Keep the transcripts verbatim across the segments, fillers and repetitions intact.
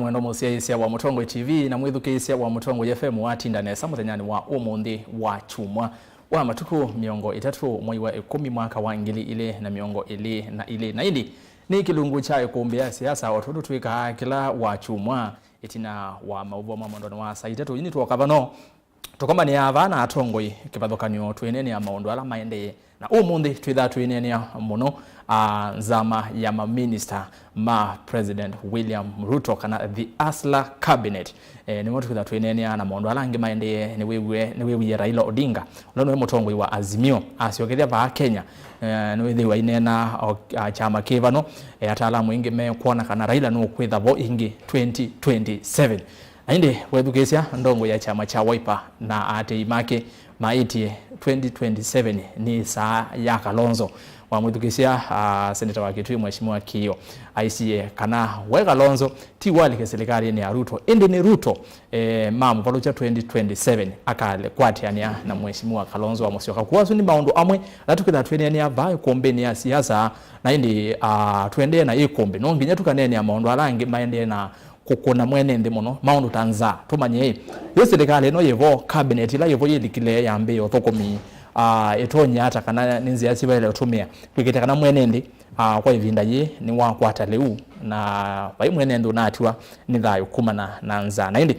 Mwendwa mũsyaĩĩsya wa Mũtongoi T V na mwĩthukĩĩsya wa Mũtongoi F M, watinda nesa mũthenyanĩ wa ũmũnthĩ wa kyumwa wa matukũ mĩongo ĩtatũ, mwei wa ĩkũmi, mwaka wa ngili ilĩ na mĩongo ĩlĩ na ilĩ. Na ĩndĩ nĩ kĩlungu kya ĩkũmbĩ ya siasa, o tondũ twĩkaa kĩla wa kyumwa ĩtina wa maũvoo ma mwendwa wa saa itatũ. Yu nĩtwoka vano tũkomanĩaa vaa na atongoi kĩvathũkany'o, twĩneenea maũndũ ala maendee. Na ũmũnthĩ twĩthaa twĩneenea mũno, ah, nzama ya maminista ma President William Ruto, kana the Hustler Cabinet. Eh, nĩmo twĩthaa twĩneenea, na maũndũ ala angĩ maendee, nĩwĩw'e, nĩwĩwie Raila Odinga, ũla nĩwe mũtongoi wa Azimio, asyokethya vaa Kenya. Eh, nĩwĩthĩwa aineena o, ah, kyama kĩ vano, eh, ataalamu aingĩ mekwona kana Raila nũkwĩtha vo ĩngĩ twenty twenty-seven. Na ĩndĩ wethukĩĩsya ndongo ya kyama kya Wiper na aatĩĩi make maĩtye twenty twenty-seven nĩ saa ya Kalonzo. Wamwĩthukĩĩsya, ah, seneta wa Kitui, Mheshimiwa Kiio, aisye kana we Kalonzo ti walike silikalĩnĩ ya Ruto, ĩndĩ nĩ Ruto, eh, mamũvalũkya twenty twenty-seven, akalĩkwatĩanĩa na Mheshimiwa Kalonzo wa Musyoka. Kwoou asu nĩ maũndũ amwe ala tũkĩthaa twĩneenea vaa ĩkũmbĩnĩ ya siasa, na ĩndĩ, ah, tũendee na ĩkũmbĩ, no nginya tũkaneenea maũndũ ala angĩ maendee na kũkũna mwene nthĩ mũno, maũndũ ta nzaa. Tũmanye ĩ, yĩ silikalĩ ĩno yĩvo, cabinet ĩla yĩvo yĩlikile yambĩĩe ũthũkũmi, ah, ĩtonya ata, kana nĩ nzĩa sivaĩle ũtũmĩa kwĩkĩte kana mwene nthĩ, ah, kwa ĩvinda yĩĩ nĩwakwata lĩu, na vai mwene nthĩ ũnatiwa nĩ thayũ kumana na nzaa. Na ĩndĩ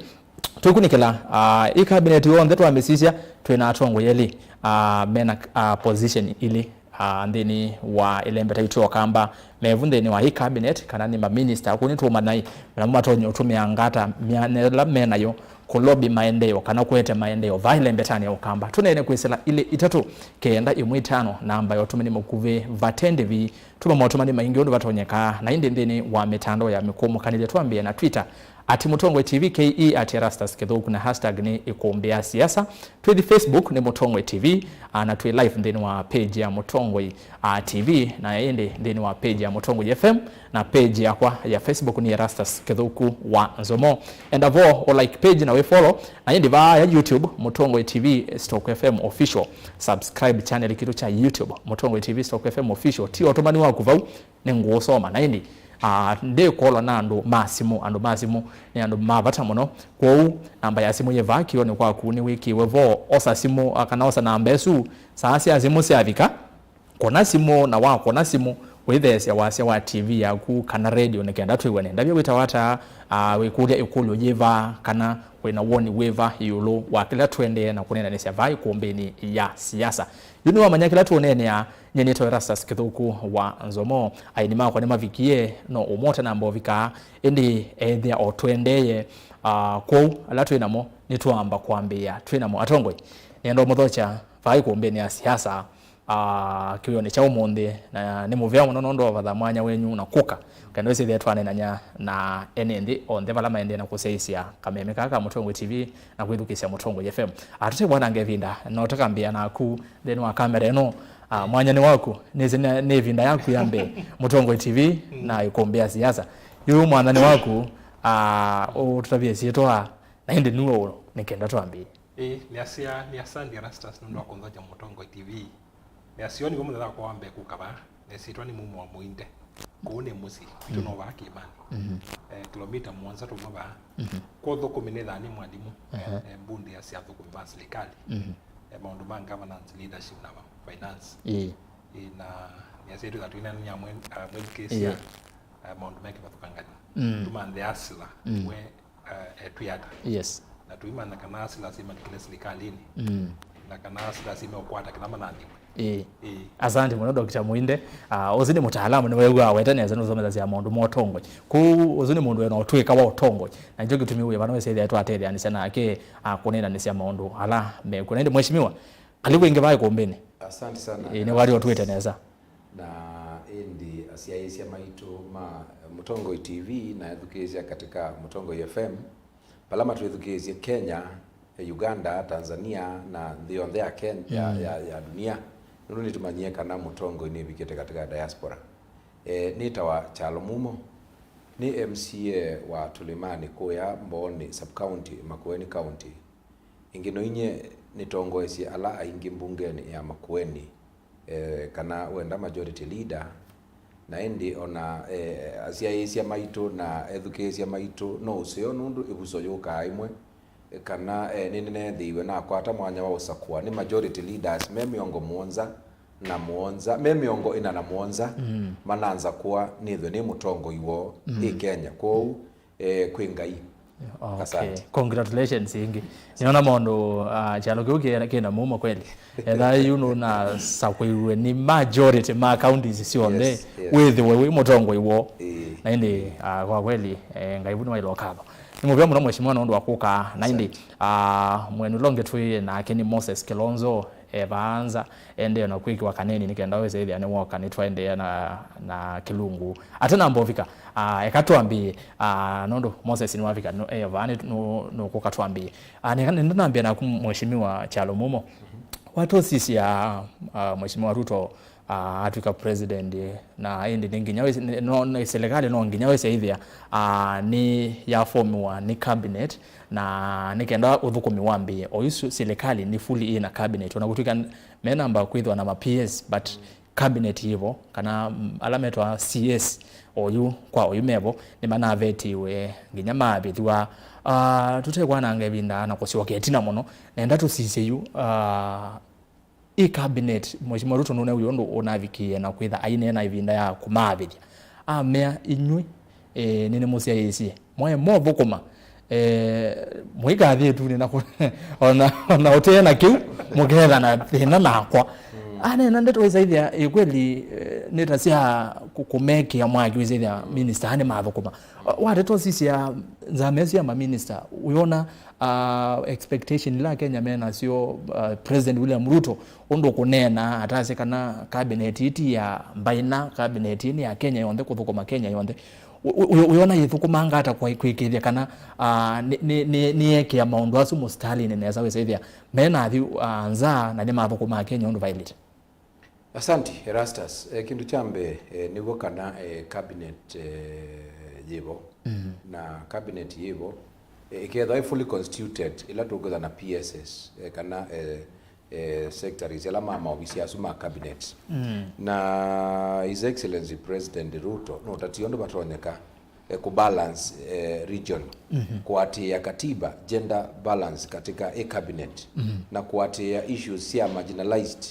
twĩkunĩkĩla, ah, ĩ cabinet yonthe twamĩsisya, twĩ na atongoi elĩ, ah, mena, ah, position ilĩ, ah, nthĩnĩ wa ĩlembeta itũ ya Ũkamba, mevu nthĩnĩ wa ĩ cabinet, kana nĩ maminista. Kũu nĩtũũmanya ĩ, namo matonya ũtũmĩa ngata mĩana ĩla menayo kũlobi maendeeo kana kũete maendeeo vaa ĩlembetanĩ ya Ũkamba. Tũneene kwĩsĩla ilĩ itatũ kenda ĩmwe itano, namba ya ũtũmani mũkuvĩ vate ndĩvi. Tũma motũmani maingĩ ũndũ vatonyekaa, na ĩndĩ nthĩnĩ wa mĩtandao ya mĩkũũmũkanĩlyo, twambĩe na Twitter, at Mũtongoi T V K E, at Erastus Kĩthũku, na hashtag nĩ ĩkũmbĩ ya siasa. Twĩthi Facebook nĩ Mũtongoi T V, ah, na twĩ live nthĩnĩ wa page ya Mũtongoi, ah, T V, na ĩndĩ nthĩnĩ wa page ya Mũtongoi F M, na page yakwa ya Facebook nĩ Erastus Kĩthũku wa Nzomo. Enda vo ũ like page na wĩ follow, na ĩndĩ vaa ya YouTube, Mũtongoi T V stroke F M Official. Subscribe channel kitũ kya YouTube, Mũtongoi T V stroke F M Official. Ti ũtũmani waku vau, nĩngũũsoma. Na ĩndĩ, ah, ndĩkolwa na andũ ma simũ, andũ ma simũ nĩ andũ ma vata mũno. Kwoou namba ya simũ yĩ vaa kĩonĩ kwaku, nĩwĩkĩwe vo. Osa simũ, ah, kana osa namba ĩsu, saa sya simũ syavika, kũna simũ, na wakũna simũ, wĩtheesya wasya wa T V yaku kana radio nĩ kenda twĩw'ane. Ndavya wĩtawa ata, ah, wĩkũlya ĩkũlyo yĩva, kana wĩna woni wĩva ĩũlũ wa kĩla tũendee na kũneenanĩsya vaa ĩkũmbĩnĩ ya siasa. Yu nĩwamanya kĩla tũũneenea. Nyie nĩtawa Erastus Kĩthũku wa Nzomo. Aini makwa nĩmavikie, no ũmwe ũtanamba ũvika, ĩndĩ ethĩa o tũendeeye. Ah, kwoou ala twĩ namo nĩtwamba kwambĩĩa twĩ namo. Atongoi, nĩenda ũmũthokya vaa ĩkũmbĩnĩ ya siasa, ah, kĩwĩonĩ kya ũmũnthĩ, na nĩ mũvea mũno nũndũ wa vatha mwanya wenyu na kũka, kana wĩsĩthĩa twanenany'a na ene nthĩ onthe vala maendee na kũsyaĩĩsya kameme kaa ka Mũtongoi T V na kwĩthukĩĩsya Mũtongoi F M. Ah, tũtekwananga ĩvinda, no tũkambĩĩa naku nthĩnĩ wa kamera ĩno. Ah, mwanya nĩ waku, nĩsĩ nĩ, nĩ ĩvinda yaku ya mbee Mũtongoi T V na ĩkũmbĩ ya siasa. Yu mwathani waku, ah, ũtũtavye syĩtwa, na ĩndĩ nue ũũ nĩ kenda twambĩĩe. Ĩĩ, nĩasya, nĩ asante Erastus nũndũ wa kũnthokya Mũtongoi T V. Nĩasya nĩw'o mũthenya wakwa wa mbee kũka vaa, nesĩtwa nĩ Mumo wa Mũinde. Kũu nĩ mũsyĩ, kwitũ no vaa Kĩĩmanĩ. Eh, kilomita mũonza tũma vaa. Kwa ũthũkũmi nĩthaa nĩ mwalimũ, eh, mbundi ya sya athũkũmi ma silikalĩ. Eh, maũndũ ma governance, leadership na finance. Ĩĩ. Ĩĩ, na nĩasya twĩthaa twĩnanĩa mwe-, ah, mwĩthukĩĩsya, eh, maũndũ me kĩvathũkangany'o. Tũmanthe asila, we, eh, etwĩ ata. Yes. Na tũimanya kana asila simalikile silikalĩnĩ. Na kana asila simeũkwata kĩla manandiwe. Ĩĩ. Ĩĩ. Asante mũno, Doctor Mũinde. Ah, ũsu nĩ mũtaalamu, nĩwew'aa wete nesa, nũsomethasya maũndũ ma ũtongoi. Kũu ũsu nĩ mũndũ wĩna ũtũĩka wa ũtongoi. Na nĩkyo kĩtumi wĩ vano wĩsĩthĩa twatetheanĩsya nake, ah, kũneenanĩsya maũndũ ala mekuo. Na ĩndĩ, Mheshimiwa, karibu ĩngĩ vaa ĩkũmbĩnĩ. Asante sana. Ĩĩ, nĩwali ũtwĩte nesa. Na ĩndĩ asyaĩĩsya maitũ ma Mũtongoi T V na ethukĩĩsya katika Mũtongoi F M, vala matwĩthukĩĩsye Kenya, Uganda, Tanzania, na nthĩ yonthe ya Ken-, ya, ya, ya dunia, nũndũ nĩtũmanyie kana Mũtongoi nĩvikĩte katika diaspora. E, nĩtawa Kyalo Mumo, nĩ M C A wa Tũlĩmanĩ kũya Mbooni sub-county, Makueni County. Ĩngĩ noinyie nĩtongoesye ala aingĩ mbungenĩ ya Makueni, eh, kana wenda majority leader, Na ĩndĩ o na, eh, asyaĩĩsya maitũ na ethukĩĩsya maitũ no ũseo, nũndũ ĩvuso yũkaa ĩmwe, eh, kana, eh, nĩnĩneethĩiwe nakwata mwanya wa ũsakũa nĩ majority leaders me mĩongo mũonza na mũonza, me mĩongo ĩna na mũonza, mm, mananzakũa nĩthwe nĩ mũtongoi woo, mm, ĩ Kenya. Kwoou, eh, kwĩ Ngai. Okay. Asante. Congratulations ĩngĩ. Nĩona maũndũ, ah, kyalo kĩu kĩ-, kĩna mumo kweli. Etha yu nũnasakwĩiwe nĩ majority ma counties syonthe, yes, yes, wĩthĩwe wĩ mũtongoi woo. Ĩĩ. Na ĩndĩ, ah, kwa kweli, eh, Ngai vu nĩwaĩlwa ũkatho. Nĩ mũvea mũno mheshimiwa nũndũ wa kũka. Na ĩndĩ, asante, ah, mwene ũla ũngĩ twĩ nake nĩ Moses Kilonzo, e vaa nza, endee na kwĩkĩwa kaneni nĩ kenda wĩse ĩthĩa nĩwoka nĩtwaendeea na, na kĩlungu. Ate namba ũvika, ah, eka twambĩĩe, ah, nũndũ Moses nĩwavika, nũ-, e vaa nĩ-, nũ-, nũkũka twambĩĩe. Ah, nĩ-, nĩnambĩa naku Mheshimiwa Kyalo Mumo. Watũsisya, ah, Mheshimiwa Ruto, ah, atw'ĩka president, na ĩndĩ nĩ nginya wĩse-, nĩ-, no, nĩ serikali no nginya wĩse ĩthĩa, ah, nĩ yafomiwa nĩ cabinet, na nĩ kenda ũthũkũmi wambĩĩe. Oyu su-, silikalĩ nĩ fully ĩ na cabinet, ona kũtw'ĩka n-, me namba kwĩthĩwa na ma P S, but cabinet yĩvo, kana, mm, ala metwa C S, oyu kwa oyu mevo, nĩmanavetiwe nginya mavĩthw'a. Ah, tũtekwananga ĩvinda na kũsyoka ĩtina mũno, nenda tũsisye yu, ah, ĩ cabinet, Mheshimiwa Ruto nũneewie ũndũ ũnavikĩie na kwĩtha aineena ĩvinda ya kũmaavĩthya. Amea, inyw'ĩ, eh, nĩnĩmũsyaĩĩsye. Mwaĩ mothũkũma, eh, mũikathi ĩtunĩ na kũ-, ona, ona ũtee na kĩu, mũkeethana thĩna nakwa. Mm. Aneena ndeto wĩsaithya, ĩ kweli, eh, nĩ ta sya kũ-, kũmekĩa mwaki wĩsaithya minister nĩ mathũkũma. Wa-, wateta ũsisya nzama ĩsu ya maminista, ũyona, ah, expectation ila Kenya menasyo, ah, President William Ruto, ũndũ kũneena atasye kana cabinet ĩĩ ti ya mbaina, cabinet ĩĩ nĩ ya Kenya yonthe, kũthũkũma Kenya yonthe. Ũ-, ũ-, ũyona yĩthũkũmanga ata kwa kwĩkĩĩthya kana, ah, nĩ, nĩ, nĩ, nĩyekĩa maũndũ asu mũsitalĩnĩ nesa wĩsaithya menathi, ah, nza na nĩmathũkũmaa Kenya ũndũ vaĩlĩte? Asante, Erastus. Eh, kĩndũ kya mbee, eh, nĩw'o kana, eh, cabinet, eh, yĩvo. Mm. Na cabinet yĩvo, eh, ĩkethwa ĩ fully constituted, ĩla tũkwĩtha na P S S, eh, kana, eh, eh, secretaries, ala ma maovisi asu ma cabinet. Mm. Na His Excellency President Ruto nũtatie ũndũ vatonyeka, eh, kũbalance, eh, region, mhm, kũatĩĩa katiba, gender balance katika ĩ cabinet, mhm, na kũatĩĩa issues sya marginalized,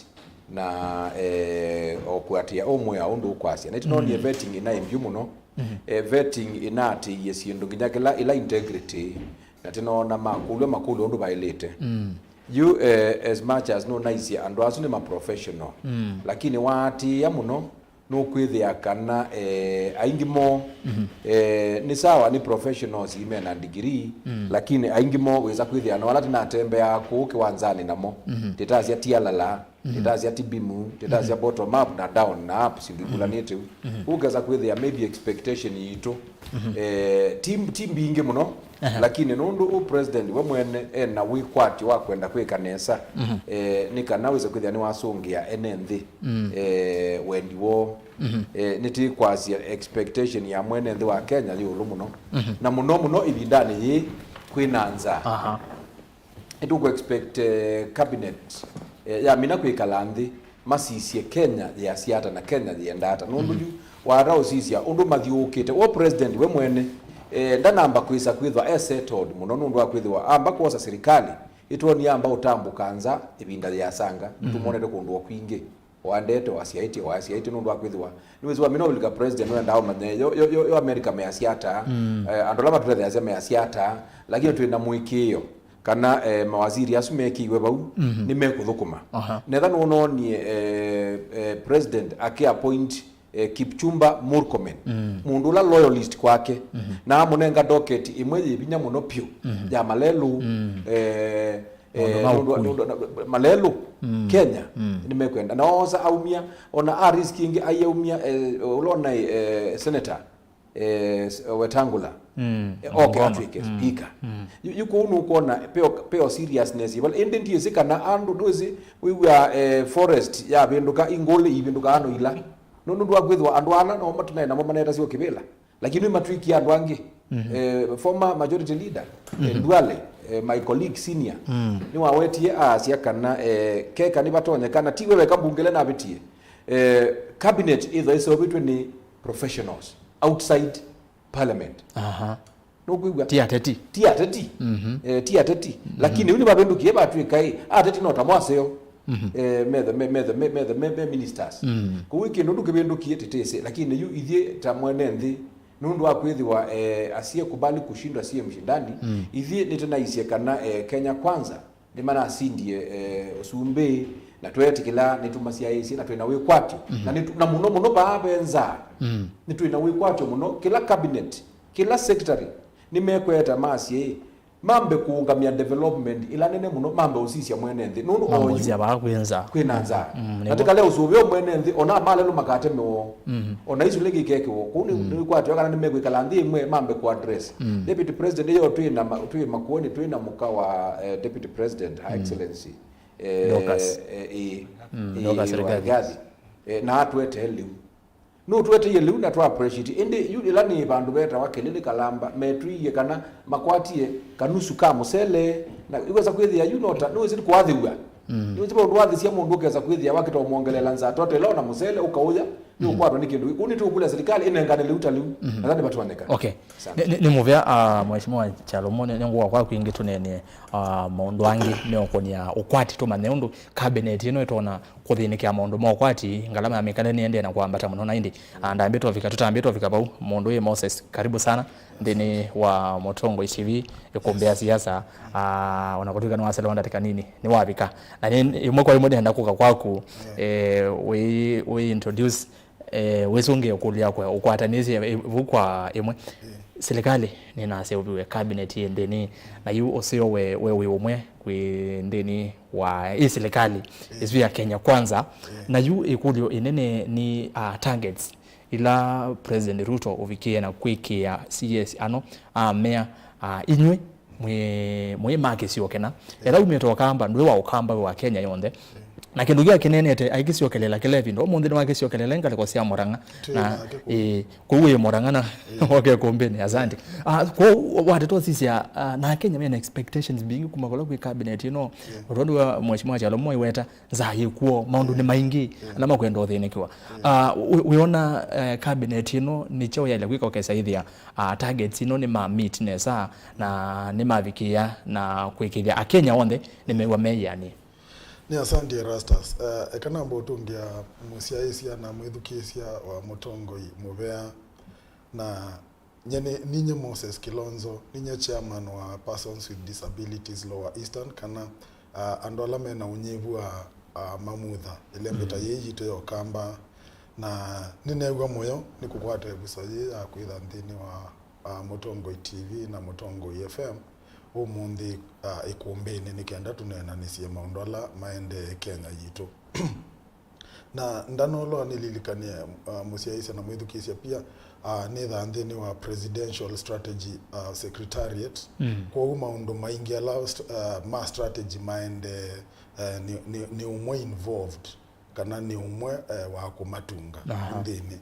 na, eh, o kũatĩĩa ũmwe ya ũndũ ũkwasya. Na ĩtinonie, mhm, vetting ĩnaĩ mbyu mũno, mhm, eh, vetting ĩnaatĩĩie syĩndũ nginya kĩla, ĩla integrity, na tinoona makũlw'a makũlyo ũndũ vaĩlĩte. Mm. Yu, eh, as much as nũnaisye andũ asu nĩ ma professional, mm, lakini waatĩĩa mũno, nũkwĩthĩa kana, eh, aingĩ moo, mhm, eh, nĩ sawa, nĩ professionals mena degree, mm, lakini aingĩ moo wĩsa kwĩthĩa no ala tũnatembeaa kũu kĩwanzanĩ namo, mhm, tĩtasya ti alala, mhm, tĩtasya ti bimu, tĩtasya, mhm, bottom up na down na up, syĩndũ, mhm, ivũlanĩte u. Mhm. Ũkesa kwĩthĩa maybe expectation yitũ, mhm, eh, ti, ti mbingĩ mũno, aha, lakini nũndũ ũ president we mwene ena wĩkwatyo wa kwenda kwĩka nesa, mhm, eh, nĩ kana wĩse kwĩthĩa nĩwasũngĩa ene nthĩ, mm, eh, wendi woo. Mhm. Eh, nĩtĩkwasya expectation ya mwene nthĩ wa Kenya yĩ ũlũ mũno. Mhm. Na mũno mũno ĩvindanĩ yĩĩ kwĩ na nzaa. Aha. Nĩtũkũ expect, eh, cabinet, eh, yamina kwĩkala nthĩ, masisye Kenya yĩasya ata na Kenya yĩenda ata. Nũndũ, mhm, yu wata ũsisya ũndũ mathyũũkĩte. Wo president we mwene, eh, ndanamba kwĩsa kwĩthwa e settled mũno nũndũ wa kwĩthĩwa amba kwosa silikalĩ, ĩtwonie amba ũtambũka nza ĩvinda yĩasanga. Mhm. Nĩtũmonete kũndũ o kwingĩ. Waendete, wasyaĩtye, wasyaĩtye nũndũ wa kwĩthĩwa nĩwĩsĩwa mina ũlika president wendaa ũmanye yo, yo, yo, yo America measya ata, mm, eh, andũ ala matũtetheeasya measya ata, lakini twĩ na mũĩkĩĩo kana, eh, mawaziri asu mekĩiwe vau, mhm, nĩmekũthũkũma. Aha. Netha nũnoonie, eh, eh, president akĩ appoint, eh, Kipchumba Murkomen, mm, mũndũ ũla loyalist kwake, mhm, na amũnenga docket ĩmwe yĩ vinya mũno pyũ, mhm, ya malelũ, mm, eh, maũndũ, eh, ma nũndũ, ũkui, nũndũ, na, malelũ, mm, Kenya, mm, nĩmekwenda. Na oosa aumia, ona a risk ĩngĩ aiaumia, eh, ũla ũnaĩ, eh, senator, eh, s-, Wetangula, mm, eh, oke, Bungoma, atwĩke, mm, speaker. Mm. Yu, yu kũu nũkwona peo, peo seriousness ĩvala. Ĩndĩ ndiĩsĩ kana andũ, ndwĩsĩ, wĩw'a, eh, forest yavĩndũka, ingũlĩ ivĩndũka ano ila. Nũndũ ndwakwĩthwa andũ ala no matunaĩ namo manetasya kĩvĩla. Lakini matwĩkie andũ angĩ, mhm, eh, former majority leader, eh, mhm, Duale, eh, my colleague senior, mm, nĩwawetie aasya kana, eh, keka nĩvatonyeka, na ti we weka mbungele navĩtie, eh, cabinet ĩthwa ĩseũvĩtw'e nĩ professionals outside parliament. Aha. Nũkwĩw'a? Ti ateti. Ti ateti. Mhm. Eh, ti ateti. Lakini yu nĩvavĩndũkie vatw'ĩka ĩ, ateti no ta mwaseo. Mhm. Eh, methe, me, methe, me, methe, me, me ministers. Mm. Kũu ĩ kĩndũ ndũkĩvĩndũkie tĩtĩsĩ, lakini yu ithyĩ ta mwene nthĩ, nũndũ wa kwĩthĩwa, eh, asiyekubali kushindwa asiye mshindani, mm, ithyĩ nĩtũnaisye kana, eh, Kenya Kwanza nĩmanasindie, eh, ũsumbĩ, na tweetĩkĩla nĩtũmasyaĩĩsye, na twĩ na wĩkwatyo. Mhm. Na nĩtũ-, na mũno mũno vaa ve nza, mm, nĩtwĩ na wĩkwatyo mũno. Kĩla cabinet, kĩla secretary, nĩmekweta masye, mambe kũũngamya development ĩla nene mũno, mambe ũsisya mwene nthĩ. Nũndũ oyu mamũsisya vaa kwĩ nza. Kwĩ na nza. Mm, na nĩw'o. Tĩkale ũsũvĩo mwene nthĩ, ona malelũ makatemewa. Mm. Ona isu lĩngĩ ikekewa. Kũu nĩ, mm, nĩkwatw'a kana nĩmekwĩkala nthĩ ĩmwe mambe kũ address. Mm. Deputy President, yo twĩ na ma-, twĩ Makueni, twĩ na mũka wa, eh, Deputy President, Her, mm, Excellency, eh, Dorcas, eh, ĩ, mm, ĩ, Dorcas wa Rigathi. Rigathi. Eh, na atwete lĩu. Nũtũeteie lĩu na twa appreciate. Ĩndĩ yu ĩla nĩ vandũ vetawa Kĩlĩlĩ Kalamba, metwĩie kana makwatie kanusu ka mũsele, na iweza kwĩthĩa yu nota, nĩwĩsĩ kũathĩw'a. Mm. Nĩwĩsĩ vaũndũ wathĩsya mũndũ ũkesa kwĩthĩa wakĩta ũmwongelela nza, twatela ona mũsele ũkaũya, nĩ, mm, ũkwatwa nĩ kĩndũ. Kũu nĩtũkũlya serikali ĩnengane lĩu ta lĩu. Mm-hmm. Na nĩ vatũanĩka. Okay. Asante. Nĩ, nĩ, nĩ mũvea, ah, Mheshimiwa Kyalomo, nĩ, nĩ ngũa kwaku ĩngĩ tũneenee, ah, maũndũ angĩ meũkũnĩa ũkwati, tũmanye ũndũ cabinet ĩno ĩtonya kũthĩnĩkĩa maũndũ ma ũkwati, ngalama ya mĩkalĩle nĩendee na kwambata mũno. Na ĩndĩ, ah, ndambĩtwe ũvika, tũtambĩtwe ũvika vau. Mũndũ wĩ Moses, karibu sana nthĩnĩ wa Mũtongoi T V, ĩkũmbĩ ya siasa. Ah, ona kũtw'ĩka nĩwaselewa ndatĩka nini, nĩwavika. Na nĩ, ĩmwe kwa ĩmwe nĩenda kũka kwaku, eh, wĩ, wĩ introduce, eh, wĩsũngĩe ĩkũlyo yakwa ũkwatanĩsye ĩ-, ĩvu kwa ĩmwe. Silikalĩ nĩnaseũviw'e, cabinet yĩ nthĩnĩ, na yu ũseo we, we wĩ ũmwe kwĩ nthĩnĩ wa ĩ silikalĩ ĩsu ya Kenya Kwanza. Na yu ĩkũlyo ĩnene nĩ, ah, targets ila President Ruto ũvikĩe na kwĩkĩa C S ano, amea, ah, inyw'ĩ mwĩ, mwĩ ma kĩsio kĩna. Ela umĩte Ũkamba, ndwĩ wa Ũkamba, wĩ wa Kenya yonthe. Na kĩndũ kĩu akĩneenete, aikĩsyokelela kĩla ĩvinda. Ũmũnthĩ nĩwakĩsyokelela ngalĩko sya Mũrang'a. Twĩ na, nake kũu. Ĩĩ, kwoou wĩ Mũrang'a na, ĩĩ, oke kũmbĩnĩ, asante. Ah, kwoou wateta ũsisya, ah, na Akenya mena expectations mbingĩ kuma kũla kwĩ cabinet ĩno. Ĩĩ. Ũtondũ wa Mheshimiwa Kyalomo aiweta, nza yĩkw'o, maũndũ nĩ maingĩ, ĩĩ, ala makwenda ũthĩnĩkĩwa. Ĩĩ. Ah, wĩ-, wĩona, eh, cabinet ĩno nĩ kyaũ yaĩle kwĩka ũkesa ĩthĩa, ah, targets ĩno nĩ ma meet nesa na nĩ mavikĩĩa na kwĩkĩthya Akenya onthe nĩmew'a meyĩanĩe? Nĩ asante Erastus. Eh, eka namba ũtũngĩa mũsyaĩĩsya na mwĩthukĩĩsya wa Mũtongoi mũvea. Na nye nĩ, ninyie Moses Kilonzo, ninyie chairman wa Persons with Disabilities Lower Eastern, kana, ah, andũ ala mena ũnyivu wa, ah, mamutha, ĩlembeta yĩĩ yitũ ya Ũkamba. Na nĩneew'a mũyo nĩ kũkwata ĩvuso yĩĩ ya kwĩtha nthĩnĩ wa, ah, Mũtongoi T V na Mũtongoi F M ũmũnthĩ, ah, ĩkũmbĩnĩ nĩ kenda tũneenanĩsye maũndũ ala maendee Kenya yitũ. Na ndanolwa nĩlilikanie, ah, mũsyaĩĩsya na mwĩthukĩĩsya pia, ah, nĩthaa nthĩnĩ wa Presidential Strategy, ah, Secretariat. Mm. Kwoou maũndũ maingĩ ala st-, ah, ma strategy maendee, eh, nĩ, nĩ, nĩ ũmwe involved, kana nĩ ũmwe, eh, wa kũmatunga, aha, nthĩnĩ.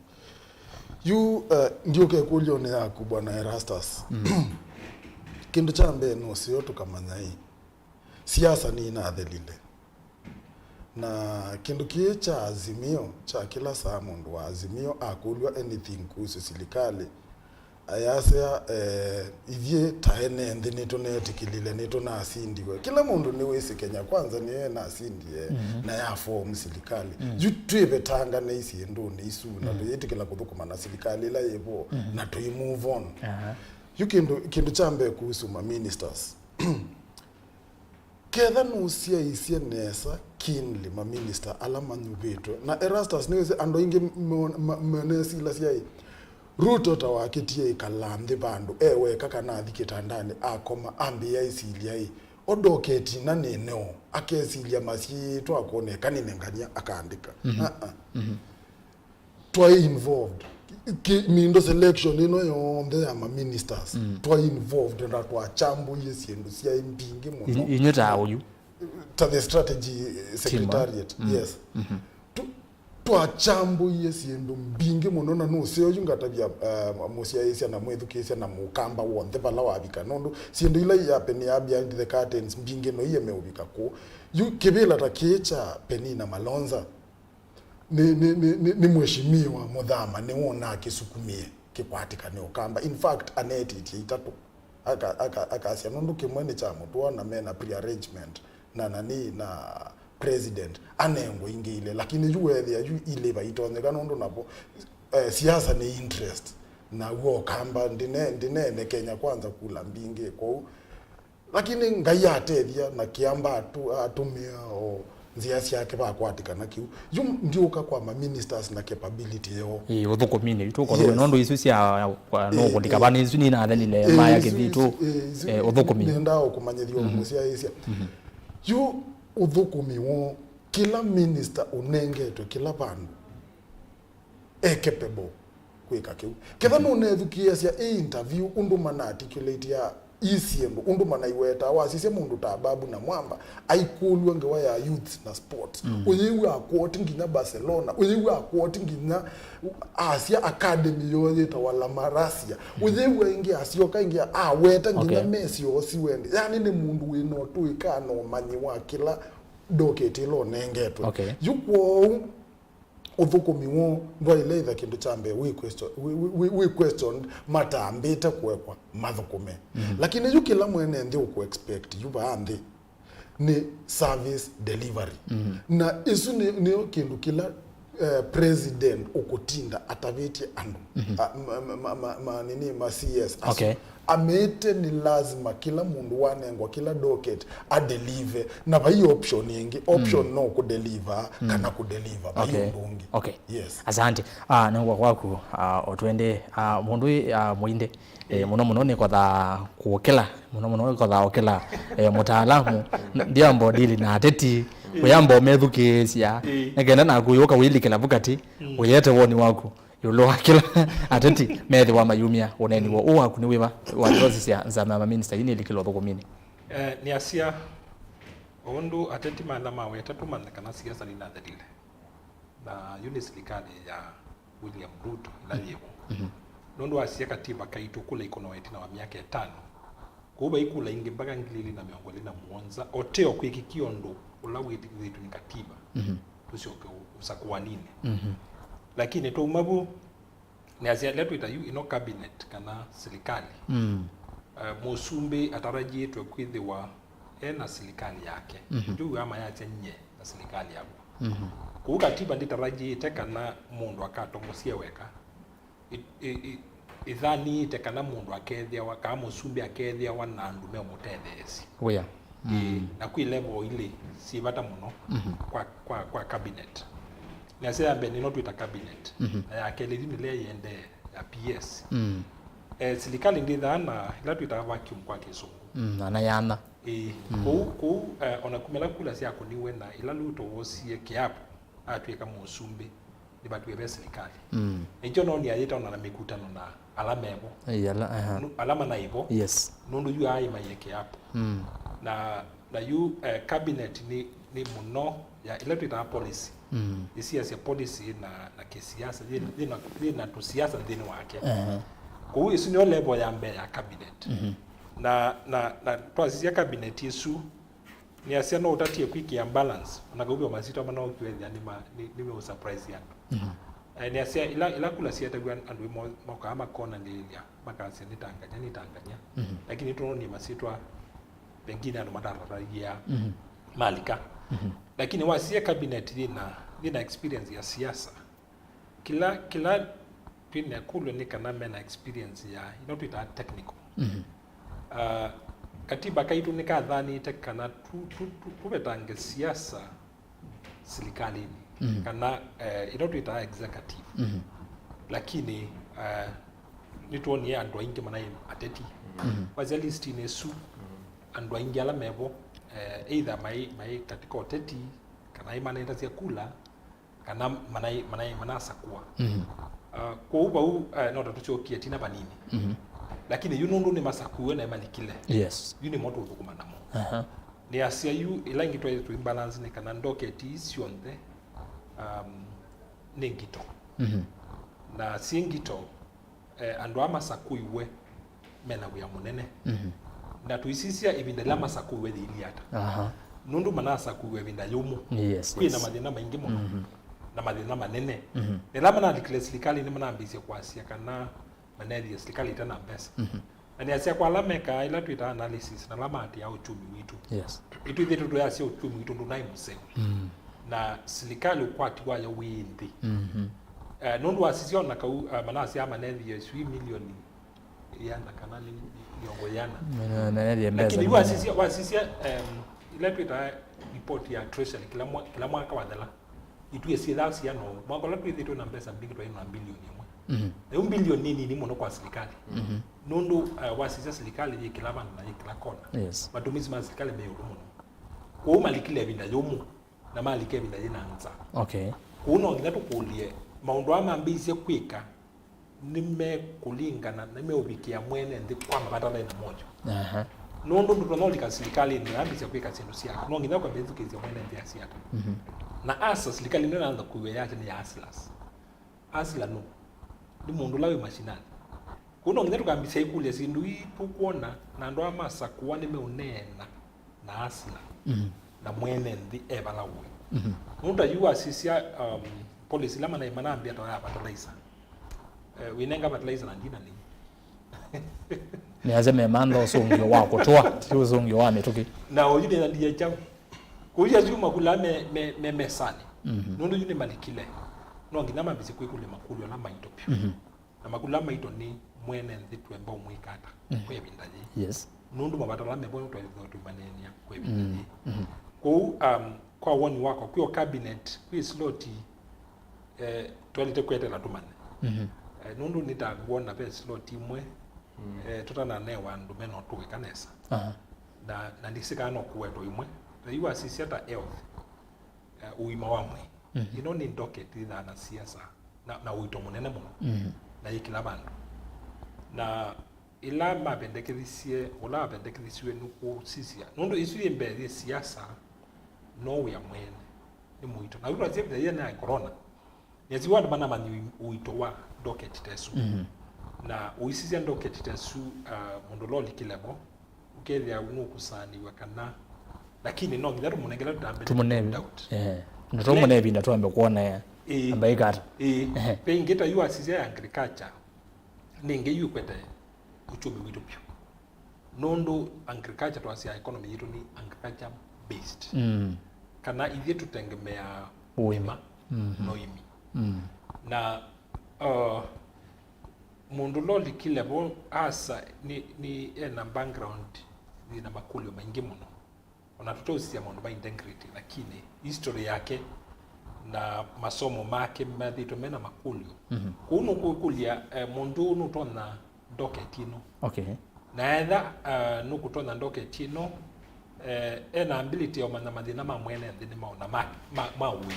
Yu, eh, ndiũka ĩkũlyonĩ yaku, Bwana Erastus. Mm. Kĩndũ kya mbee nũseo tũkamanya ĩ, siasa nĩinathelile. Na kĩndũ kĩĩ kya Azimio, kya kĩla saa mũndũ wa Azimio akũlw'a anything kuhusu silikalĩ, ayasya, eh, ithyĩ ta ene nthĩ nĩtũneetĩkĩlile, nĩtũnasindiwe. Kĩla mũndũ nĩwĩsĩ Kenya Kwanza nĩyo ĩnasindie, mhm, na ya form silikalĩ. Mm. Yu twĩvetangane isyĩndũnĩ isu, na, mm, tũyĩtĩkĩla kũthũkũma na silikalĩ ĩla yĩvo, mhm, na tũi move on. Aha. Yu kĩndũ, kĩndũ kya mbee kuhusu ma ministers. Ketha nũsyaĩĩsye nesa keenly maminista ala manyuvĩtwe. Na Erastus, nĩwĩsĩ andũ aingĩ mo-, ma-, manesilasya ĩ, Ruto ta wakĩtie ĩkala nthĩ vandũ e weka kana athi kĩtandanĩ akoma, ambĩĩa ĩsilya ĩ, o ndoketi na nĩneo, akesilya masyĩtwa akwona ĩkanĩnengany'a akaandĩka. Mhm. Ah, ah. Mhm. Twaĩ involved. Ki-, mindo selection ĩno yonthe ya ma ministers, mm, twaĩ involved na twachambũie syĩndũ syaĩ mbingĩ mũno. Inyu-, inyu ta ũyu? Ta the strategy, eh, secretariat. Mm. Yes. Mhm. Tu-, twachambũie syĩndũ mbingĩ mũno, na nũseo yu ngatavya, eh, mũsyaĩĩsya na mwĩthukĩĩsya na mũkamba w'onthe vala wavika, nũndũ syĩndũ ila iapenia behind the curtains mbingĩ no ieme ũvika kũu. Yu kĩvĩla ta kĩĩ kya Penina Malonza, nĩ, nĩ, nĩ, nĩ, nĩ mheshimiwa Mũthama nĩwona akĩsukumie kĩkwatĩkane Ũkamba. In fact, anetĩtye itatũ. Aka, aka, akasya nũndũ kĩmwe nĩ kya mũtũa na mena pre-arrangement na nani na president, anengwe ingĩ ilĩ, lakini yu weethĩa yu ilĩ vaitonyeka nũndũ navo, eh, siasa nĩ interest. Na w'o Ũkamba ndine, ndinene Kenya Kwanza kula mbingĩ kwoou. Lakini Ngai atethya na Kĩamba atu, atũmĩa o nzĩa syake vakwatĩkana kĩu. Yu ndiũka kwa ma ministers na capability yoo. Ĩĩ, ũthũkũminĩ, yu tũkũthũkũma. Yes. Nũndũ isu sya, kwa, no, ĩĩ, kũndika, ĩĩ, vana isu ninathelile, ĩĩ, maya isu, kĩthitũ, isu, ĩĩ, isu, ĩĩ, ũthũkũmi. Nĩendaa ũkũmanyĩthya, mhm, ũmũsyaĩĩsya. Mhm. Yu ũthũkũmi woo, kĩla minister ũnengetwe kĩla vandũ e capable kwĩka kĩu. Ketha nũnethukĩĩasya ĩ interview ũndũ mana articulate ya ii syĩndũ, ũndũ manaiwetaa, wasisya mũndũ ta Babu Namwamba aikũlw'a ngewa ya youth na sports. Mm. Ũyĩw'a akwoti nginya Barcelona, ũyĩw'a akwoti nginya asya academy yoo yĩtawa La Masia. Mm. Ũyĩw'a ĩngĩ asyoka ĩngĩ aweta nginya, okay, Messi oosiwe nthĩ. Yani nĩ mũndũ wĩna ũtũĩka na ũmanyi wa kĩla docket ĩla ũnengetwe. Okay. Yu kwoou, ũthũkũmi woo ndwaĩle ĩtha kĩndũ kya mbee wĩ question, wĩ, wĩ, wĩ, wĩ questioned matambĩte kũekwa mathũkũme. Mhm. Lakini yu kĩla mwene nthĩ ũkũ expect yu vaa nthĩ nĩ service delivery. Mhm. Na ĩsu nĩ, nĩyo kĩndũ kĩla, eh, president ũkũtinda atavĩtye andũ. Mhm. A, ma, ma, ma, ma, ma, nini, ma C S asu. Okay. Amĩte nĩ lazima kĩla mũndũ wanengwa kĩla docket adelive, na vai option ĩngĩ. Option, mm, no kũdeliver, mm, kana kũdeliver, vai, okay, ũndũ ũngĩ. Okay. Yes. Asante. Ah, nengwa kwaku, ah, otwende, ah, mũndũ ũyũ, ah, mũinde, eh, mũno mũno nĩkothaa kũkĩla, mũno mũno nĩkothaa ũkĩla, eh, mũtaalamu, n-, ndiamba ũdili na ateti, kũyamba ũmethukĩĩsya, ĩĩ, nĩkenda naku yũka wĩlikĩla vu katĩ, mm, ũyete woni waku ĩũlũ wa kĩla ateti methĩwa mayumya ũneeni woo. Ũũ waku nĩ wĩva wa ndosi sya nzama ya maminista ii nĩlikĩla ũthũkũminĩ? Eh, nĩasya, o ũndũ ateti ma ala maweta tũmanye kana siasa nĩnathelile, na yu nĩ silikalĩ ya William Ruto ĩla yĩvo. Mhm. Nũndũ wasisya katiba kaitũ kũla ĩkũnawa ĩtina wa myaka ĩtano, kũu vai kula ingĩ mpaka ngili ilĩ na mĩongo ĩlĩ na mũonza, o teo kwĩkĩkie ũndũ ũla wĩtĩkĩlĩtw'e nĩ katiba, mhm, tũsyoke ũ-, ũsakũaninĩ. Mhm. Lakini twauma vu, nĩasya ĩla twĩta yu ĩno cabinet kana silikalĩ, mm, eh, mũsumbĩ atarajĩtwe kwĩthĩwa e na silikalĩ yake. Mhm. Ndiw'aa mayasya nyie na silikalĩ yakwa. Mhm. Kũu katiba ndĩtarajĩĩte kana mũndũ akatongosye weka, ĩ-, ĩ-, ĩ-, ĩthanĩĩte kana mũndũ akethĩawa, kana mũsumbĩ akethĩawa na andũ meũmũtetheesya. Wĩa. Ĩĩ, mm, na kwĩ level ilĩ syĩ vata mũno, mhm, kwa, kwa, kwa cabinet. Nĩasya ya mbee nĩno twĩta cabinet, mhm, na ya kelĩ yu nĩlea yĩendee ya P S. Mm. Eh, silikalĩ ndĩthaa na ĩla twĩtaa vacuum kwa Kĩsũngũ. Mm, ana yana. Ĩĩ, mm, kũu, kũu, eh, ona kumĩla kula syakũniwe na ĩla Ruto woosie kĩapo atw'ĩka mũsumbĩ, nĩvatw'e ve silikalĩ. Mm. Nĩkyo noonie ayĩtana na mĩkutano na ala mevo. Ĩĩ, ala, aha. Nu-, ala manaĩ vo. Yes. Nũndũ yu aĩ maiye kĩapo. Mm. Na, na yu, eh, cabinet nĩ, nĩ mũno ya ĩla twĩtaa policy. Mm. Ĩsiasya policy na, na kĩsiasa, yĩ, yĩ na, yĩ na tũsiasa nthĩnĩ wake. Aha. Kwoou ĩsu nĩyo level ya mbee ya cabinet. Mhm. Na, na, na twasisya cabinet ĩsu, nĩasya no ũtatie kwĩkĩa balance, ona kauvyo masitwa manaũkiwa ethĩa nĩ ma-, nĩ, nĩmeũsurprise andũ. Mhm. Eh, nĩasya ila, ila kula sietaw'a andũ mo-, mokaa makonanĩlya, makasya nĩtangany'a, nĩtangany'a. Mhm. Lakini tũnonie masitwa, pengine andũ matatataia, mhm, malika. Mhm. Lakini wasie cabinet yĩna, yĩna experience ya siasa. Kĩla, kĩla twĩna kũlyo nĩ kana mena experience ya ino twĩtaa technical. Mhm. Ah, katiba kaitũ nĩkathanĩte kana tu, tu, tu, tũvetange siasa silikalĩnĩ, mhm, kana, eh, ino twĩtaa executive. Mhm. Lakini, eh, nĩtwonie andũ aingĩ manaĩ ateti. Mhm. Wasya listinĩ ĩsu, andũ aingĩ ala mevo, eh, either maĩ, maĩ katika ũteti, kana manetasya kula, kana manai-, manai-, manasakũa. Mhm. Ah, kwoou vau, eh, no ta tũsyokie tina vanini. Mhm. Lakini yu nũndũ nĩmasakuiwe na nĩmalikile. Yes. Yu nĩmo tũũthũkũma namo. Aha. Nĩasya yu, ĩla ĩngĩ twaĩ tũimbalance nĩ kana ndoketi ii syonthe, um, nĩ ngito. Mhm. Na syĩ ngito, eh, andũ aa masakũiwe mena wĩa mũnene. Mhm. Na tũisisya ĩvinda yĩla masakũiwe yĩilyĩ ata. Aha. Nũndũ manasakuiwe ĩvinda yũmũ. Yes, kwĩ na, yes, mathĩna maingĩ mũno. Mhm. na mathĩna manene. Mhm. Na ĩla manalikile silikalĩ nĩmanambĩĩsye kwasya kana manethie silikalĩ ĩte na mbesa. Mhm. Na nĩasya kwa ala mekaa ĩla twĩtaa analysis na ala maatĩaa uchumi witũ. Yes. Itwĩthĩtwe tũyasya uchumi witũ ndũnaĩ mũseo. Mm. Na silikalĩ ũkwati wayo wĩ nthĩ. Mhm. Eh, nũndũ wasisya ona kau, eh, manasyaa manethie sui milioni ĩana kana nĩ mĩongo ĩana. Mena-, menethie mbesa. Lakini yu wasisya, wasisya, em, ila twĩtaa report ya treasury kila mwa-, kila mwaka wathela, itwĩe syĩthaa siana ũu. Mwaka ũla twĩthĩtwe na mbesa mbingĩ twaĩ na bilioni ĩmwe. Mhm. Na yu bilioni nĩ nini mũno kwa silikalĩ. Mhm. Nũndũ, eh, wasisya silikalĩ yĩ kila vandũ na yĩ kila kona. Yes. Matumizi ma silikalĩ me ĩũlũ mũno. Kwoou malikile ĩvinda yũmũ na malika ĩvinda yĩ na nza. Okay. Kwoou no nginya tũkũlye, maũndũ aa mambĩĩisye kwĩka nĩmekũlingana, nĩmeũvikĩa mwene nthĩ kwa mavatala na mojo. Aha. Nũndũ ndũtonya ũlika silikalĩnĩ yambĩĩsya kwĩka syĩndũ syaku, no nginya ũkamĩthukĩĩsya mwene nthĩ asya ata. Mhm. Na asa silikalĩ nĩyo ĩnaanza kũiw'a yake nĩ ya hustlers. Hustler nũ? Nĩ mũndũ ũla wĩ mashinani. Kũu no nginya tũkambĩĩsya ĩkũlya syĩndũ ii tũkwona na andũ aa masakũa nĩmeũneena na hustler. Mhm. Na mwene nthĩ e vala ũĩ. Mhm. Nũndũ ta yu wasisya, um, policy ila manaĩ manambĩa ta ya fertilizer. Eh, wĩnenga fertilizer na ndina nĩ. Nĩasya memantha ũsũngĩo wa kũtũa, ti ũsũngĩo wa mĩtũkĩ. Na oyu nĩna ndia kyaũ. Kũu asu makũlaa me, me, me mesanĩ. Mhm. Nũndũ yu nĩmalikile. No nginya mambĩĩsye kwĩkũlya makũlyo ala maito vyũ. Mhm. Na makũlyo ala maito nĩ mwene nthĩ twĩmba ũmwĩka ata, mhm, kwa ĩvinda yĩĩ. Yes. Nũndũ mavatala ala mevo twaĩthĩwa tũimaneenea kwa ĩvinda, mm, yĩĩ. Mhm. Kwoou, um, kwa woni wakwa, kwĩ o cabinet, kwĩ slot, eh, twaĩlĩte kweteela tũmanye. Mhm. Eh, nũndũ nĩtangwona ve slot imwe, mm, eh, tũtananewa andũ mena ũtũĩka nesa. Aha. Na, na ndisikaa no kũwetwa imwe. Na yu wasisya ta health, eh, ũima wa mwĩĩ. Mhm. Ĩno nĩ docket yĩthaa na siasa na, na ũito mũnene mũno. Mhm. Na yĩ kĩla vandũ. Na ĩla mavendekethisye, ũla wavendekethisiwe nĩ kũsisya. Nũndũ ĩsu yĩ mbee yĩ siasa, no wĩa mwene. Nĩ mũito. Na yu twasya ĩvinda yĩĩ ya corona, nĩasiwa andũ manamanya ũi-, ũito wa docket ta ĩsu. Mhm. Na ũisisya docket ta ĩsu, ah, mũndũ ũla ũlikile vo, ũkethĩa nũkũsaanĩw'a kana, lakini no nginya tũmũnengele tũtambe tũmũne doubt. Eh. Nĩtũmũne ĩvinda twambe kuona ya, ĩĩ, ambaĩka ata. Ĩĩ. Ehe. Ve ĩngĩ ta yu wasisya ya agriculture, nĩ ĩngĩ yu ĩkwete uchumi witũ vyũ. Nũndũ agriculture twasya economy yitũ nĩ agriculture based. Mm. Kana ithyĩ tũtengemeaa ũĩma, mhm, na ũĩmi. Mm. Na, uh, mũndũ ũla ũlikile vo asa nĩ, nĩ ena background yĩna makũlyo maingĩ mũno. Ona tũteũsisya maũndũ ma integrity, lakini history yake na masomo make methĩĩtwe mena makũlyo. Mhm. Kwoou nũkũkũlya, eh, mũndũ ũũ nũtonya docket ĩno. Okay. Na etha, eh, nũkũtonya docket ĩno, eh, ena ability ya ũmanya mathĩna ma mwene nthĩ nĩ maũ na ma, ma, ma ũĩmi.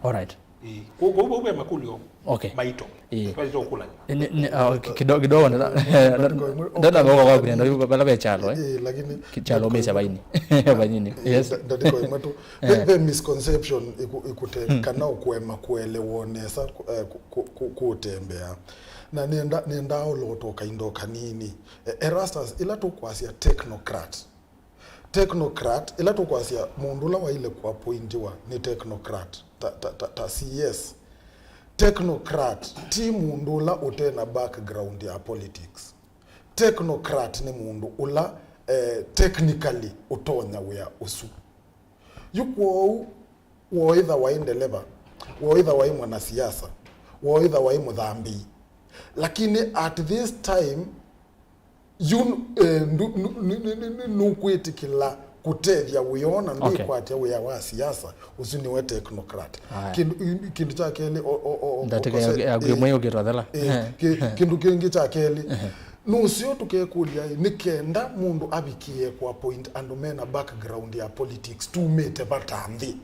All right. Ĩĩ. Kwoou vau ve makũlyo, okay, maito. Ĩĩ. Twaĩlĩte ũkũlany'a. Nĩ, nĩ, ah, ki-, kido-, kidogo, ndenda, ndenda, ndenda moko kwaku nenda vala ve kyalo, eh? Ĩĩ, lakini ki-, kyalo ndandĩko ũmĩsya vaini. Vaini. Ĩĩ, yes. Nda-, ndandĩko ĩmwe tu. Eh. Ve, ve misconception ĩkũ-, ĩkũte-, mm, kana ũkũema kũelewa nesa, kũ-, eh, kũ-, kũ-, kũ-, kũtembea. Na nenda, nenda ũloto kaindo kanini. Eh, Erastus, ĩla tũkwasya technocrat, technocrat, ĩla tũkwasya mũndũ ũla waĩle kũapointiwa nĩ technocrat, ta, ta, ta, ta C S. Technocrat ti mũndũ ũla ũte na background ya politics. Technocrat nĩ mũndũ ũla, eh, technically ũtonya wĩa ũsu. Yu kwoou, woĩtha waĩ ndeleva, woĩtha waĩ mwanasiasa, woĩtha waĩ mũthambĩi. Lakini at this time, yu, eh, ndu-, nu-, nu-, nu-, nu-, nu-, nũkwĩtĩkĩla kũtethya wĩa ona, okay, ndwĩkwatya wĩa wa siasa, ũsu nĩwe technocrat. Aya. Kĩndũ, kĩndũ kya kelĩ, o, o, o, ndatĩka ya, ya, eh, kwĩ mwĩ ũkĩtwathela. Eh, eh, kĩ-, eh, kĩndũ kĩngĩ kya kelĩ, ehe, nũseo tũkekũlya, ĩ, nĩ kenda mũndũ avikĩe kũ appoint andũ mena background ya politics tumĩte vata nthĩ.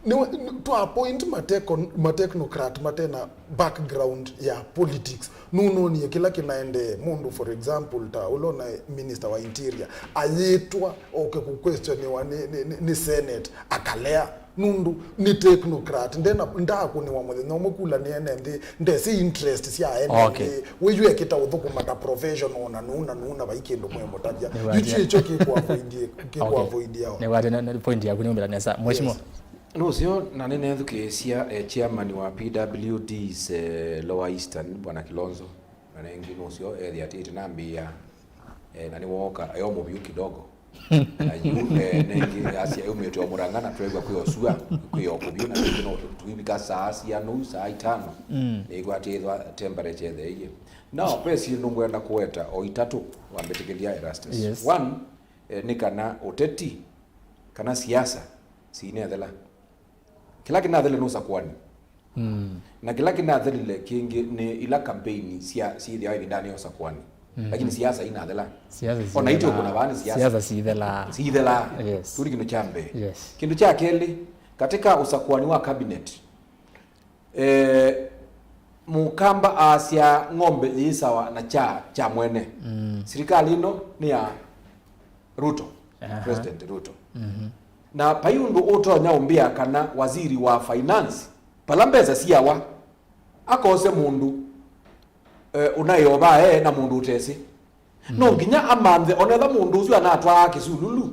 Nĩ, nĩ, tũ appoint mateko-, matechnocrat matena background ya politics. Nũnonie kĩla kĩnaendee. Mũndũ, for example, ta ũla ũnaĩ minister wa interior, ayĩtwa oke kũquestioniwa nĩ, nĩ, nĩ, nĩ Senate, akalea. Nũndũ nĩ technocrat, ndena, ndakũnĩwa mũthenya ũmwe kula nĩ ene nthĩ, ndesĩ interest sya ene, okay, nthĩ. Wĩyũe kĩta ũthũkũma ta professional na nũu na nũu na vai kĩndũ mwemũtavya. Nĩ watia. Yu kyo kĩkũavoidie, kĩkũavoidiao. Okay. Nĩ watia, na, na point yaku nĩũmĩla nesa. Mheshimiwa. Yes. Nũseo, na nĩnethukĩĩsya, eh, chairman wa P W Ds, eh, Lower Eastern, Bwana Kilonzo. Na nengĩ nũseo ethĩa atĩ ĩtĩ nambĩĩa, eh, na nĩwooka eo mũvyũ kidogo. Na yu, eh, nengĩ asya yumĩte o Murang'a na twew'a kwĩ o sua, kwĩ o kũvyũ, na nengĩ no tuivika saa sia nũu, saa itano. Mm. Nĩw'o atĩthwa temperature ĩtheeie. Now, ve syĩndũ ngwenda kũweta o itatũ, wambĩtĩkĩlya Erastus. Yes. One, eh, nĩ kana ũteti, kana siasa, siinethela. Kĩla kĩnathele nĩ ũsakũani. Mm. Na kĩla kĩnathelile kĩngĩ nĩ ila kampeini sya syĩthĩawa ĩvindanĩ ya ũsakũani. Mhm. Lakini siasa inathela. Siasa ona itũ sithela. Kuna vaa nĩ siasa. Siasa sithela. Sithela. Yes. Tuli kĩndũ kya mbee. Yes. Kĩndũ kya kelĩ, katika ũsakũani wa cabinet, eh, Mũkamba aasya ng'ombe yĩsawa na kya, kya mwene. Mm. Sirikali ĩno nĩ ya Ruto, aha. President Ruto. Mhm. Na vai ũndũ ũtonya ũmbĩa kana waziri wa finance, vala mbesa siawa, akose mũndũ, eh, ũnaĩ o vaa e na mũndũ ũtesĩ. No, mhm, nginya amanthe, onetha mũndũ ũsu anatwaa kĩsululu.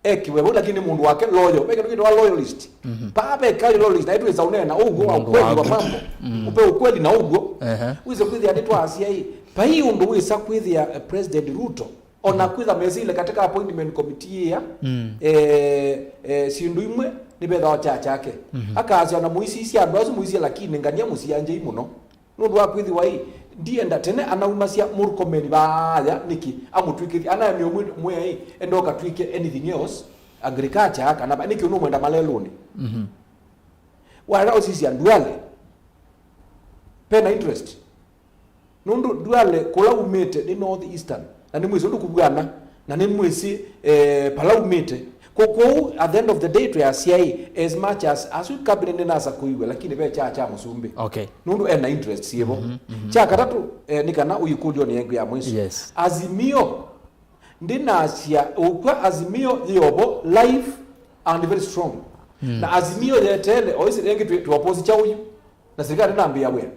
Ekiwe vau, lakini mũndũ wake loyal. Ve kĩndũ kĩtawa loyalist. Mhm. Paa ve kai loyalist, na itwĩsa ũneena ũw'o wa mũndũ ũkweli wa waku. Mambo. Mm. Ũpe ũkweli na ũw'o. Ehe. Wĩse kwĩthĩa nĩtwaasya ĩ, vai ũndũ wĩsa kwĩthĩa, eh, President Ruto ona, mm, kwĩtha mesĩile katika appointment committee ĩya, mm, eh, eh, syĩndũ imwe nĩvethĩawa kya kyake. Mhm. Akaasya ona mũisisya andũ asu mũisye, lakini ngania mũsianjei mũno. Nũndũ wa kwĩthĩwa ĩ, ndienda tene anaumasya Murkomen vaaya nĩkĩ amũtw'ĩkĩthye, anaemea ũmwĩa ĩ, enda ũkatw'ĩke anything else, agriculture, kana va-, nĩkĩ ũnũmwenda malelũnĩ. Mhm. Waenda ũsisya Duale, pena interest. Nũndũ Duale kũla umĩte nĩ North Eastern, na nĩmwĩsĩ ũndũ kũvw'ana, na nĩmwĩsĩ, eh, pala umĩte. Ko-, kwoou, at the end of the day, twĩasya ĩ, as much as asu cabinet nĩnasakũiwe, lakini ve kyaa kya mũsumbĩ. Okay. Nũndũ ena interest syĩvo. Mhm, mhm. Kya katatũ, eh, nĩ kana ũikũlyo nĩ engu ya mwiso. Yes. Azimio, ndĩnasya ũkw'a Azimio yĩovo live and very strong. Mm. Na Azimio yeteele, o isi rĩngĩ twĩ, twĩ opposite kya ũyu, na serikali nambĩa wĩa.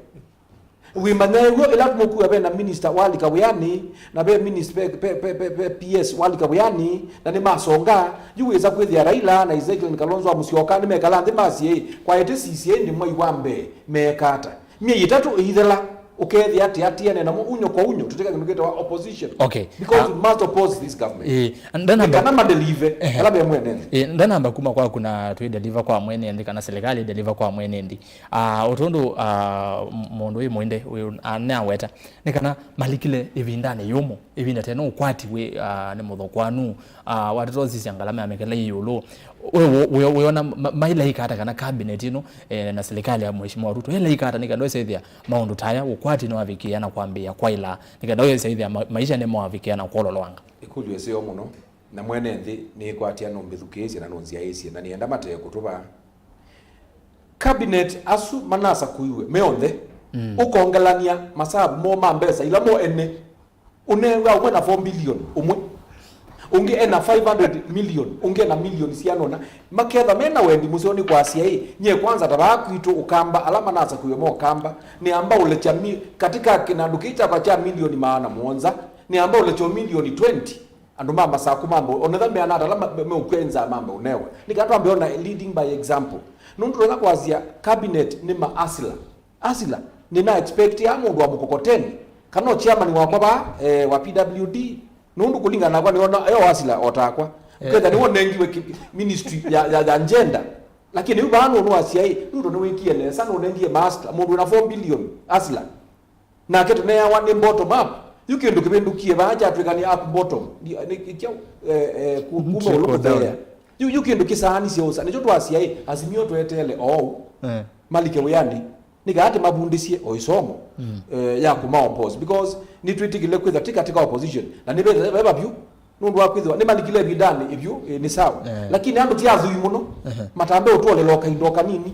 Wĩmanya ĩw'o ĩla mũkua ve na minister walika wĩanĩ, na ve minister, ve, ve, ve, ve, ve P S walika wĩanĩ, na nĩmasonga, yu wĩsa kwĩthĩa Raila na His Excellency Kalonzo wa Musyoka nĩmekala nthĩ masye, kwaete sisye ĩndĩ mwai wa mbee meeka ata? Myei ĩtatũ ĩithela, ũkethĩa atĩ atiane namo unyo kwa unyo, tũtĩka kĩndũ kĩtawa opposition. Okay. Because, ah, we must oppose this government. Eh, ndanamba, nĩ kana madelive, ehe, ala me mwene nthĩ. Eh, ndanamba kuma kwaku na twĩ deliver kwa mwene nthĩ, kana serikali deliver kwa mwene nthĩ. Ah, o tondũ, ah, m-, mũndũ wĩ mũinde ũyũ, ah, nĩaweta, nĩ kana malikile ĩvindanĩ yũmũ, ĩvinda tene ũkwati wĩ, ah, nĩ mũthũkwanu, ah, watete ũsisya ngalama ya mĩkele ĩ ĩũlũ. We wĩ-, wĩ-, wĩona ma-, mailaika ata kana cabinet ĩno, eh, na serikali ya Mheshimiwa Ruto ĩlaika ata nĩ kana ĩsethĩa maũndũ ta aya, ũkwati nĩwavikĩa na kwambĩĩa kwaĩla, nĩ kana ĩsethĩa ma-, maisha nĩmawavikĩa na kwololwanga? Ĩkũlyo ĩseo mũno, na mwene nthĩ nĩĩkwatya nũmbĩthukĩĩsye na nũnzyaĩĩsye, na nĩenda matee kũtũvaa. Cabinet asu manasakũiwe me onthe, mm, ũkongelany'a masavu moo ma mbesa ila mo ene, ũneew'a ũmwe na four billion ũmwe, ũngĩ ena five hundred million, ũngĩ ena million siana ũna, maketha mena wendi mũseo nĩ kwasya ĩ, nyie kwanza ta vaa kwitũ Ũkamba, ala manasakũiwe ma Ũkamba, nĩamba ũlekya mi-, katika kĩnandũ kĩĩ kyakwa kya milioni maana mũonza, nĩamba ũlekya o milioni twenty. Andũ ma Masaku mambe, onetha meana ata ala ma-, me-, meũkw'a nzaa mambe ũnewa. Nĩ kana twambe ona leading by example. Nũndũ tũtonya kwasya cabinet nĩ ma hustler. Hustler, nĩna expect ya mũndũ wa mũkokoteni, kana o chairman wakwa vaa, eh, wa P W D. Nũndũ kũlingana nakwa nĩona eo hustler o takwa. Eh. Ũkethĩa nĩwe ũnengiwe ki-, ministry ya, ya, ya gender. Lakini yu vaa nũnũ wasya ĩ, Ruto nĩwĩkie nesa, nũnengie ma hustler, mũndũ wĩna four billion hustler. Nake tũneawa nĩ bottom up. Yu kĩndũ kĩvĩndũkie vaa kyatw'ĩka nĩ up bottom. Nĩ, nĩ, nĩ kyaũ, eh, eh, ku-, kuma ĩũlũ kũtheea. Yu, yu kĩndũ kĩsaanisye ũsa. Nĩkyo twasya ĩ, Azimio tweteele oou. Eh. Malike wĩanĩ. Nĩ kana tũmavundĩsye o ĩsomo, mm, eh, ya kũma oppose. Because nĩtwĩtĩkĩle kwĩtha tĩ katika opposition. Na nĩ ve, ve, ve vyũ. Nũndũ wa kwĩthĩwa nĩmalikile ĩvindanĩ ĩvyũ, ĩ, nĩ sawa. Eh. Lakini andũ ti athwii mũno, ehe, matambe ũtũolela o kaindo kanini.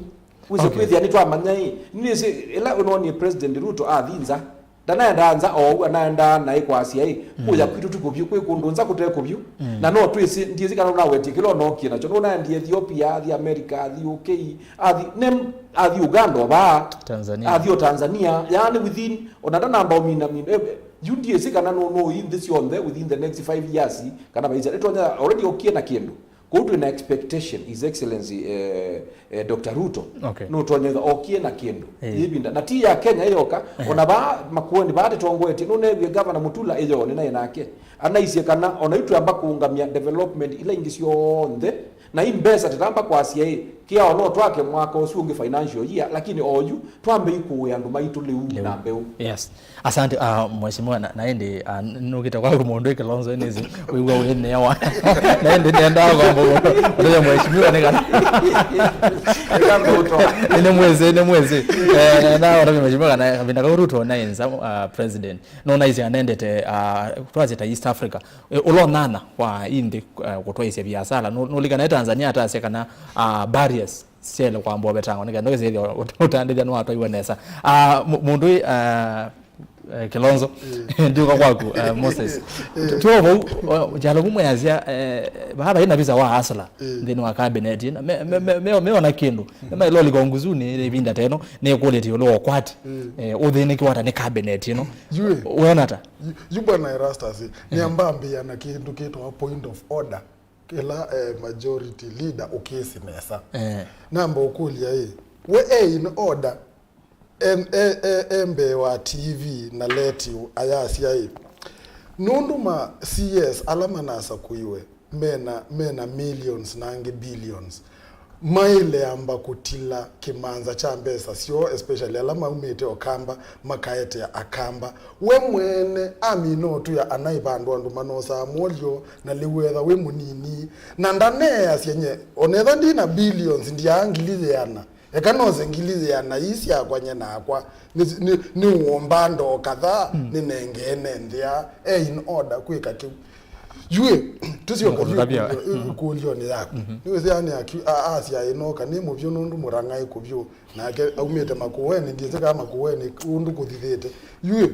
Wĩse, okay, kwĩthĩa nĩtwamanya ĩ, nĩsĩ ĩla ũnonie President Ruto athi nza, ndanaendaa nza oou, anaendaa naĩ kwasya ĩ, mm, kũya kwitũ ti kũvyũ, kwĩ kũndũ nza kũte kũvyũ. Mm. Na no twĩsĩ, ndyĩsĩ kana ũnawetie kĩla ũnookie nakyo, nũnaendie Ethiopia, athi America, athi U K, athi, nem, athi Uganda o vaa, Tanzania, athi o Tanzania, yaani within, ona ndanamba ũmina mina, eh, yu ndyĩsĩ kana nũ-, nũĩ nthĩ syonthe within the next five years, kana vaisya, nĩtonya already okie na kĩndũ. Kũu twĩ na expectation, His Excellency, eh, eh, Doctor Ruto, Okay. nũtonya ĩtha okie na kĩndũ. Eh. Ĩvinda. Na ti ya Kenya ĩyoka, Eh. ona vaa Makueni, vaa tĩtongoetye, nũneewie Governor Mutula ĩyoo nĩnaĩ nake. Anaisye kana ona yu twamba kũũngamya development ila ingĩ syonthe, na i mbesa tũtamba kwasya ĩ, kĩao no twake mwaka ũsu ũngĩ financial year, lakini oyu twambe ikũũe andũ maitũ lĩu na mbeũ. Yes. Asante, uh, mheshimiwa, na, na ĩndĩ, uh, nũkĩte kwaku mũndũ ĩ Kilonzo nĩsĩ wĩw'a wĩ newa. Na ĩndĩ nenda kwamba ũtũye mheshimiwa nĩ kana. Nĩ mwezi, nĩ mwezi. Eh, na ũtavya mheshimiwa kana kavinda kau Ruto na inza, uh, president. No naisi anendete, uh, twasye ta East Africa. Eh, ũla ũnana wa inthi, uh, kũtwaisya biasala. No, no likana Tanzania atasya kana, uh, barriers syele kwamba ũvetangwa nĩ kenda ũkĩsĩthya ũtandĩthya nĩwatwaiwe nesa. Ah, mu- mũndũ ĩ, ah, eh, Kilonzo, ndiũka kwaku, eh, Moses. Tuo vau, jalo vumwe yazia, eh, vaa vaĩ na visa wa hustler nthĩnĩ wa cabinet ĩno. Me- me- me- me- meona kĩndũ. Nĩmaĩlolika nguzunĩ ĩvinda teno nĩkũlĩte ĩũlũ wa ũkwati. Eh, ũthĩnĩkiwa ata nĩ cabinet ĩno? Yue. Wona ata? Yu- yu bwana Erastus, nĩambambĩa na kĩndũ kĩtawa point of order. Kĩla, eh, majority leader ũkĩsĩ nesa. Eh. Namba ũkũlya ĩ, we e in order, em- e- e- e mbee wa T V na letio ayasya ĩ, nũndũ ma C S ala manasakũiwe mena, mena millions na angĩ billions, maĩle amba kũtila kĩmanza kya mbesa syoo, especially ala maumĩte Ũkamba makaetea Akamba. We mwene amina ũtwĩa anaĩ vandũ andũ manosaa mwolyo, na lĩu etha wĩ mũnini na ndaneeasya nye, onetha ndi na billions, ndiaa ngili yĩana, eka nose ngili yĩana ii syakwa nye nakwa, nĩ- nĩ- nĩũomba ndoo kadhaa nĩnengee nenthĩa. E in order kwĩka kĩu? Yue, tũsyoka yu Kũtũtavya. ĩkũlyo- ĩkũlyonĩ yaku. Nĩwĩsĩ ani aki- a- asya ĩnoka nĩ mũvyũ nũndũ mũrang'aĩ kũvyũ, nake aumĩte Makueni, ndiĩsĩ kaa Makueni ũndũ kũthithĩte. Yue,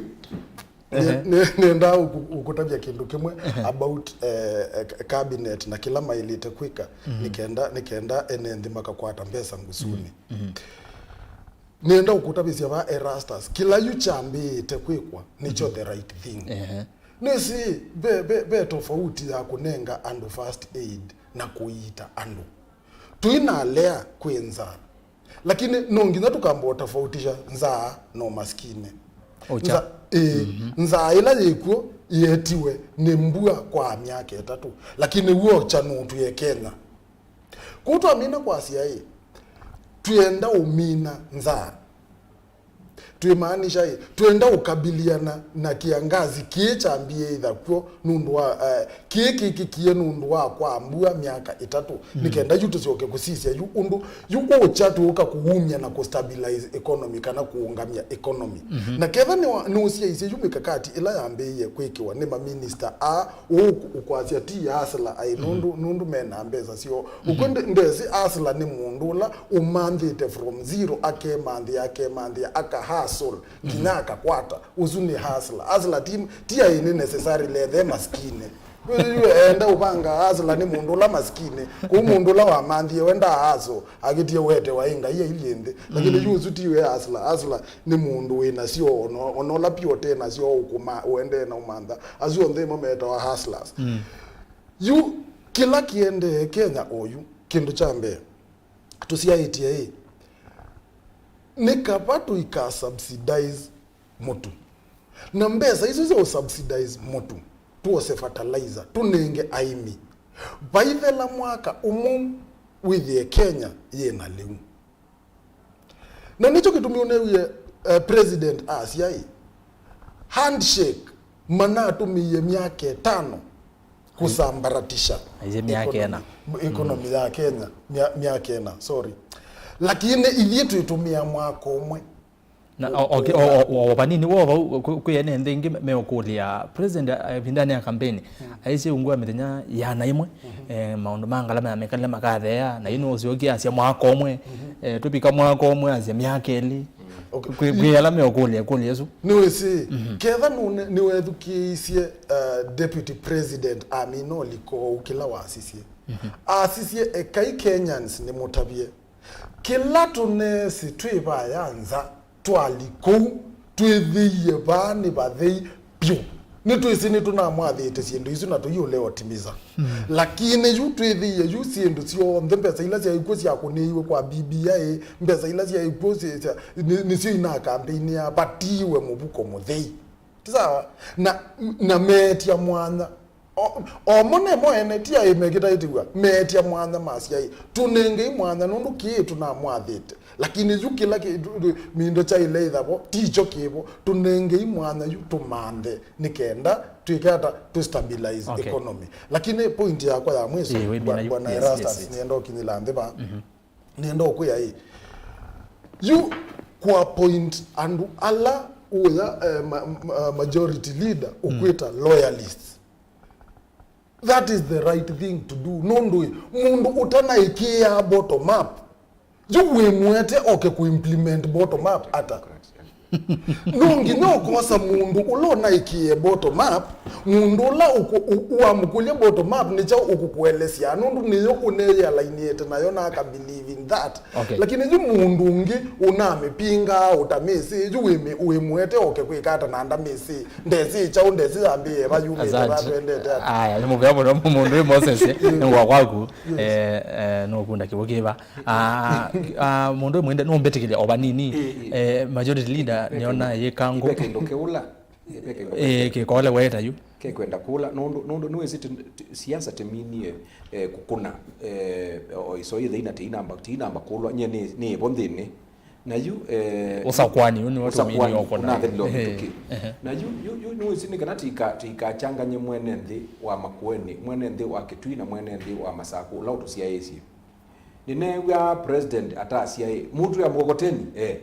nĩendaa ũkũtavya kĩndũ kĩmwe about, eh, eh, cabinet na kĩla maĩlĩte kwĩka nĩkenda, nĩkenda ene nthĩ makakwata mbesa ngũsũnĩ. Nĩenda ũkũtavĩsya va Erastus, kĩla yu kyambĩĩte kwĩkwa nĩkyo the right thing. Nĩsĩ ve, ve, ve tofauti ya kũnenga andũ first aid na kũiita andũ. Tũinalea kwĩ nzaa, lakini no nginya tũkamba ũtofautisha nzaa na ũmasikini. Nza, ĩĩ, nzaa ĩla yĩkw'o yĩetiwe nĩ mbua kwa myaka ĩtatũ, lakini w'o kyanũtw'e Kenya. Kũu twamina kwasya ĩ, twĩenda ũmina nzaa. Twĩmaanisha ĩ, twĩenda ũkabiliana na kĩangazi kĩĩ kyambĩĩe ĩtha kw'o nũndũ wa, eh, kĩĩ kĩkĩkie nũndũ wa kwa mbua myaka ĩtatũ, nĩ kenda yu tũsyoke kũsisya yu ũndũ yu ũkya tũũka kũumya na kũstabilize economy kana kũũngamya economy. Na ketha nĩwa- nũsyaisye yu mĩkakati ĩla yambĩĩe kwĩkĩwa nĩ maminista aa, ũũ ũkwasya ti hustler aĩ nũndũ, nũndũ mena mbesa syoo. Ũkw'o nde- ndesĩ hustler nĩ mũndũ ũla ũmanthĩte from zero akemanthĩa, akemanthĩa, aka hustle nginya akakwata. Ũsu nĩ hustler. Hustler ti, ti aĩ nĩ necessarily ethe masikini. Yu enda ũvanga hustler nĩ mũndũ ũla masikini. Kũu mũndũ ũla wamanthie we nda hustle, akĩtie wetewa ĩ Ngai ailyĩ nthĩ. Lakini yu ũsu tiwe hustler. Hustler nĩ mũndũ wĩ nasyo, ona, ona ũla pia ũte nasyo ũkũma, ũendee na ũmantha. Asu onthe ĩmo metawa hustlers. Yu kĩla kĩendee Kenya oyu, kĩndũ kya mbee, tũsyaĩtye ĩ, nĩ kava tũika subsidize mũtu. Na mbesa isu sya ũsubsidize mũtu, tuose fertilizer, tũnenge aĩmi. Vaithela mwaka ũmwe wĩthĩe Kenya yĩna lĩu. Na nĩkyo kĩtumi ũnewie, eh, president asya ĩ, handshake manatũmĩie myaka ĩtano kũsambaratisha Aisye myaka ĩna. Economy ya Kenya, mya- myaka ĩna, sorry. Lakini ithyĩ twĩtũmĩa mwaka ũmwe. Na o- o- o- o- o vanini wo vau kwĩ- kwĩ ene nthĩ ingĩ meũkũlya president, eh, ĩvindanĩ ya kampeni aisye ungu wa mĩthenya yana ĩmwe, eh, maũndũ ma ngalama ya mĩkalĩle makatheea, na yu nũsyokie asya mwaka ũmwe, eh, tũvika mwaka ũmwe asya myaka ĩlĩ. Okay. Kwĩ kwĩ ala meũkũlya ĩkũlyo ĩsu. Nĩwĩsĩ, ketha nũne- nĩwethukĩĩisye, uh, deputy president amina ũliko ũu kĩla wasisye. Asisye, ekai Kenyans nĩmũtavye. Kĩla tũneesĩ twĩ vaya nza, twali kũu, twĩthĩie vaa nĩ vathei vyũ. Nĩtwĩsĩ nĩtũnamwathĩte syĩndũ isu na tũiũlea ũtimisa. Lakini yu twĩthĩie yu syĩndũ syonthe, mbesa ila syaĩ kw'o syakũnĩiwe kwa B B I, mbesa ila syaĩ kw'o sya-, sya-, nĩ-, nĩsyo ina campaign ya vatiwe mũvuko mũthei. Ti sawa? Na, na meetya mwanya. O, o mo nemo ene, ti aĩ mekĩtaĩtĩw'a, meetya mwanya masyaĩ, "Tũnengei mwanya nũndũ kĩĩ tũnamwathĩte." Lakini yu kĩla kĩ-, tu-, tu-, mindo kyaĩle ĩthavo, ti kyo kĩvo. Tũnengei mwanya yu tũmanthe nĩ kenda twĩke ata tũ stabilize Okay. economy. Lakini point yakwa ya mwiso, Ĩĩ, wĩmina bwa-, yu. Bwana Yes, Erastus, yes, yes. nĩenda ũkinyĩla nthĩ va. Nĩenda ũkwĩa ĩ, yu kũ appoint andũ ala ũya, eh, ma-, ma-, majority leader ũkwĩta loyalists. That is the right thing to do. Nũndũ ĩ, mũndũ ũtanaĩkĩĩa bottom up, yu wĩmũete oke kũ implement bottom up ata? No nginya ũkosa mũndũ ũla ũnaĩkĩe bottom up, mũndũ ũla ũkũ-, ũ-, wamũkũlya bottom up nĩ kyaũ ũkũkũelesya, nũndũ nĩyo ũneyĩalainĩte nayo na aka believe in that. Okay. Lakini yu mũndũ ũngĩ ũnamĩpingaa ũtamĩsĩ, yu wĩmĩ-, wĩmũete oke kwĩka ata na ndamĩsĩ, ndesĩ kyaũ, ndesĩ yambĩĩe va, yumĩte va, Asante. Twendete ata? Aya, nĩ mũvea mũno mũndũ wĩ Moses, nĩ ngwa kwaku. Yes. Eh, eh, nũkunda kĩw'ũ kĩva. Ah, ah, mũndũ mwende nũmbĩtĩkĩlya o vanini. Ĩ, ĩ. Eh, majority leader Ĩve nĩona kĩndũ, yĩkangũ. Ĩve kĩndũ kĩũla. Ĩve kĩndũ Eh, kĩkole weta yu. Kekwenda kũla, nũndũ, nũndũ nĩwĩsĩ ti-, ti-, siasa tĩminie, eh, kũkũna, eh, o iso ithei na tiinamba, tiinamba kũlwa, nye nĩ, nĩ ĩvo nthĩnĩ. Na yu, eh, Ũsakwani, ũyũ nĩwe ũsakwani, tũminie ũkona. Ũnathelile o mĩtũkĩ. Ehe. Na yu, yu, yu, nĩwĩsĩ nĩ kana tika-, tikachanganye mwene nthĩ wa Makueni, mwene nthĩ wa Kitui na mwene nthĩ wa Masaku, ũla ũtũsyaĩĩsye. Nĩneew'aa president atasyaĩ, "Mtu ya mkokoteni, eh.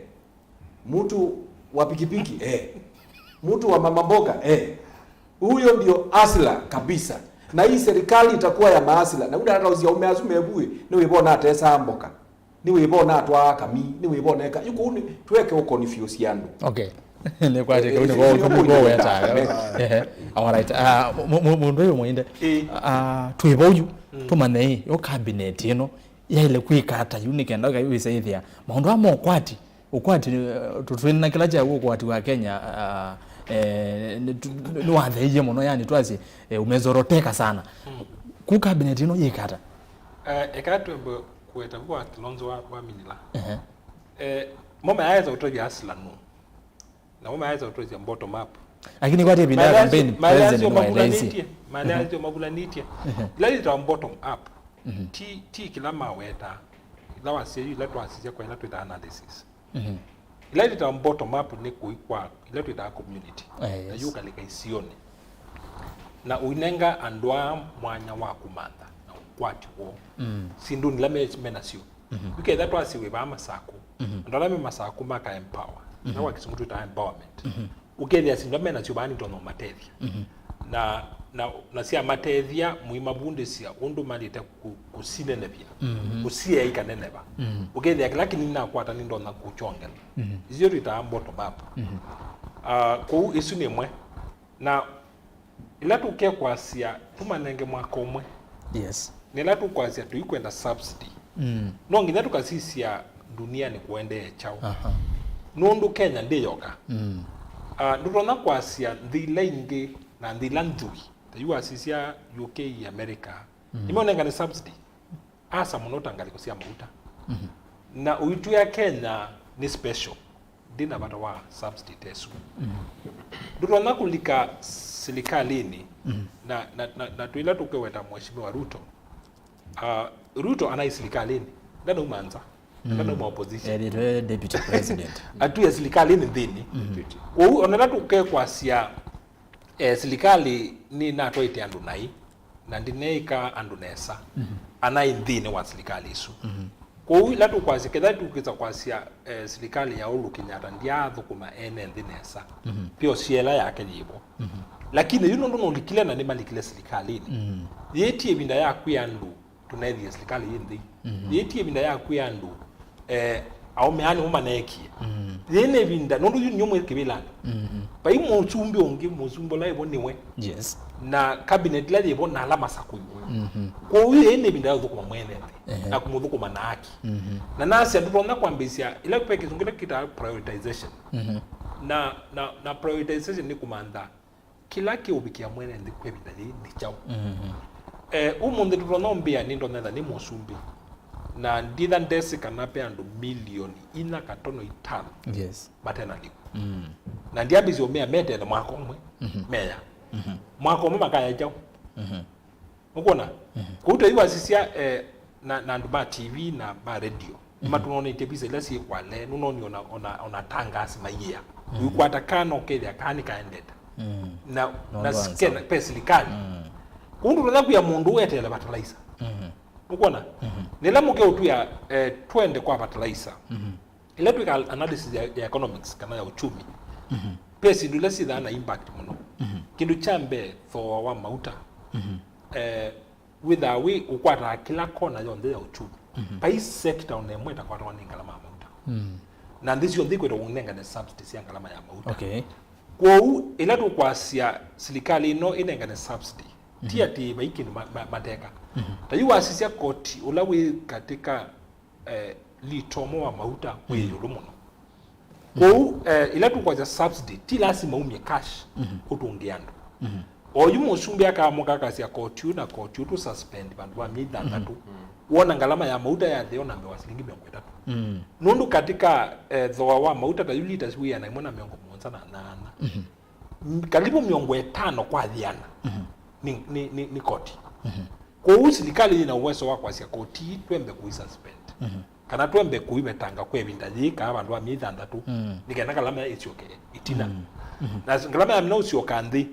Mtu wa pikipiki, eh. Mtu wa mama mboga, eh. Huyo ndio asla kabisa. Na hii serikali itakuwa ya maasla." Na unataka usia ume asu mebu, ĩ, nĩ wĩvona atesa mboka. Nĩ wĩvona atwaa kami, nĩ wĩvona eka. Yu kũu nĩ, tweke ũ confuse andũ. Okay. Nĩ kwa Eh, kau eh, nĩ eh, kwa eh, kau nĩ kwa eh, weta. eh. Ehe. All right. Ah, mu-, mu-, mũndũ ũyũ mwende. Eh. Ah, twĩ vau yu, Mm. tũmanye ĩ, yo cabinet ĩno yaĩle kwĩka ata yu nĩ kenda ũkaĩwĩsa ĩthĩa. Maũndũ aa ma ũkwati, ũkwati, eh, tũ-, twĩ na kĩla kya ũkwati wa Kenya, ah, eh, nĩ tu-, nĩwatheeie mũno, yani twasye, eh, umezoroteka sana. Mm. Ku cabinet ĩno yĩka ata? Eh, eka twembe kũweta vu wa Kilonzo wa, wa Minila. Ehe. Eh, mo mayaweza kũtwethya asla nũ. Na mo mayaweza kũtwethya bottom up. Lakini kwa ĩvinda ya campaign, president nĩwaeleisye. Maelezo mavulanĩtye, maelezo mavulanĩtye. Ehe. Ila yĩtawa bottom up. Mhm. Ti, ti kĩla maweta. Ila wasya yu, ila twasisya kwa ila twĩtaa analysis. Mhm. Ila yĩtawa bottom up nĩ kũi kwa ila twĩtaa community. Eh, na yes. Yu ũkalika isionĩ. Na ũinenga andũ aa mwanya wa kũmantha na ũkwati woo. Mm. Syĩndũnĩ ila me, me nasyo. Mhm. Yu ketha twasye wĩ vaa Masaku. Mhm. Andũ ala me Masaku maka empower. Mhm. Na kwa kĩsũngũ twĩtaa empowerment. Mhm. Ũkethĩa syĩndũ ila me nasyo vaa nitonya ũmatethya. Mhm. Na, na, na syamatethya, mũimavundĩsya ũndũ malĩte kũ-, kũsinenevya, Mhm. kũsiea ikaneneva. Mhm. Ũkethĩa kĩla kĩnini nakwata nĩndonya kũkyongela. Mhm. Icio twĩtaa bottom up. Mhm. Ah, kwoou ĩsu nĩ ĩmwe. Na ĩla tũkekwasya tũmanenge mwaka ũmwe, Yes. na ĩla tũkwasya tũikwenda subsidy, Mm. no nginya tũkasisya ndunianĩ kũendee kyaũ. Aha. Nũndũ Kenya ndĩ yoka. Mm. Ah, ndũtonya kwasya nthĩ ila ingĩ na nthĩ ila nthwii, ta yu wasisya U K, America, Mm. nĩmeũnengane subsidy. Asa mũno ta ngalĩko sya mauta. Mhm. Na ũitwĩa Kenya nĩ special, ndĩ na vata wa subsidy ta ĩsu. Mhm. Ndũtonya kũlika silikalĩnĩ Mhm. na, na, na, na twĩla tũkeweta Mheshimiwa Ruto. Ah, Ruto anaĩ silikalĩnĩ, ndanauma nza, Mhm. ndanauma opposition. Ethĩtwe deputy president. Atwĩe silikalĩnĩ nthĩnĩ. Mhm. Kwoou, ona ĩla tũkekwasya, eh, silikalĩ nĩnatwaĩte andũ naĩ, na ndĩneĩka andũ nesa, Mhm. anaĩ nthĩnĩ wa silikalĩ ĩsu. Mhm. Kwoou ĩla tũkwasya, ketha tũkĩsa kwasya, eh, silikalĩ ya Uhuru Kenyatta ndyathũkũma ene nthĩ nesa, Mhm. pio syela yake yĩvo. Mhm. Lakini yu nũndũ nũlikile na nĩmalikile silikalĩnĩ, Mhm. yĩti ĩvinda ya kwĩa andũ tũnethie silikalĩ yĩ nthĩ. Mhm. Yĩti ĩvinda ya kwĩa andũ, eh, aũme aa nĩmo maneekie. Mhm. Yĩĩ nĩ ĩvinda, nũndũ yu nĩo mwĩ kĩvĩlanĩ. Mhm. Vai mũsumbĩ ũngĩ, mũsumbĩ ũla wĩvo nĩwe. Yes. Na cabinet ĩla yĩvo na ala masakũiwe. Mhm. Kwoou yĩĩ nĩ ĩvinda ya ũthũkũma mwene nthĩ, Ehe. na kũmũthũkũma na aki. Mhm. Na nasya ndũtonya kwambĩĩsya, ĩla ve kĩsũngũ kĩla kĩtaa prioritization. Mhm. Na, na, na prioritization nĩ kũmantha kĩla kĩũvikĩa mwene nthĩ kwa ĩvinda yĩĩ nĩ kyaũ? Mhm. Eh, ũmũnthĩ tũtonya ũmbĩa nĩ ndonetha nĩ mũsumbĩ. Na nditha ndesĩ kana ve andũ milioni inya katono itano Yes. mate na lĩu. Mm. Na ndiambĩsye ũmea metele mwaka ũmwe, Mhm. meya. Mhm. Mwaka ũmwe makaya kyaũ? Mhm. Ũkwona? Mhm. Kũu tei wasisya, eh, na, na andũ ma T V na ma radio. Mhm. Nĩmatũnonetye visa ila syĩ Kwale, nũnoni ona, ona, ona tangasi maiĩa. Mhm. Ũikwata kana ũkethĩa kana nĩkaendete. Mm. Na, Nũndũ na wa sikena, nzau. Pe silikali. Mm. Kũu ndũtonya kwĩa mũndũ ũetele fertilizer. Mhm. Ũkwona? Mhm. Nĩla mũke ũtwĩa, eh, twende kwa fertilizer. Mhm. Ĩla twĩkaa analysis ya, ya economics kana ya uchumi, Mhm. pe syĩndũ ila syĩthaa na impact mũno. Mhm. Kĩndũ kya mbee, thooa wa mauta. Mhm. Eh, wĩthaa wĩ ũkwataa kĩla kona yonthe ya uchumi. Mhm. Vai sector ona ĩmwe ĩtakwatawa nĩ ngalama ya mauta. Mm. Na nthĩ syonthe ikwĩtwa ũnengane subsidy sya ngalama ya mauta. Okay. Kwoou, ĩla tũkwasya silikalĩ ĩno ĩnengane subsidy, ti Mhm. atĩ vai kĩndũ ma, ma, mateka. Mhm. Ta yu wasisya koti ũla wĩ katika eh, lita ũmwe wa mauta wĩ Mm. ĩũlũ mũno. Kwoou, eh, ĩla tũkwasya subsidy, ti lasima umye cash Mhm. ũtũngĩe andũ. Mhm. Oyu mũsumbĩ akaamũka akasya koti ũũ na koti ũũ tũ suspend vandũ va myei thanthatũ. Mhm. Wona ngalama ya mauta yathĩa na mbee wa silingi mĩongo ĩtatũ. Mm. Nũndũ katika, eh, thooa wa mauta ta yu liters wĩana ĩmwe na mĩongo mũonza na nyanya. Mhm. M-, karibu mĩongo ĩtano kwa yĩana Mhm. nĩ, nĩ, nĩ, nĩ koti. Mhm. Kwoou silikalĩ yĩna ũweso wa kwasya koti ii twembe kũisuspend. Mhm. Kana twembe kũivetanga kwa ĩvinda yĩĩ kana vandũ va myei thanthatũ, Mm. nĩ kana ngalama ĩsyoke ĩtina. Mm. Mhm. Na ngalama yamina ũsyoka nthĩ,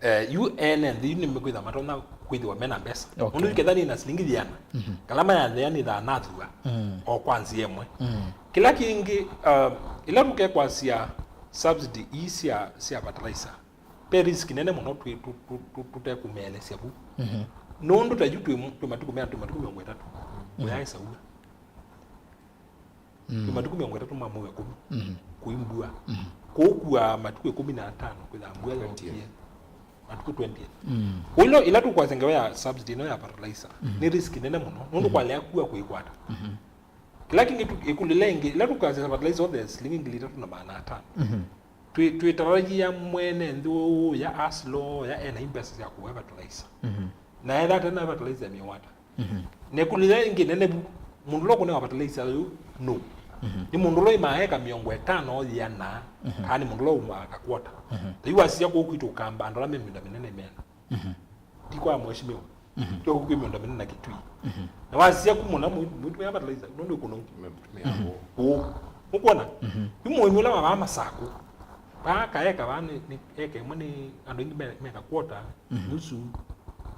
eh, yu ene nthĩ yu nĩmekwĩtha matonya kwĩthĩwa mena mbesa. Okay. Nũndũ yu ketha nĩna silingi yĩana, Mhm. ngalama ya nthĩa nĩthaa nathua Mm. o kwa nzĩa ĩmwe. Mm. Kĩla kĩngĩ, um, ĩla tũkekwasya subsidy ii sya, sya fertilizer, ve risk nene mũno twĩ, tũ, tũ, tũ, tũtekũmeelesya vu. Mhm. Nũndũ ta yu twĩ, twĩ matukũ mea, twĩ matukũ mĩongo ĩtatũ. Mhm. Kũyaĩ saua. Mm. Twĩ matukũ mĩongo ĩtatũ ma mwei wa ĩkũmi. Mhm. Kũi mbua. Mhm. Kũu kua matukũ ĩkũmi na atano kwĩthaa mbua yokie. Twentieth. Matukũ twentieth. Mm. Kũu ĩla, ĩla tũkwasya ngewa ya subsidy ĩno ya fertilizer, Mhm. nĩ risk nene mũno. Nũndũ Mhm. kwalea kua kũikwata. Mhm. Kĩla kĩngĩ tu-, ĩkũlyo ĩla ĩngĩ, ĩla tũkasya fertilizer ũthee silingi ngili itatũ na maana atano. Mhm. Twĩ-, twĩtarajia mwene nthĩ ũũ ya aslo ya ena imbesa sya kũwa fertilizer. Mhm. Na etha tena fertilizer mĩwata. Mhm. Na ĩkũlyo ĩla ĩngĩ nene vu, mũndũ ũla ũkũnewa fertilizer yu nũ? Mhm. Nĩ mũndũ ũla ũimaa eka mĩongo ĩtano yĩana, Mhm. kana nĩ mũndũ ũla ũimaa kakwota? Mhm. Ta yu wasisya kũu kwitũ Ũkamba, andũ ala me mĩũnda mĩnene mena. Mhm. Ti kwa mheshimiwa. Mhm. Tyo kwĩ mĩũnda mĩnene na Kitui. Mhm. Na wasisya kumũna mũitumĩa fertilizer, nũndũ ĩkũnũ. Tumia Mhm. hapo. Kũũ. Ũkwona? Mhm. Yu mũĩmi ũla wavaa Masakũ. Vaa kaeka vaa nĩ, nĩ eka ĩmwe nĩ andũ aingĩ me, meka quarter, Mhm. nusu,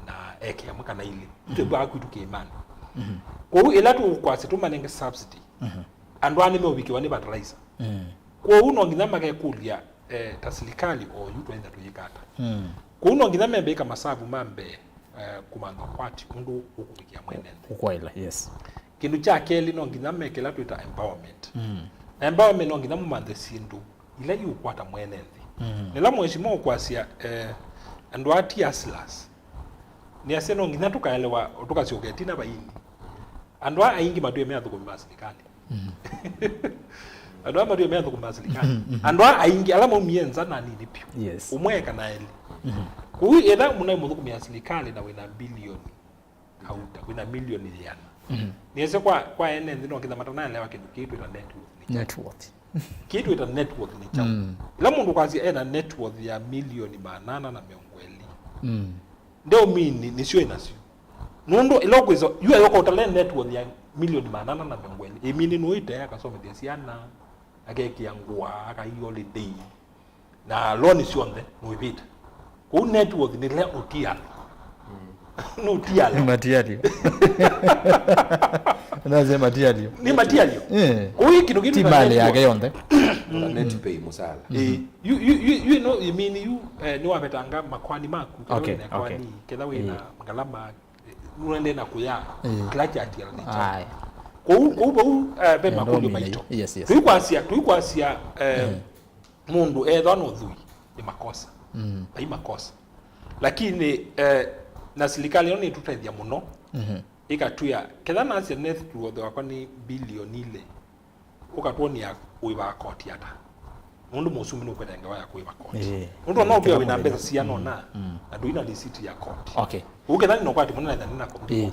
na eka ĩmwe kana ilĩ. Mhm. Twĩ vaa kwitũ kĩĩmanĩ. Mhm. Kwoou ĩla tũkwasya tũmanenge subsidy, Mhm. andũ aa nĩmeũvikĩwa nĩ fertilizer. Mm. Kwoou no nginya makekũlya, eh, ta silikalĩ oyu twaĩtha tũyĩka ata? Mm. Kwoou no nginya membe ĩka masavu ma mbee, eh, kũmantha ũkwati ũndũ ũkũvikĩa mwene nthĩ. Ũkwaĩla, yes. Kĩndũ kya kelĩ no nginya meke ĩla twĩta empowerment. Mm. Na empowerment no nginya mũmanthe syĩndũ ila iũkwata mwene nthĩ. Mm. Nĩla mheshimiwa ũkwasya, eh, andũ aa ti hustlers. Nĩasya no nginya tũkaelewa, tũkasyoka ĩtina vaini. Andũ aa aingĩ matwĩe me athũkũmi ma silikalĩ. Mhm. Andũ aa matwĩe me athũkũmi ma silikalĩ. Mhm, mhm. Andũ aa aingĩ ala maumie nza na nini piũ. Yes. Ũmwe kana elĩ. Mhm. Kũu ĩla mũnaĩ mũthũkũmĩa silikalĩ na wĩna mbilioni kauta, wĩna milioni yĩana. Mhm. Nĩasya kwa, kwa ene nthĩ no nginya matanaelewa kĩndũ kĩĩ twĩta net worth nĩ kyaũ. Net worth. Kĩĩ twĩta net worth nĩ kyaũ. Mm. Ĩla mũndũ kwasya ena net worth ya milioni maana ana na mĩongo ĩlĩ. Mm. Ndeũmini nĩsyo ĩnasyo. Nũndũ ĩla ũkwĩsa, yu ayoka ũtale net worth ya milioni maana ana na mĩongo ĩlĩ. Ĩmini nũĩte akasomethya syana, akekĩa ngũa, akai holiday. Na loan syonthe nũivĩte. Kũu net worth nĩ ĩla ũtialya. Mm. Nũtialya. Nĩ material. Nase material. Nĩ material. Eh. Kũu ĩ kĩndũ kĩu ti mali yake yonthe. Net pay mũsala. Eh, you, you, you, you know, I mean, you, eh, nĩwavetanga makwani maku, ketha Okay, wĩna kwani, okay. Ketha wĩna Eh. ngalama, eh, nũendee na kũya, Eh. kĩla kyatiala nĩ kyaũ. Aye. Kũu, kũu vau, eh, ve Eh, makũlyo ndomine maito. Yes, yes. Tũikwasya, tũikwasya, eh, Eh. mũndũ ethwa no thui, nĩ makosa. Mm. Vai makosa. Lakini, eh, na silikalĩ ĩno nĩtũtethya mũno, Mhm. ĩkatwĩa, ketha nasya net worth wakwa nĩ bilioni ilĩ, ũkatwony'a ũĩvaa koti ata? Nũndũ mũsumbĩ nũkwenda ngewa ya kũĩva koti. Ĩĩ. Nũndũ ona ũkĩa wĩna mbesa siana ona, na ndũina lisiti ya koti. Okay. Ũketha nĩ nokwati mũno na ĩtha nĩna koti. Ĩĩ.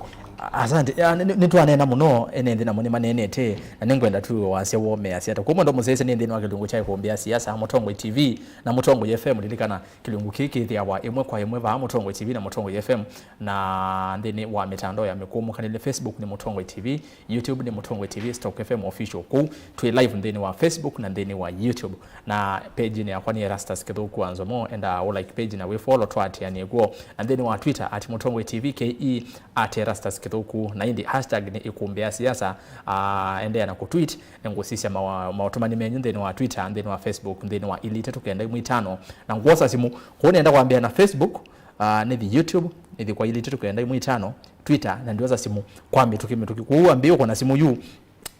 Asante. Ah, nĩ- nĩ- nĩtwaneena mũno, ene nthĩ namo nĩmaneenete, na nĩngwenda tu wasya woo measya ata. Kwa mwendo mũsese nĩ nthĩnĩ wa kĩlungu kya ĩkũmbĩ ya siasa, Mũtongoi T V na Mũtongoi F M. Lilikana kĩlungu kĩĩ kĩthĩawa ĩmwe kwa ĩmwe vaa Mũtongoi T V na Mũtongoi F M, na nthĩnĩ wa mĩtandao ya mĩkũmũkanĩle, Facebook nĩ Mũtongoi T V, YouTube nĩ Mũtongoi T V, Stock F M Official. Kũu twĩ live nthĩnĩ wa Facebook na nthĩnĩ wa YouTube. Na page-inĩ yakwa nĩ Erastus Kĩthũku wa Nzomo, enda ũ like page na wĩ follow, twaatĩanĩe kw'o. Na nthĩnĩ wa Twitter at Mũtongoi T V K E, at Erastus Kĩthũku, na ĩndĩ hashtag nĩ ĩkũmbĩ ya siasa. Ah, endeea na kũtweet, nĩngũsisya mawa- maũtũmani menyu nthĩnĩ wa Twitter, nthĩnĩ wa Facebook, nthĩnĩ wa ili itatũ kenda imwe itano. Na ngwosa simũ, kũu nĩenda kwambĩa na Facebook, ah, nĩthi YouTube, nĩthi kwa ili itatũ kenda imwe itano, Twitter, na ndiosa simũ kwa mĩtũkĩ mĩtũkĩ. Kwoou ambĩĩa ũkũna simũ yu,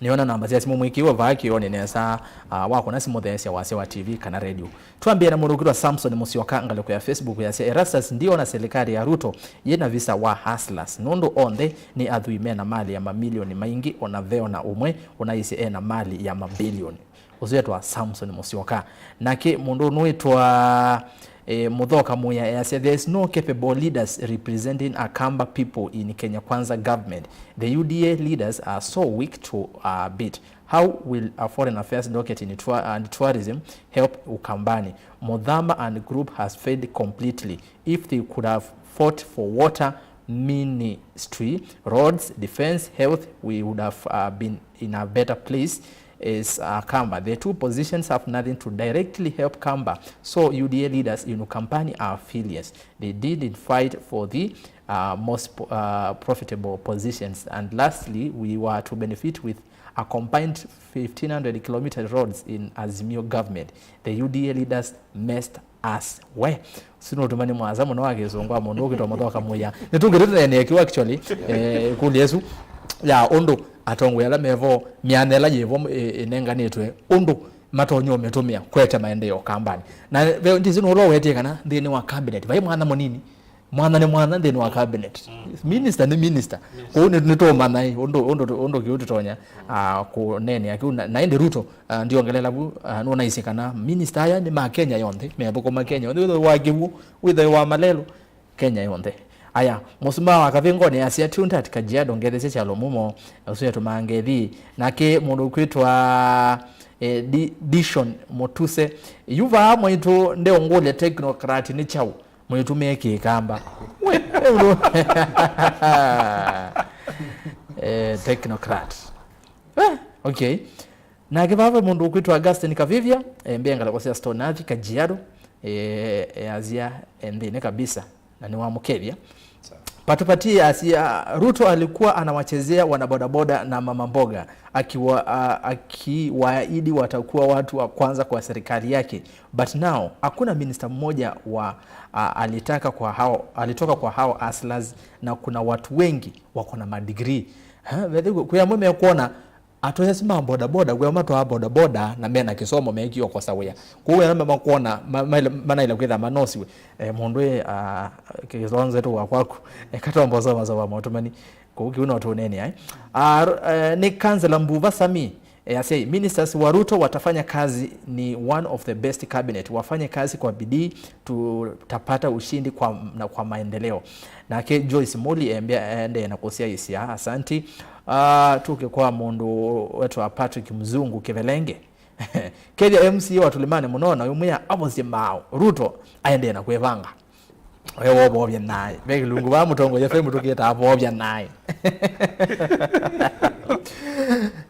nĩona namba sya simũ mwĩkĩĩwe vaa kĩonĩ nesa. Ah, wakũna simũ theesya wasya wa T V kana radio. Twambĩe na mũndũ ũkwĩtwa Samson Musyoka, ngalĩko ya Facebook yasya, Erastus, ndiona serikali ya Ruto yĩna visa wa hustlers, nũndũ onthe nĩ athwii mena mali ya mamilioni maingĩ, ona ve ona ũmwe ũnaisye ena mali ya mabilioni. Ũsu etwa Samson Musyoka. Nake mũndũ ũnũĩtwa, eh, Mũthoka Mũya easya, there is no capable leaders representing Akamba people in Kenya Kwanza government. The U D A leaders are so weak to a bit. How will a foreign affairs docket in tou- and tourism help Ukambani? Muthama and group has failed completely. If they could have fought for water, ministry, roads, defense, health, we would have, uh, been in a better place as, uh, Kamba. The two positions have nothing to directly help Kamba. So U D A leaders in Ukambani are failures. They didn't fight for the, uh, most, uh, profitable positions. And lastly, we were to benefit with a combined fifteen hundred kilometer roads in Azimio government. The U D A leaders messed us. We, ũsu nĩ ũtũmani mũasa mũno wa kĩsũngũ wa mũndũ ũkwĩtwa Mũthoka Mũya. Nĩtũngĩtũtũneenea kĩu actually, eh, ĩkũlyo ĩsu ya ũndũ atongoi ala mevo, mĩana ĩla yĩvo, ĩ- ĩnenganĩtwe, ũndũ matonya ũmĩtũmĩa kũete maendeeo Kambani. Na ve- ndĩsĩ nũla ũwetie kana nthĩnĩ wa cabinet vai mwana mũnini, mwana nĩ mwana nthĩnĩ wa cabinet. Minister nĩ minister. Kwoou nĩ- nĩtũũmanya ĩ, ũndũ, ũndũ, ũndũ kĩu tũtonya, ah, kũneenea kĩu. Na, na ĩndĩ Ruto, ah, ndiongelela vu, ah, nũnaisye kana minister aya nĩ ma Kenya yonthe, methũkũma Kenya yonthe, wĩthwe wa Kĩw'ũ, wĩthwe wa Malelo, Kenya yonthe. Aya, mũsumbĩ wa Kavingoni asya, tuned at Kajiado, ngethesya Kyalo Mumo, ũsu etũmaa ngethi. Nake mũndũ ũkwĩtwa, eh, Di- Dishon Mũtuse, yu vaa mwaitũ ndeũngũlya technocrat nĩ kyaũ? Mwĩtumĩe Kĩkamba. We, we, bro. Eh, technocrat. Eh, okay. Nake vava mũndũ ũkwĩtwa Augustine Kavivia, eh, mbĩa ngalĩko sya Stone Athi, Kajiado, eh, eh, azia, eh, nthĩnĩ kabisa, na nĩwamũkethya. Patupati asia, Ruto alikuwa anawachezea wanabodaboda na mama mboga, akiwa, a- akiwaahidi watakuwa watu wa kwanza kwa serikali yake. But now, hakuna minister mmoja wa, a- alitaka kwa hao, alitoka kwa hao hustlers, na kuna watu wengi wako na madigrii. Ha, kwĩ amwe mekuona atũesi ma bodaboda, kwĩ amwe matwaa bodaboda na mena kĩsomo mekie ũkosa wĩa. Kwoou amwe makuona ma- maile- manaile kwĩtha manosiwe. Eh, mũndũ ĩ, ah, kĩsonze tu wa kwaku. Eh, katombo soma soma motumani. Kũu kĩu no tũneenea, eh? Ah, ru- eh, nĩ Kansela Mbuva Sami, eh, asya, ministers wa Ruto watafanya kazi, ni one of the best cabinet. Wafanye kazi kwa bidii, tutapata ushindi kwa, na kwa maendeleo. Nake Joyce Muli embea- endee na kũsyaĩsya, asanti. Ah, tũke kwa mũndũ wetwa Patrick Mzungu Kĩvelenge. Kethya M C A wa Tulimani mũno na wĩmwĩa avosye maaũ, Ruto aendee na kwĩvanga. We wovovya naĩ. Ve kĩlungu vaa Mũtongoi F M tũkĩtaa vovya naĩ.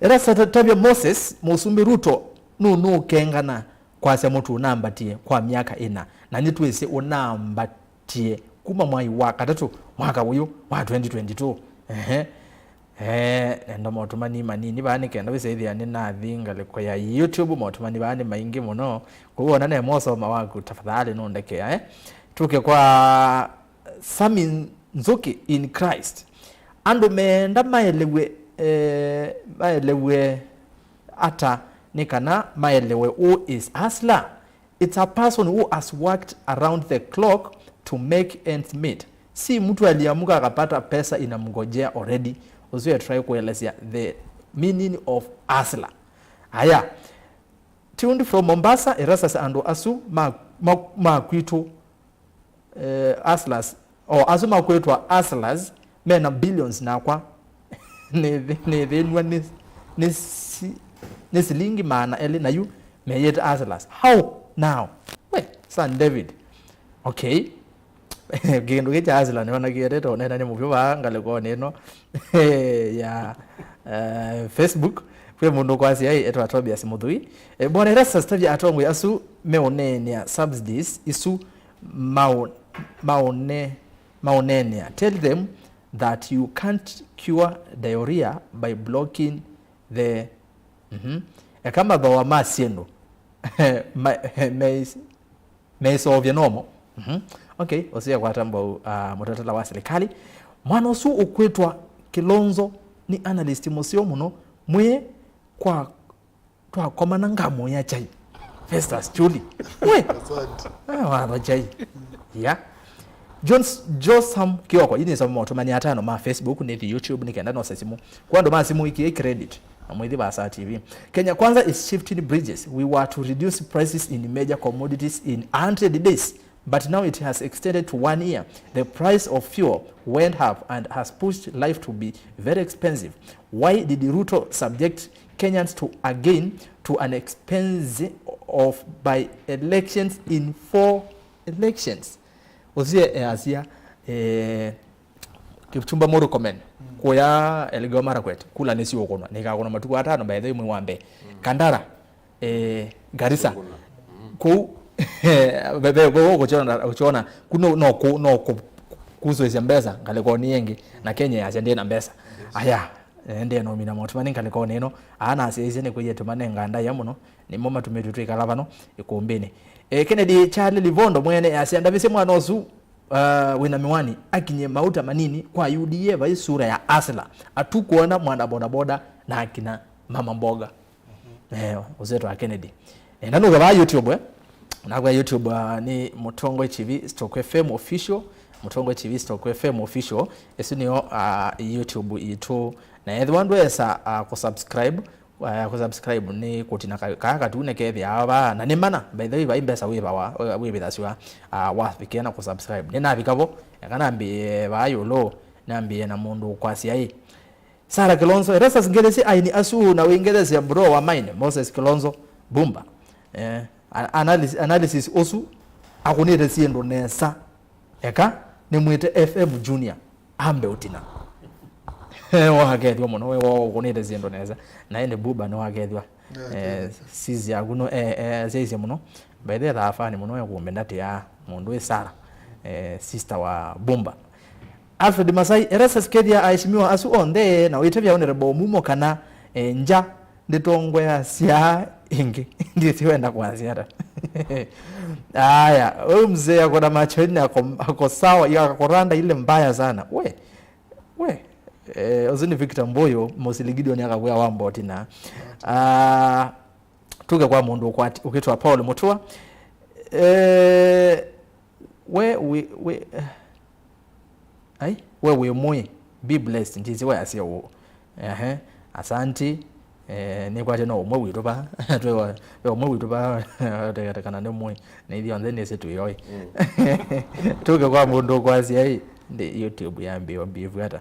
Ĩla Satavia Moses, Mũsumbĩ Ruto nũnũũkengana kwasya mũtu ũnambatie kwa myaka ĩna, na nĩtwĩsĩ ũnambatie kuma mwai wa katatũ mwaka ũyũ wa twenty twenty-two. Ehe. Eh, nenda motumani manini vaa nĩ kenda wĩsa ĩthĩa nĩnathi ngalĩko ya YouTube. Motumani vaa nĩ maingĩ mũno, kwoou ona ne mosoma waku, tafadhali nũndekea, eh? Tũke kwa Sami Nzuki in Christ. Andũ meenda maelewe, eh, maelewe ata nĩ kana maelewe who is hustler? It's a person who has worked around the clock to make ends meet. Si mtu aliamka akapata pesa inamngojea already. Usiwe try kuelezea the meaning of hustler. Haya. Tuned from Mombasa, Erastus, andũ asu ma, ma, ma kwitũ, eh, hustlers, o asu makwĩtwa hustlers, mena billions nakwa. Nĩthĩ-, nĩthĩnw'a nĩ, nĩ, si, nĩ silingi maana elĩ na yu meyĩta hustlers. How now? We, son David. Okay. Kĩndũ kĩ kya hustler nĩona kĩetete ũnena nĩ mũvyo vaa ngalĩkonĩ ĩno ya, eh, Facebook. Kwĩ mũndũ ũkwasya, "Ĩ, etwa Tobias Mũthui." Eh, Bwana Erastus, tavya atongoi asu meũneenea subsidies isu maũ-, maũne-, maũneenea. Tell them that you can't cure diarrhea by blocking the, mhm. Eka mathooa ma syĩndũ. Ma-, me-, meĩseũvya nomo. Mhm. Okay, ũsĩe kwata mbau, ah, mũtalatala wa silikalĩ. Mwana ũsu ũkwĩtwa Kilonzo nĩ analyst mũseo mũno. Mwĩe kwa twakomana ngamũĩa chai. Festus Chuli. We. Asante. Ah, watho chai. Ya. Jones, Josam Kioko, ini soma maũtũmani atano ma Facebook, nĩthi YouTube, nĩkenda nose simũ. Kwa andũ ma simũ ikiĩ credit. Na mwĩthi Basa T V. Kenya Kwanza is shifting bridges. We were to reduce prices in major commodities in a hundred days. But now it has extended to one year. The price of fuel went up and has pushed life to be very expensive. Why did Ruto subject Kenyans to again to an expense of by elections in four elections? Ũsie easya, eh, Kipchumba Murkomen, mm, kũya Elgeyo Marakwet, kula nĩsiũkũnwa, nĩkakũnwa matukũ atano, by the way, mwei wa mbee. Mm. Kandara, eh, Garissa. Kũu, ve-, ve-, ve-, ũkũkyona, ũkyona, ku no, no ku, no ku, kusũĩsya mbesa ngalĩkonĩ ĩngĩ, na Kenya yasya ndĩ na mbesa. Aya, eh, ndĩ na ũmina maũtũmani ngalĩkonĩ ĩno, aa nasyaisye nĩ kwĩyĩtũma nĩ nganda ya mũno, nĩmo matũmĩtwe twĩkala vano ĩkũmbĩnĩ. Eh, Kennedy Charlie Livondo mwene yasya, "Ndavisye mwana ũsu, uh, wĩna mĩwani, akinyie mauta manini kwa U D A vai sura ya asla, atukuona mwana bodaboda na akina mama mboga." Eh, ũzetwa Kennedy. Eh, na nũke vaa YouTube, eh? Nakwa YouTube, ah, nĩ Mũtongoi T V stroke F M official. Mũtongoi T V stroke F M official. Ĩsu nĩyo, ah, YouTube itũ. Na ethĩwa ndwesa, ah, kũsubscribe, ah, kũsubscribe nĩ kũtina ka-, kaa katune kethĩawa vaa. Na nĩ mana, by the way, vai mbesa wĩvawa, wĩvĩthasw'a, ah, wavikĩa na kũsubscribe. Nĩnavika vo, eka nambĩe vaa ĩũlũ, nambĩe na mũndũ ũkwasya ĩ. Sarah Kilonzo, Erastus, ngelesye aini asu na wĩngethesya bro wa mine, Moses Kilonzo Bumba. Eh, a-, analysis, analysis ũsu akũnĩte syĩndũ nesa. Eka nĩmwĩte F M Junior ambe ũtina. Wakethwa mũno, we wa ũkũnĩte syĩndũ nesa. Na ĩndĩ Bumba nĩwakethwa. Eh, sis yaku no, eh, eh, syaisye mũno. By the way, thaa fani mũno, ekũmbe ndatĩa mũndũ wĩ Sarah, eh, sister wa Bumba. Alfred Masai, Erastus, kethĩa aheshimiwa asu onthe na ũitavya Honorable Mumo kana, eh, nja ndĩtongoeasya ĩngĩ. Ndiĩsĩ wenda kwasya ata. Aya, ũyũ mzee ako na macho nne, ako, ako sawa, ya ako randa ile mbaya sana. We, we, eh, ũsu nĩ Victor Mboyo, Mosili Gideon akawĩa wa Mboti na. Ah, tuke kwa mũndũ ũkwati-, ũkĩtwa Paul Mutua. Eh, we, we, we, ai, we wĩ mũĩ, be blessed, ndisi we asya ũũ. Ehe, asanti. Eh, nĩkwatya no ũmwe witũ va, twĩ wa, we ũmwe witũ va, tekana nĩ mũĩ, na ithyonthe nĩsĩ twĩoi. Mm. Tuke kwa mũndũ ũkwasya ĩ, ndi YouTube yambĩwa mbivu ata.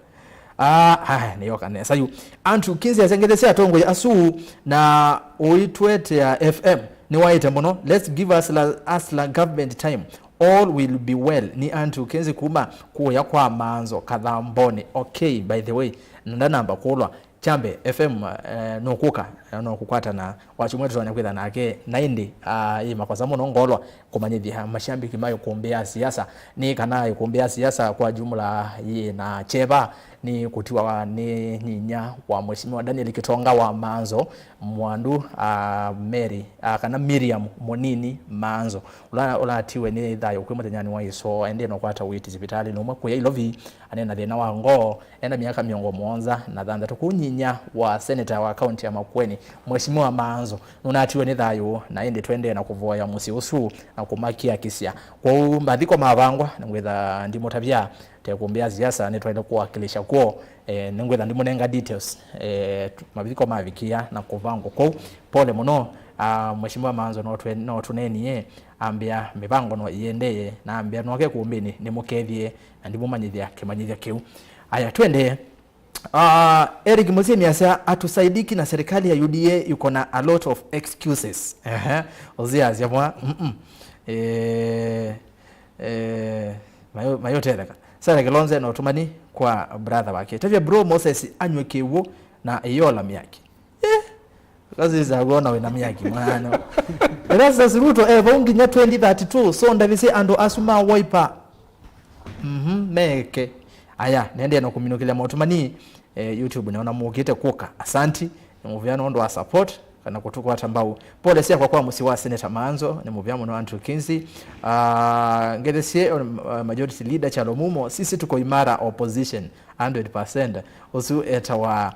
Ah, ah, nĩyoka nesa yu. Andrew Kinsey asengethesya atongoi asu na ũitwetea F M. Nĩwaĩte mũno. Let's give us la, us la government time. All will be well. Nĩ Andrew Kinsey kuma kũya kwa Manzo Kathamboni. Okay, by the way, na ndanamba kũlwa. Kyambe F M, eh, nũkũka, eh, nũkũkwatana. Wachumwe tũtonya kwĩtha nake. Na ĩndĩ, ah, yĩ makosa mũno ngolwa kũmanyĩthya mashambiki ma ĩkũmbĩ ya siasa. Nĩ kana ĩkũmbĩ ya siasa kwa jumla yĩ na kyeva nĩ kũtiwa nĩ nyinya wa Mheshimiwa Daniel Kitonga wa Manzo, Mwandu, ah, Mary, ah, kana Miriam Mũnini Manzo, ũla ũlatiwe nĩ thayũ kwĩ mũthenyanĩ wa ĩsoo, aendee na ũkwata ũiiti sivitalĩnĩ ũmwe kũya Ilovi, anena thĩna wa ngoo, ena myaka mĩongo mũonza na thanthatũ. Kũu nyinya wa seneta wa kaunti ya Makueni, Mheshimiwa Manzo, nũnatiwe nĩ thayũ, na ĩndĩ tũendee na kũvoya mũsyĩ ũsu na kũmakiakisya. Kwoou mathiko mavangwa, nĩngwĩtha ndimũtavya, te ĩkũmbĩ ya siasa nĩtwaĩle kũwakilisha kw'o. Eh, nĩngwĩtha ndimũnenga details, eh, tu-, mathiko mavikĩa na kũvangwa kũu. Pole mũno, Ah, Mheshimiwa Manzo no twe-, no tũneenie, ambĩa mĩvango no ĩendee, na ambĩa noke kũmbĩnĩ nĩmũkethye, na ndimũmanyĩthya kĩmanyĩthyo kĩu. Aya, twendee. Ah, Eric Musimi asya, "Hatusaidiki na serikali ya U D A, iko na a lot of excuses." Ehe, ũziasya mwa, mm-mm. Eh, eh, mayo-, mayotetheka. Sara Kilonze no tũmani kwa brother wake. Tavya bro Moses anywe kĩw'ũ na ĩyola mĩaki. Eh, kaziza kuona wĩna mĩaki mwana. Erastus Ruto, eh, vau nginya twenty thirty-two, so ndavisye andũ asu ma Wiper. Mhm, meke. Aya, nendee na kũminũkĩlya motũmani, eh, YouTube nĩona mũkĩte kũka. Asanti, nĩ mũvea nĩ ũndũ wa support, kana kũtũkwata mbau. Pole syakwa kwa mũsyĩ wa Senator Manzo, nĩ mũvea mũno Andrew Kinsey. Ah, ngethesie, um, uh, majority leader Kyalo Mumo, sisi tuko imara opposition, hundred percent. Ũsu etawa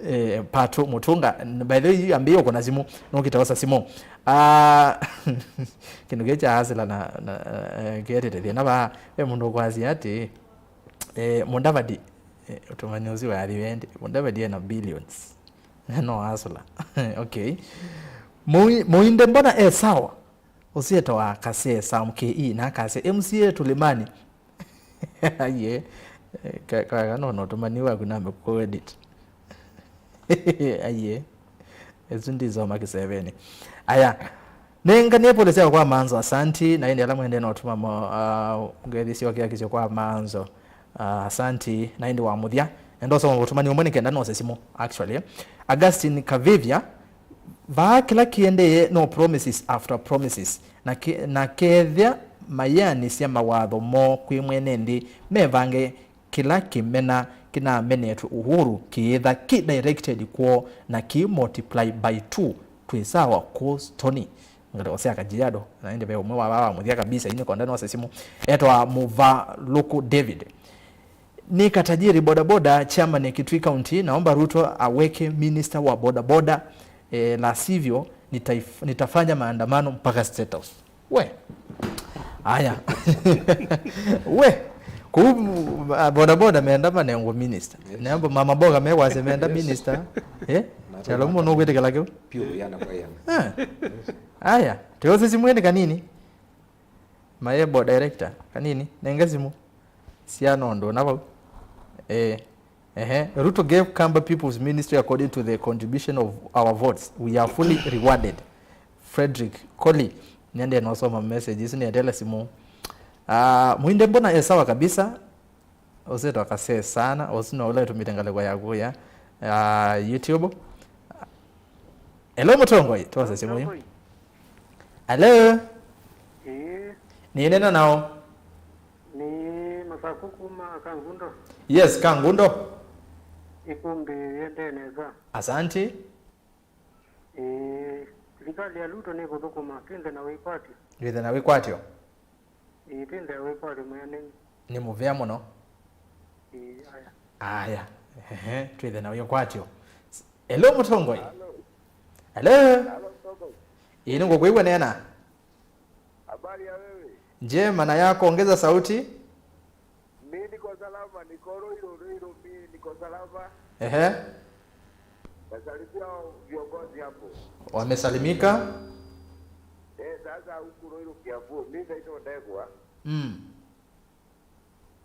Eh, Pato Mutunga, n-, by the way, ambĩĩe ũkũna simũ, nũkĩte osa simũ. Ah, kĩndũ kĩĩ kya hasila na, na, eh, kĩetete thĩna vaa, ve mũndũ ũkwasya atĩ, eh, Mudavadi, eh, ũtũmani ũsu wathi wendi, Mudavadi ena billions. No hasla. Okay. Mũi-, Mũinde mbona e sawa? Ũsyĩtwa Kasee Sam K E na akasya, "M C A Tũlĩmanĩ." Aiye. Ka-, kaka no, no tũmani waku nambe kũ edit. Aiye. Esu ndisoma kĩseveni. Aya. Nenganie pole syakwa kwa Manzo, asanti. Na ĩndĩ ala mwende no tũma mo, ah, ngethi syokĩakisyo kwa Manzo. Ah, asanti. Na ĩndĩ wa mũthya. Enda ũsoma ũtũmani ũmwe nĩ kenda nose simũ, actually. Augustine Kavivya, vaa kĩla kĩendee no promises after promises. Na ke-, na kethĩa mayeanĩsya mawatho moo kwĩ mwene nthĩ, mevange kĩla kĩmena kĩnamenetwe Uhuru kĩĩtha kĩ directed kwoo na kĩ multiply by two, twĩ sawa kũũ Stony. Ngalĩko sya Kajiado, na ĩndĩ ve ũmwe wa, wa, wa mũthya kabisa, inĩ konda nose simũ, etwa Muvalũku David. Ni katajiri bodaboda, chairman ya Kitui County, naomba Ruto aweke minister wa bodaboda, eh, la sivyo nitaif-, nitafanya maandamano mpaka State House. We. Aya. We. Kuu, ah, bodaboda meenda manengwa minister. Yes. Nembo mama boga mekwasya meenda minister. Eh? Na Kyalo Mumo nũkwĩtĩkĩla kĩu? Piũ yana kwa yana. Eh. Aya. Tuose simũ ĩndĩ kanini. Mayebo director, kanini, nenge simũ. Siana ũndũ na vau. Eh, ehe. Ruto gave Kamba People's Ministry according to the contribution of our votes. We are fully rewarded. Frederick Koli, niende nosoma message isu nietele simũ. Ah, Mũinde mbona e sawa kabisa. Ũsĩ twakasee sana, ũsĩ no ũla ĩtũmĩte ngalĩko yaku ya, ya YouTube. Hello, Mũtongoi, twasasya mũyo. Mũtongoi. Hello? Ĩĩ. Nĩnena nao? Nĩ Masaku kuma Kangundo. Yes, Kangundo. Ĩkũmbĩ yendee nesa. Asanti. Ĩĩ, silikalĩ ya Ruto nĩkũthũkũma, twĩnthe na wĩkwatyo. Twĩnthe na wĩkwatyo. Ĩĩ, twĩnthe na wĩkwatyo mwĩanĩu. Nĩ mũvea mũno. Ĩĩ, aya. Aya. Ehe, twĩnthe na wĩkwatyo. S-, hello, Mũtongoi. Hello. Hello. Hello, Mũtongoi. Ĩĩ, nĩngũkwĩw'a, neena. Habari ya wewe? Njema, na yako, ongeza sauti. Mi niko salama, niko Ruiru, Ruiru, mi niko salama. Ehe. Nasalimia viongozi hapo. Wamesalimika. Eh, sasa huku Ruiru Kiambu, mi naitwa Ndegwa. Mm.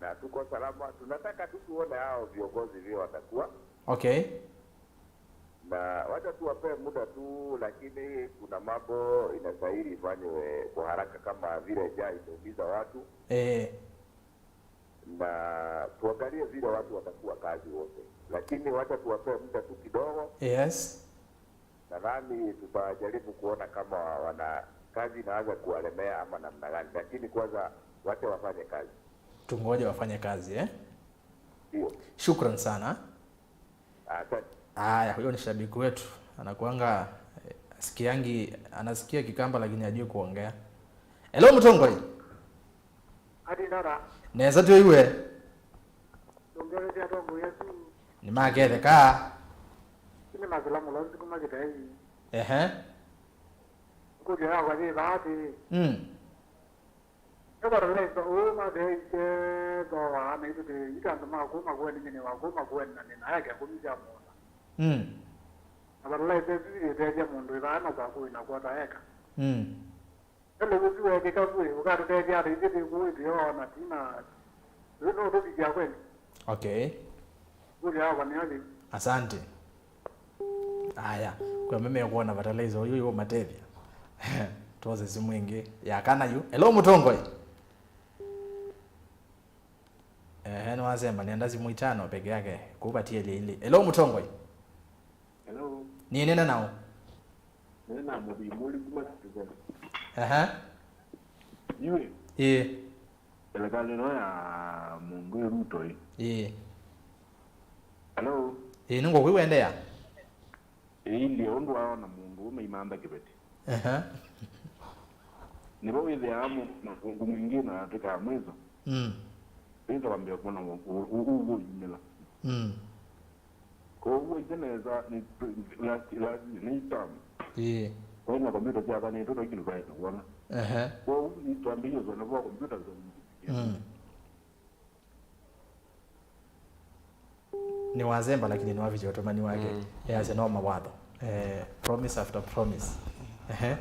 Na tuko salama. Tunataka tu tuone hao viongozi vile watakuwa. Okay. Na wacha tuwapee muda tu, lakini kuna mambo inastahili ifanywe kwa haraka kama vile njaa imeumiza watu. Eh. Na tuangalie vile watu watakuwa kazi wote. Lakini wacha tuwapee muda tu kidogo. Yes. Nadhani tutajaribu kuona kama wana kazi inaanza kuwalemea ama namna gani. Lakini kwanza wacha wafanye kazi. Tungoje wafanye kazi, eh? Ndio. Shukran sana. Asante. Haya, huyo ni shabiki wetu. Anakuanga, eh, sikiangi, anasikia Kikamba lakini hajui kuongea. Hello, Mũtongoi. Ati ndara. Nesa tu iwe. Ndongeresia tongo yesu. Nĩ maketheka. Nĩ masila mũlo siku makĩtai. Ehe. Kũlyo yakwa yĩ vaa atĩ. Mm. Nĩkatũlesa ũũ matheeisye thooa na itũtĩ ita andũ ma kũũ Makueni, nyie nĩ wa kũũ Makueni na nĩ na eka ĩkũmi sya mũũnda. Mm. Na fertilizer ĩsu yĩtethya mũndũ ĩvaa na kwa kũina kwota eka. Mm. Ele ũsu wekĩka kwĩ, ũkatũtethya ata ithyĩ twĩ kũũ ĩthĩo na tina, yu no tũvikĩa kweli? Okay. Kũlya yakwa nĩyo yĩu. Asante. Aya, kwĩ amwe mekwona fertilizer ũyũ ũmatethya. Twose simu ĩngĩ ya kana yu. Hello, Mũtongoi. Ehe, nĩwasemba, nenda simu itano peke yake. Kũvatie ilĩ ilĩ. Hello, Mũtongoi. Hello. Nĩnena nao. Nĩna mũthii mũli kuma Citizen. Ehe. Iwe. Ĩĩ. Serikali ĩno ya mũndũ ĩ Ruto ĩ. Ĩĩ. Hello. Ĩĩ, nĩngũkwĩw'a, endeea. Ĩilye ũndũ waona mũndũ ũme imantha kĩveti. Ehe. Nĩvo wĩthĩaa mũndũ na ũngũ mwingĩ na atĩkaa mwiso. Mm. Wĩsa wambĩa kuona ũguo yumĩla. Mm. Kwoou ĩte nesa nĩ last, last, nĩ term. Ĩĩ. Kwaina kompyuta syathanĩtwe, twa kĩndũ twaĩte kuona. Ehe. Kwoou nĩ twambĩie ũsoma kwa kompyuta. Mm. Nĩwasemba, lakini nĩwavikia ũtũmani wake. Mm. Easya no mawatho. Eh, promise after promise. Ehe.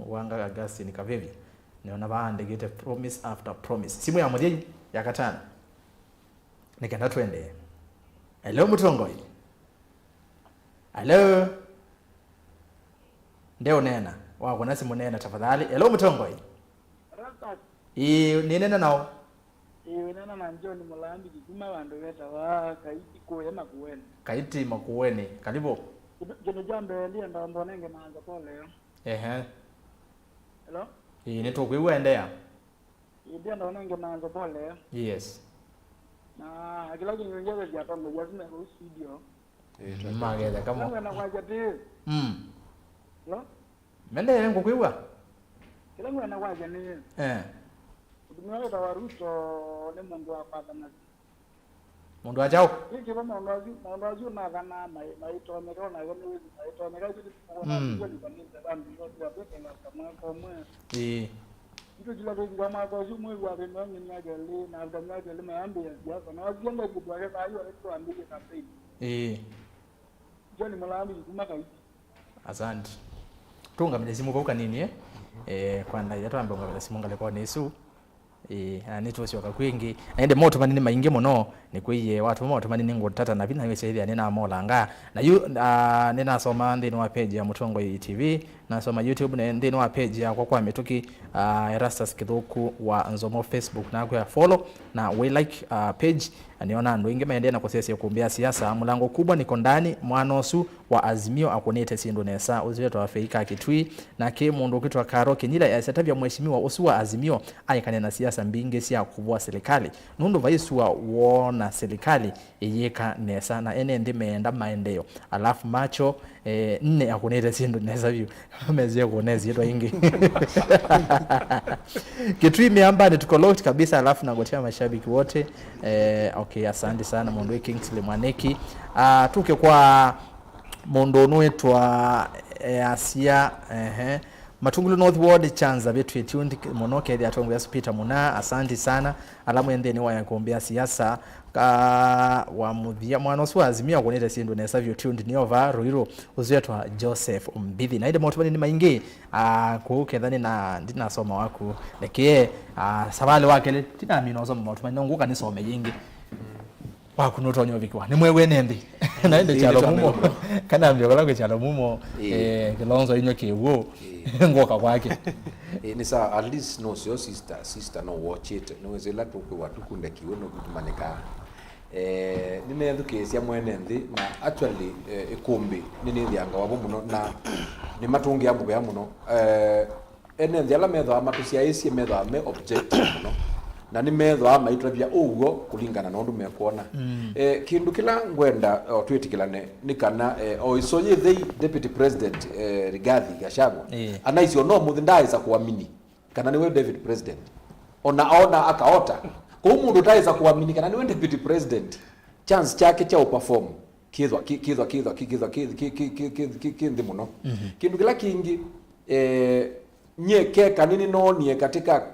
Wanga Augustine Kavivi. Nĩona vaandĩkĩte promise after promise. Simu ya mũthya yu, ya katano. Nĩ kenda twendee. Hello, Mũtongoi. Hello. Ndeũneena. Wakũna simũ, neena tafadhali. Hello, Mũtongoi. Rastas. Ĩĩ, nĩnena nao. Ĩĩ, wĩnena na John Mũlambiki kuma vandũ vetawa Kaiti kũya Makueni. Kaiti Makueni. Karibu. Kĩndũ, kĩndũ kya mbee ndienda mbonenge na nza pole yo. Ehe. Hello? Ĩĩ, nĩtũkwĩw'a, endeea. Ĩĩ, ndienda ũnenge manzo pole. Yes. Na kĩla kĩngĩ ngethethya atongoria asu me kũu studio. Ĩĩ, mm, magetheka mo. Kĩla ngwenda kwasya ti. Mm. Lo? Mendeee, ngũkwĩw'a. Kĩla ngwenda kwasya nĩ. Eh. Mũtumĩa wĩtawa Ruto nĩ mũndũ wa kwathana. Mũndũ wa kyaũ? Ĩkĩva maũndũ asu, maũndũ asu mathanaa mai-, maitonyeka, onake nĩwĩsĩ maitonyeka, ĩsu nĩkũona. Mm. Visually vanĩte vandũ vyonthe, vyonthe na kamwaka ũmwe. Ĩĩ. Itũ kĩla twĩthika mwaka ũsu, mwei wa thĩna wa myaka ĩlĩ, na after myaka ĩlĩ mayambĩĩa siasa, na wasie ndĩkĩtwake saa yu, twambĩĩe campaign. Ĩĩ. John Mũlambiki kuma Kaiti. Asante. Tũũngamĩle simũ vau kanini, eh? Eh, kwa ndaĩa twambe ũngamĩle simũ ngalĩkonĩ ĩsu. Ĩĩ, na nĩtũsyoka kwĩngĩ. Na ĩndĩ motũmani nĩ maingĩ mũno, nĩkwĩie watũma motũmani nĩngũtata na vinya wĩsya ĩthĩa nĩnamolanga. Na yu, ah, nĩnasoma nthĩnĩ wa page ya Mũtongoi T V, nasoma YouTube, na nthĩnĩ wa page yakwa kwa mĩtũkĩ, ah, Erastus Kĩthũku wa Nzomo Facebook, nakwĩa follow, na wĩ like, ah, page, na nĩona andũ aingĩ maendee na kũsyaĩĩsya ũkũmbĩ ya siasa. Mũlango kubwa niko ndani, mwana ũsu wa Azimio akũnĩte syĩndũ nesa. Ũsu wĩtawa Feika Kitui, nake mũndũ ũkwĩtwa Karo Kinyila easya, tavya mheshimiwa ũsu wa Azimio aekane na siasa mbingĩ sya kũvũa silikalĩ, nũndũ vai sua woona silikalĩ ĩyĩka nesa, na ene nthĩ meenda maendeeo, alafu macho, eh, nne akũnĩte syĩndũ nesa vyũ. Mesie kũnesie twa ingĩ. Kitui miambani, tuko locked kabisa, alafu nagotea mashabiki wote. Eh, okay, asante sana mũndũ wĩ Kingsley Mwaniki. Ah, tuke kwa mũndũ ũnũĩtwa, eh, Asia, ehe. Matungulu North Ward, Chanza, betwĩ tuned mũno, kethĩa atongoria asu Peter Muna, asante sana. Ala mwĩ nthĩnĩ wa ĩkũmbĩ ya siasa, ka wa mũthya, mwana ũsu wa Azimio akũnĩte syĩndũ nesa vyũ, tuned nĩ ova Ruiru, ũsu etwa Joseph Mbithi. Na ĩndĩ motũmani nĩ maingĩ, ah, kũu ketha nĩna, ndinasoma waku. Nĩkĩe, ah, savalĩ wa kelĩ, tinamina ũsoma motũmani, no ngũka nĩsome yĩngĩ. Waku nũtonya ũvikĩwa. Nĩmwew'e nĩ nthĩ. Na ĩndĩ kyalo mumo. Kana mbio kala kwĩ kyalo mumo, eh, Kilonzo inywe kĩw'ũ. Ngoka kwake. Eh, nĩ sawa, at least no sio sister, sister no watchite. No wezela tukwĩwa tukundekiwe no kutumanika. Eh, nĩnethukĩĩsya mwene nthĩ na actually, eh, ĩkũmbĩ nĩnĩthĩanga wavo mũno na nĩmatũngĩa mũvea mũno. Eh, Ene nthĩ ala methĩawa matũsyaĩĩsye methĩawa me objective mũno, na nĩmethĩawa maitũtavya ũw'o kũlingana na ũndũ mekwona. Mm. Eh, kĩndũ kĩla ngwenda, o, twĩtĩkĩlane nĩ kana, eh, o ĩso yĩthei Deputy President, eh, Rigathi Gachagua, eh, anaisye ona ũmũnthĩ ndaaĩsa kũamini kana nĩwe David President. Ona aona akaota. Kwoou mũndũ ũtaaĩsa kũamini kana nĩwe Deputy President, chance kyake kya ũperform kĩthwa, kĩ-, kĩthwa, kĩthwa, kĩ-, kĩthwa, kĩ-, kĩ-, kĩ-, kĩ-, kĩ-, kĩ-, kĩ nthĩ mũno. Mhm. Kĩndũ kĩla kĩngĩ, eh, nyie keka nĩnĩnoonie katika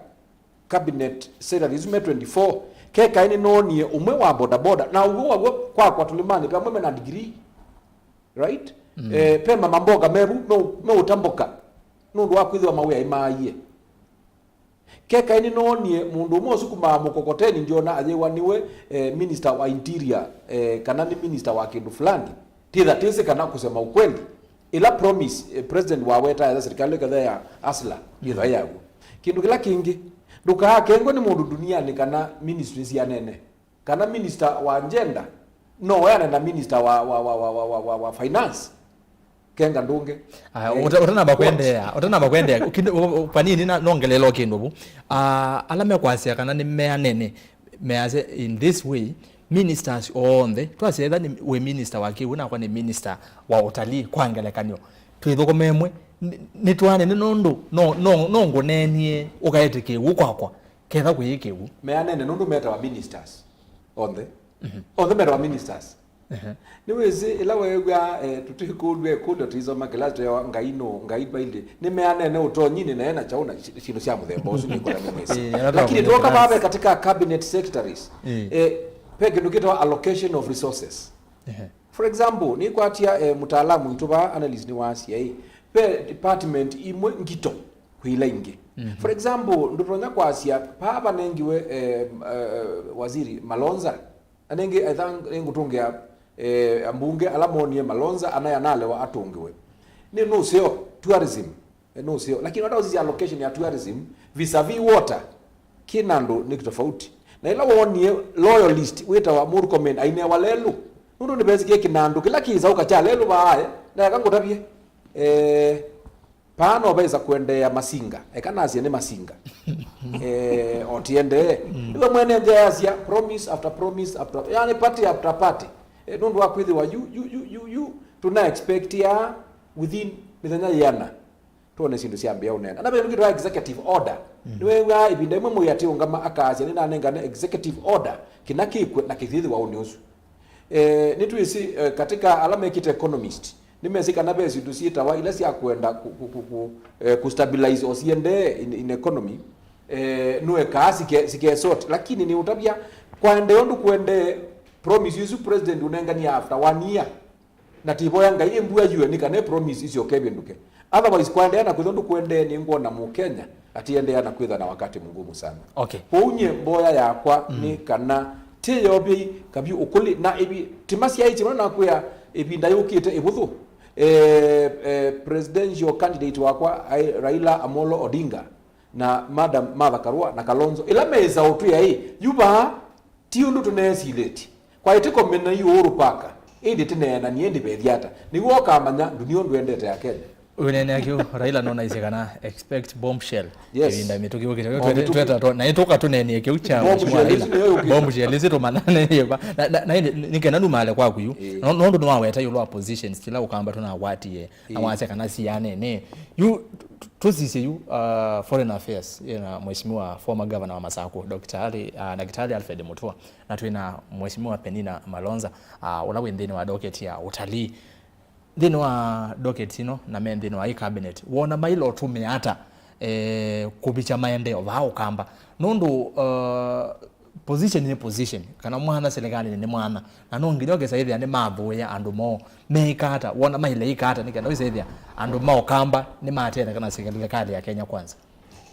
cabinet secretary isu me twenty-four, keka nĩnĩnoonie ũmwe wa bodaboda, na ũw'o waw'o kwakwa tũlĩmanĩ pe amwe mena degree. Right? Mm. Eh, pe mamamboka mevu meũtambũka nũndũ wa kwĩthĩwa mawĩa ĩmaaie. Keka nĩnoonie mũndũ ũmwe ũsukumaa mũkokoteni, ndyona ayĩwa nĩwe, eh, minister wa interior, eh, kana nĩ minister wa kĩndũ fulani. Titha tĩsĩ kana kusema ukweli, ĩla promise, eh, president waweta ya serikali ĩketha ya asla yĩthwa yaw'o. Kĩndũ kĩla kĩngĩ, ndũkaakengwe nĩ mũndũ duniani kana ministry syanene. Kana minister wa gender no weane na minister wa, wa, wa, wa, wa, wa, wa, wa finance. Kenga ndũnge. Aya, eh, ũta- ũtanamba what? Kwendeea, ũtanamba kwendeea, kĩndũ- ũ- ũ- panini na nongelelo kĩndũ vu. Ah, ala mekwasya kana nĩ meanene, measya in this way, ministers onthe, twasya etha nĩ wĩ minister wa kĩw'ũ, nakwa nĩ minister wa ũtalii, kwa ngelekany'o, twĩthũkũme ĩmwe, nĩ- nĩtwanene nũndũ no, no, no ngũneenie ũkaete kĩw'ũ kwakwa. Ketha kwĩ kĩw'ũ. Meanene nũndũ metawa ministers. Onthe. Mhm. Onthe metawa ministers. Ehe. Nĩwĩsĩ ĩla weew'a, eh, tũtĩkũlw'a ĩkũlyo tũisoma kĩlasi twewa Ngai nũ, Ngai bailĩ. Nĩ meanene ũtonyinĩ na ena kyaũ na shi- syĩndũ sya mũthemba ũsu nĩkũla nĩ mwĩsĩ. Eh, ala lakini twakunywa twoka class. Vave katika cabinet secretaries. Eh. Eh, pe kĩndũ kĩtawa allocation of resources. Ehe. For example, nĩkwatia, eh, mũtaalamu witũ vaa, analyst nĩwasya ĩ, ve department imwe ngito kwĩ ila ingĩ. Mhm. For example, ndũtonya kwasya paa vanengiwe, eh, eh, waziri Malonza, anengi, I think, nĩngũtũngĩa, eh, ambunge ala monie Malonza anaya nalewa atũngiwe. Nĩ nũseo, tourism. Eh, nũseo. Lakini wata ũsisya allocation ya tourism vis-a-vis water, kĩna andũ nĩ tofauti. Na ĩla wonie loyalist wĩtawa Murkomen ainewa lelũ, nũndũ nĩvesikie kĩnandũ kĩla kĩsaũka kya lelũ vaae, na eka ngũtavye, eh, paa no vaisa kũendeea masinga, eka nasye nĩ masinga. Eh, o tiendee. Mm. Iwe mwene nthĩ yasya promise after promise after, yani party after party. Eh, nũndũ wa kwĩthĩwa yu, yu, yu, yu, yu, tũna expect ya within mĩthenya yĩana. Twone syĩndũ syambĩa ũneena. Na vĩndũ kĩtwa executive order. Mm. Nĩwew'aa ĩvinda ĩmwe mũĩ atĩ ũngama akasya, "Nĩnanengane executive order, kĩna kĩkw'e na kĩthĩthĩwa ũnĩ ũsu." Eh, nĩtwĩsĩ, eh, katika ala mekĩte economist, nĩmesĩ kana ve syĩndũ syĩtawa ila sya kwenda ku, ku, ku, ku, eh, ku stabilize o siendee in, in economy, eh, nũekaa sike, sike sort. Lakini nĩ ũtavya, kwaendee ũndũ kũendee, promise isu president ũnenganie after one year. Na tivoya Ngai ĩmbua U N kana promise isyoke ĩvĩndũke. Otherwise, kwaendeea na kwĩthwa ndũkwendee, nĩngwona Mũkenya atiendeea na kwĩthwa na wakati mgumu sana. Okay. Kwoou nyie mboya yakwa, mm, nĩ kana tĩyovyei kavyũ ũkũlĩ na ĩvi, timasyaĩtye mũno nakwĩa ĩvinda yũkĩte ĩvũthũ. Eh, eh, presidential candidate wakwa aĩ Raila Amolo Odinga na Madam Martha Karua na Kalonzo. Ĩla meĩsa ũtwĩa ĩ, yu vaa, ti ũndũ tũneesilĩtye. Kwaĩ tũkomena yu Uhuru Park, ĩndĩ tũneenanie ĩndĩ vethya ata. Nĩw'o ũkamanya ndunia ũndũ endete Akenya. Ũneenea kĩu, Raila nũnaisye kana expect bombshell. Yes. Ĩvinda mĩtũkĩ yũkĩte. Tweta, tweta, na ĩtũka tũneenie kĩu kya Mheshimiwa Raila. Bombshell isu nĩyo yũkĩte. Bombshell isu tũmananĩie va. Na, na, na ĩndĩ, nĩ kenda numale kwaku yu. Ĩĩ. No, nũndũ nĩwaweta ĩũlũ wa positions kila ũkamba tũnakwatie. Na wasya kana sianene. Yu, tu- tu- tusisye yu, uh, foreign affairs, ĩna Mheshimiwa former governor wa Masakũ, Doctor Ali, uh, Daktari Alfred Mutua, na twĩna Mheshimiwa Penina Malonza, uh, ũla wĩ nthĩnĩ wa docket ya utalii. Nthĩnĩ wa docket ĩno, na me nthĩnĩ wa ĩ cabinet, wona mailotũmĩa ata, eh, kũvikya maendeeo vaa ũkamba? Nũndũ, uh, position nĩ position, kana mwana silikalĩnĩ nĩ mwana, na no nginya ũkesa ĩthĩa nĩmathũĩa andũ moo. Meĩka ata? Wona maile ĩka ata nĩ kenda wĩsa ĩthĩa andũ ma ũkamba nĩmatetheka na silikalĩ ya Kenya Kwanza?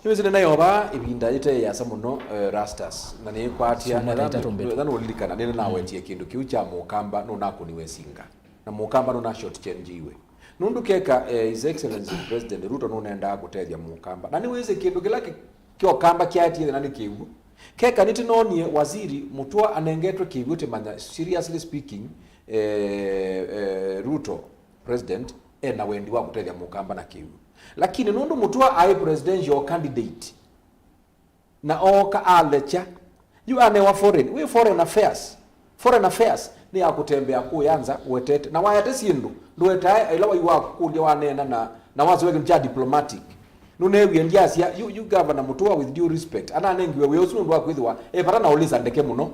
Nĩwĩsĩ nĩnaĩova ĩvinda yĩte yĩasa mũno, eh, Rastas, na nĩkwatya syumwa ta itatũ mbĩtũku. Ethĩwa nũlilikana nĩnĩnawetie kĩndũ kĩu kya mũkamba nũnakũniwe singa, na mũkamba nũna short change iwe. Nũndũ keka, eh, His Excellency President Ruto nũnendaa kũtethya mũkamba. Na nĩwĩsĩ kĩndũ kĩla kĩ- kya ũkamba kyaetie thĩna nĩ kĩw'ũ. Keka nĩtũnoonie Waziri Mutua anengetwe kĩw'ũ, tũmanya, seriously speaking, eh, eh, Ruto, President, ena wendi wa kũtethya mũkamba na kĩw'ũ. Lakini nũndũ Mutua aĩ presidential candidate, na ooka alekya, yu anewa foreign, wĩ foreign affairs. Foreign affairs nĩ ya kũtembea kũya nza ũetete. Na waete syĩndũ, ndũetae ĩla waiwaa kũkũlya waneena na, na wasũvĩa kĩndũ kya diplomatic. Nũneewie ndyasya, yu, yu Governor Mutua, with due respect, ananengiwe wĩa ũsu nũndũ wa kwĩthĩwa e vata na ũlĩsa ndeke mũno.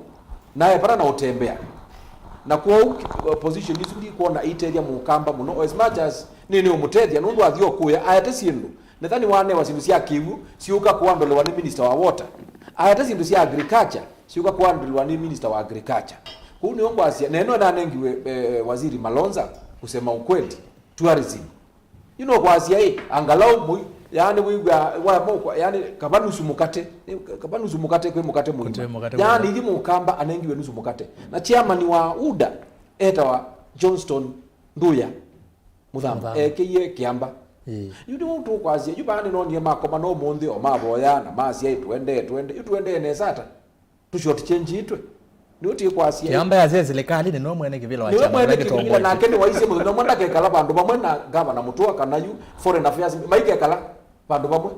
Na e vata na ũtembea. Na kwoou, uh, position isu ndikwona itethya mũkamba mũno. As much as nĩ, nĩũmũtethya, nũndũ athi o kũya, aete syĩndũ. Nethani wanewa syĩndũ sya kĩw'ũ, siũka kũandoliwa nĩ minister wa water. Aete syĩndũ sya agriculture, siũka kũandoliwa nĩ minister wa agriculture. Kũu nĩo ngwasya, na ĩno nanengiwe, eh, Waziri Malonza, Kusema ukweli, tourism. Yu no kwasya ĩ, angalau mũi, yani wĩw'a wa mokwa, yani kava nusu mũkate, ĩ, kava nusu mũkate kwĩ mũkate mũima. Kwĩ mũkate yani mũima. Ithi mũkamba anengiwe nusu mũkate. Na chairman wa UDA etawa Johnston Nduya Muthama, Muthama. Ekeie Kiamba. Ĩĩ. Yu nĩ tũkwasya, yu vaa nĩnonie makoma no mũnthĩ o mavoya na masya ĩ, tuendee, tuende, yu tuendee nesa ata? Tũshort change itwe. Nĩ ũtie kwasya. Kiamba yasya silikalĩ nĩ no mwene kĩvĩla wa nĩwe chama mwene kĩla kĩvĩla kĩtongoesye. Nake nĩwaisye mũthenya ũmwe ndakekala vandũ vamwe na ngavana Mũtũa kana yu foreign affairs maikekala vandũ vamwe.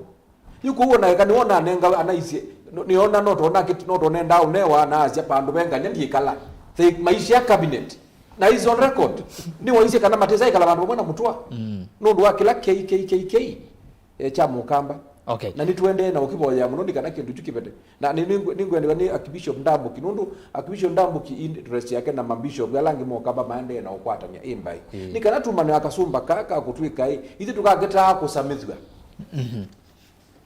Yu kũu ona eka nĩwona anenga anaisye, nĩona no tona kĩtu no tonenda ũnewa na asya vandũ venganya ndiĩkala. They maisya cabinet. Na is on record. Nĩwaisye kana matesa ikala vandũ vamwe na Mũtũa. Mm. Nũndũ wa kĩla K K K K, eh, kya Mũkamba. Okay. Na nĩtũendee na ũkĩvoyea mũno nĩ kana kĩndũ kyu kĩvete. Na nĩ- nĩ- nĩngwendeka nĩ Archbishop Ndambuki, nũndũ Archbishop Ndambuki interest yake na mabishop ala angĩ mokamba maendee na ũkwatany'a ĩ mbaĩ. Ĩĩ. Nĩ kana tumane na kasũmba kaa ka kũtw'ĩka ĩ, ithyĩ tũkakĩtaa kũsamĩthw'a. Mhm.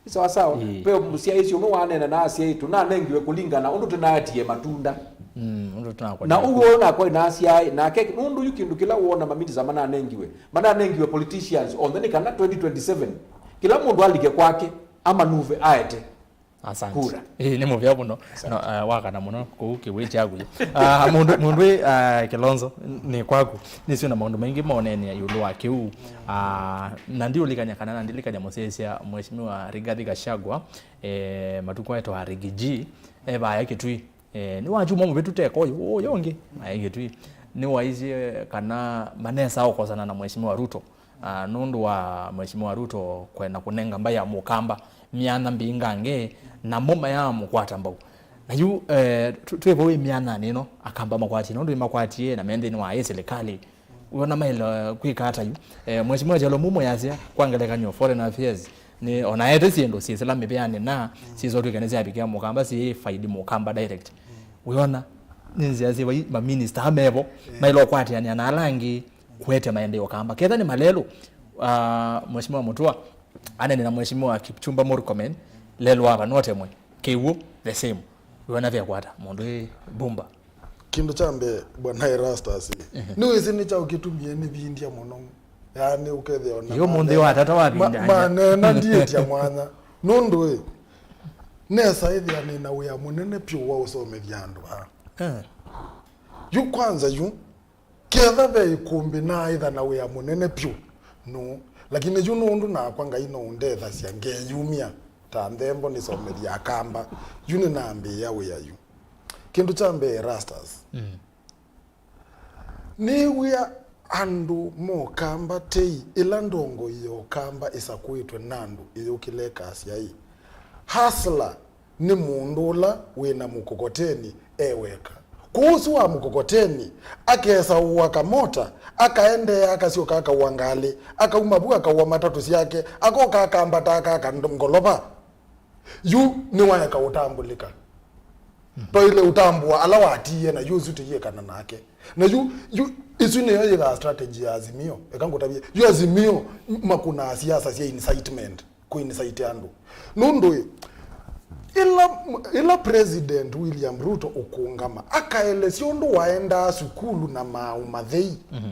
Nĩ sawa sawa. Ĩĩ. Ve mũsyaĩĩsya ũmwe waneena na asyaĩ tũnanengiwe kũlingana ũndũ tũnaatie matunda. Mm, ũndũ tũnakwatĩte. Na ũguo ũnakwa ĩ na asyaĩ, nake nũndũ yu kĩndũ kĩla wona maminista mananengiwe, mananengiwe politicians onthe nĩ kana twenty twenty-seven kĩla mũndũ alike kwake amanuve aete. Asante. Kura. Ĩĩ, nĩ mũvea mũno. Asante. No, uh, wakana mũno kũu kĩwĩ kyaku. Uh, mũndũ mũndũ uh, Kilonzo nĩ kwaku. Nĩsio na maũndũ maingĩ monenia ĩũlũ wa kĩu. Uh, na ndiũlikanya kana na ndilikanya mũsyaĩĩsya Mheshimiwa Rigathi Gachagua, eh, matukũ aetwa Riggy G, eh, vaya Kitui. Eh, nĩ wachuma mũvĩtu teko ũyũ ũyũ ũngĩ aĩ Kitui. Nĩwaisye kana manesa ũkosana na Mheshimiwa Ruto. Ah, nũndũ wa Mheshimiwa Ruto kwenda kũnenga mbaĩ ya Mũkamba myanya mbingange, namo mayamũkwata mbau. Na yu, eh, tũ- twĩ vau ĩ myanyanĩ ĩno, Akamba makwatie, nũndũ nĩmakwatie na me nthĩnĩ wa ĩ silikalĩ. Wĩona maĩle kwĩka ata yu? Eh, Mheshimiwa Kyalo Mumo yasya, kwa ngelekany'o, Foreign Affairs, nĩ ona ete syĩndũ syĩsĩla mĩvĩanĩ na syĩsotw'ĩka nĩsyavikĩa Mũkamba, syĩ faidi Mũkamba direct. Wĩona, nĩ nzĩa syĩva maminista mevo maĩle ũkwatĩanĩa na ala angĩ kũete maendeeo Kamba. Ketha nĩ malelũ, ah, Mheshimiwa Mutua anene na Mheshimiwa Kipchumba Murkomen, lelũ ava notemwe, kĩw'ũ the same. Wĩona vekwata mũndũ ĩ bumba. Kĩndũ kya mbee, Bwana Erastus, nĩwĩsĩ nĩ kyaũ kĩtumie nĩvindya mũno? Yaani ũkethĩa ona yu mũnthĩ wa tata wa ma- vinda nja. Maneena ndiĩtya mwanya. Nũndũ ĩ, nesa ĩthĩa nĩ na wĩa mũnene pyũ wa ũsomethya andũ aa. Eh. Yu kwanza yu, ketha ve ĩkũmbĩ naaĩtha na wĩa mũnene pyũ, no. Lakini yu nũndũ nakwa Ngai no ũndethasya, ngeyumya ta nthembo nĩsomethya Akamba. Yu nĩnambĩĩa wĩa yu. Kĩndũ kya mbee, Erastus. Mm. Nĩw'ĩa andũ mokamba tei ĩla ndongoi ya Ũkamba ĩsakũĩtwe na andũ ĩyũkĩle ĩkasya ĩ, hustler nĩ mũndũ ũla wĩ na mũkokoteni e weka. Kwoou ũsu wa mũkokoteni akesaũa kamota, akaendeea akasyoka akaua ngalĩ, akauma vu akaua matatũ syake, akoka akambata akaka ndo- ngolova. Yu nĩwaeka ũtambũlĩka. Twaĩle ũtambũa ala watiie na yu ũsu tũyĩekana nake. Na yu, yu, isu nĩyo yĩthaa strategy ya Azimio. Eka ngũtavye. Yu Azimio makũnaa siasa sya incitement, kũ incite andũ. Nũndũ ĩ, ĩla, ĩla President William Ruto ũkũngama, akaelesya ũndũ waendaa sukulu na maaũ mathei. Mhm.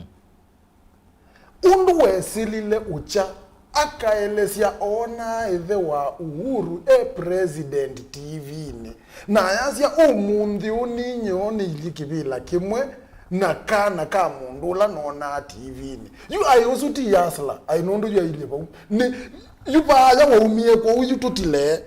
Ũndũ wesĩlile ũkya, akaelesya oonaa ĩthe wa Uhuru e president T V-nĩ, na ayasya, ũmũnthĩ ũũ ninyie ooneilyĩ kĩvĩla kĩmwe na kana ka mũndũ ũla noonaa T V-nĩ. Yu aĩ ũsu ti hustler, aĩ nũndũ yu ailyĩ vau. Nĩ, yu vaaya waumie kwoou yu tũtilee.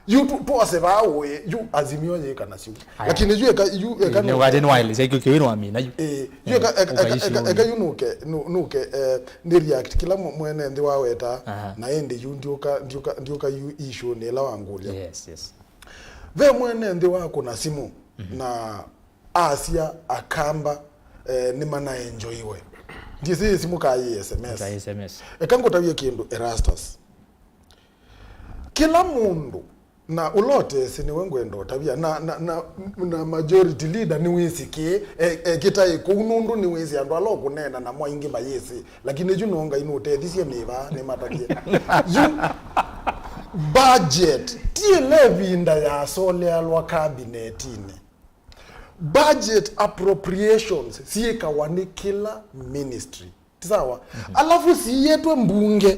Yu tu- twose vaa ũĩ, yu Azimio yĩka nasyo. Aya. Lakini yu eka, yu eka nĩ nũke- wati nĩwaelesya kĩu kĩwĩ nĩwamina yu. Eh, yu eka, eka, eka, eka, eka yu nũke, nũ- nũke, eh, nĩ react kĩla mwe- mwene nthĩ waweta, aha, na ĩndĩ yu ndiũka, ndiũka, ndiũka yu issue nĩ ĩla wangũlya. Yes, yes. Ve mwene nthĩ wakũna simũ, mhm, na asya Akamba, eh, nĩmanaenjoiwe. Ndiĩsĩ simũ kaa yĩ S M S. Kaa S M S. Eka ngũtavye kĩndũ, Erastus. Kĩla mũndũ, na ũla ũtesĩ nĩwe ngwenda ũtavya, na, na, na, na majority leader nĩwĩsĩ kĩĩ, e- ekĩtaĩ kũu nũndũ nĩwĩsĩ andũ ala ũkũneena namo aingĩ mayĩsĩ, lakini yu no Ngai nũtethisye nĩ vaa nĩmatavye. Yu budget ti ĩla ĩvinda yasolealwa kabinetinĩ. Budget appropriations syĩkawa nĩ kĩla ministry. Ti sawa? Alafu siĩtwe mbunge.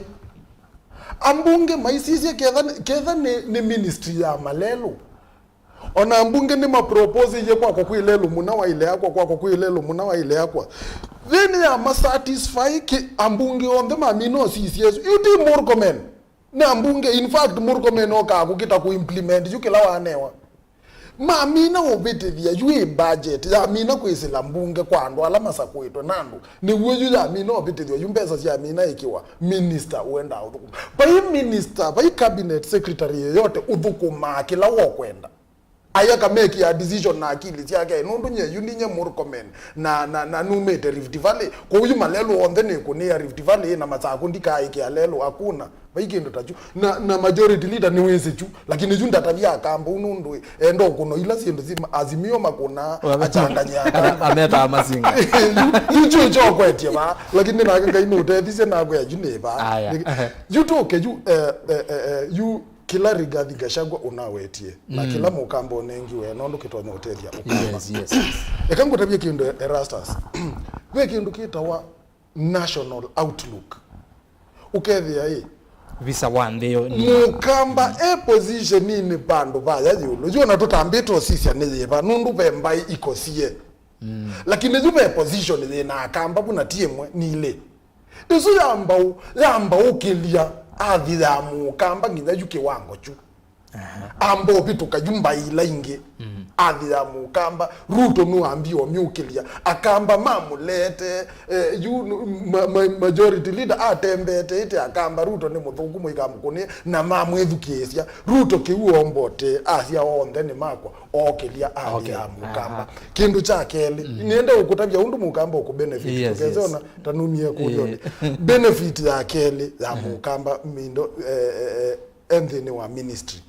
Ambunge maisisye ketha, ketha nĩ, nĩ ministry ya malelũ. Ona ambunge nĩmaproposeiye kwakwa kwĩ lelũ mũna wa ile yakwa, kwakwa kwĩ lelũ mũna wa ile yakwa. Then ya masatisfy ki ambunge onthe mamina osisye isu. Yu ti Murkomen. Nĩ ambunge, in fact, Murkomen okaa kũkita kũimplement yu kĩla wanewa. Mamina ũvĩtĩthya yu ĩ budget, yamina kwĩsĩla mbunge kwa andũ ala masakũĩtwe na andũ. Nĩw'o yu yamina ũvĩtĩthya yu mbesa syamina ĩkĩwa minister ũendaa ũthũkũma. Vai minister, vai cabinet secretary yeyote ũthũkũmaa kĩla wokwenda. Aya kamekĩa decision na akili syake, nũndũ nye yu ninye Murkomen na, na, na numĩte Rift Valley. Kwoou yu malelũ onthe nĩkũnĩa Rift Valley na Masakũ ndikaĩkĩa lelũ, hakuna. Vai kĩndũ ta kyu. Na, na majority leader nĩwĩsĩ kyu, lakini yu ndatavya Akamba ũu nũndũ enda ũkũno ila syĩndũ si Azimio makũnaa achangany'a Akamba. Ametaa masinga. Yu, yu kyu ĩkyokwetye vaa, lakini nake Ngai nũtethisye nakwĩa yu nĩ vaa. Aya. Yu tũke yu, eh, eh, eh, eh, yu kĩla Rigathi Gachagua ũnawetie, na kĩla Mũkamba ũnengiwe, nũndũ kĩtonya ũtethya Ũkamba. Yes, yes, yes. Eka ngũtavye kĩndũ, Erastus. Ve kĩndũ kĩtawa national outlook. Ũkethĩa ĩ, visa wa nthĩ yo nĩ Mũkamba e positioninĩ vandũ vaya ĩũlũ. Yu ona tũtambĩte ũsisya nĩ yĩva, nũndũ ve mbaĩ ikosie. Lakini yu ve position yĩna Akamba vu na ti ĩmwe, nĩ ilĩ. Ĩsu yamba ũ-, yamba ũkĩlya athi ya Mũkamba nginya yu kĩwango kyu. Amba ũvĩtũka yu mbaĩ ila ingĩ. Athi ya Mũkamba, Ruto nũambie ũmyũkĩlya. Akamba mamũlete, eh, yu nu-, ma-, ma-, majority leader atembete ĩte Akamba, Ruto nĩ mũthũku mũikamũkũnĩe, na mamwĩthukĩĩsya. Ruto kĩu ombote, asya onthe nĩ makwa, ookĩlya athi ya Mũkamba. Kĩndũ kya kelĩ, nĩenda ũkũtavya ũndũ Mũkamba ũkũbenefit. Yes, yes. Tũkese ona tanumie kũlyo nĩ benefit ya kelĩ ya Mũkamba mindo, eh, eh, eh, e nthĩnĩ wa ministry.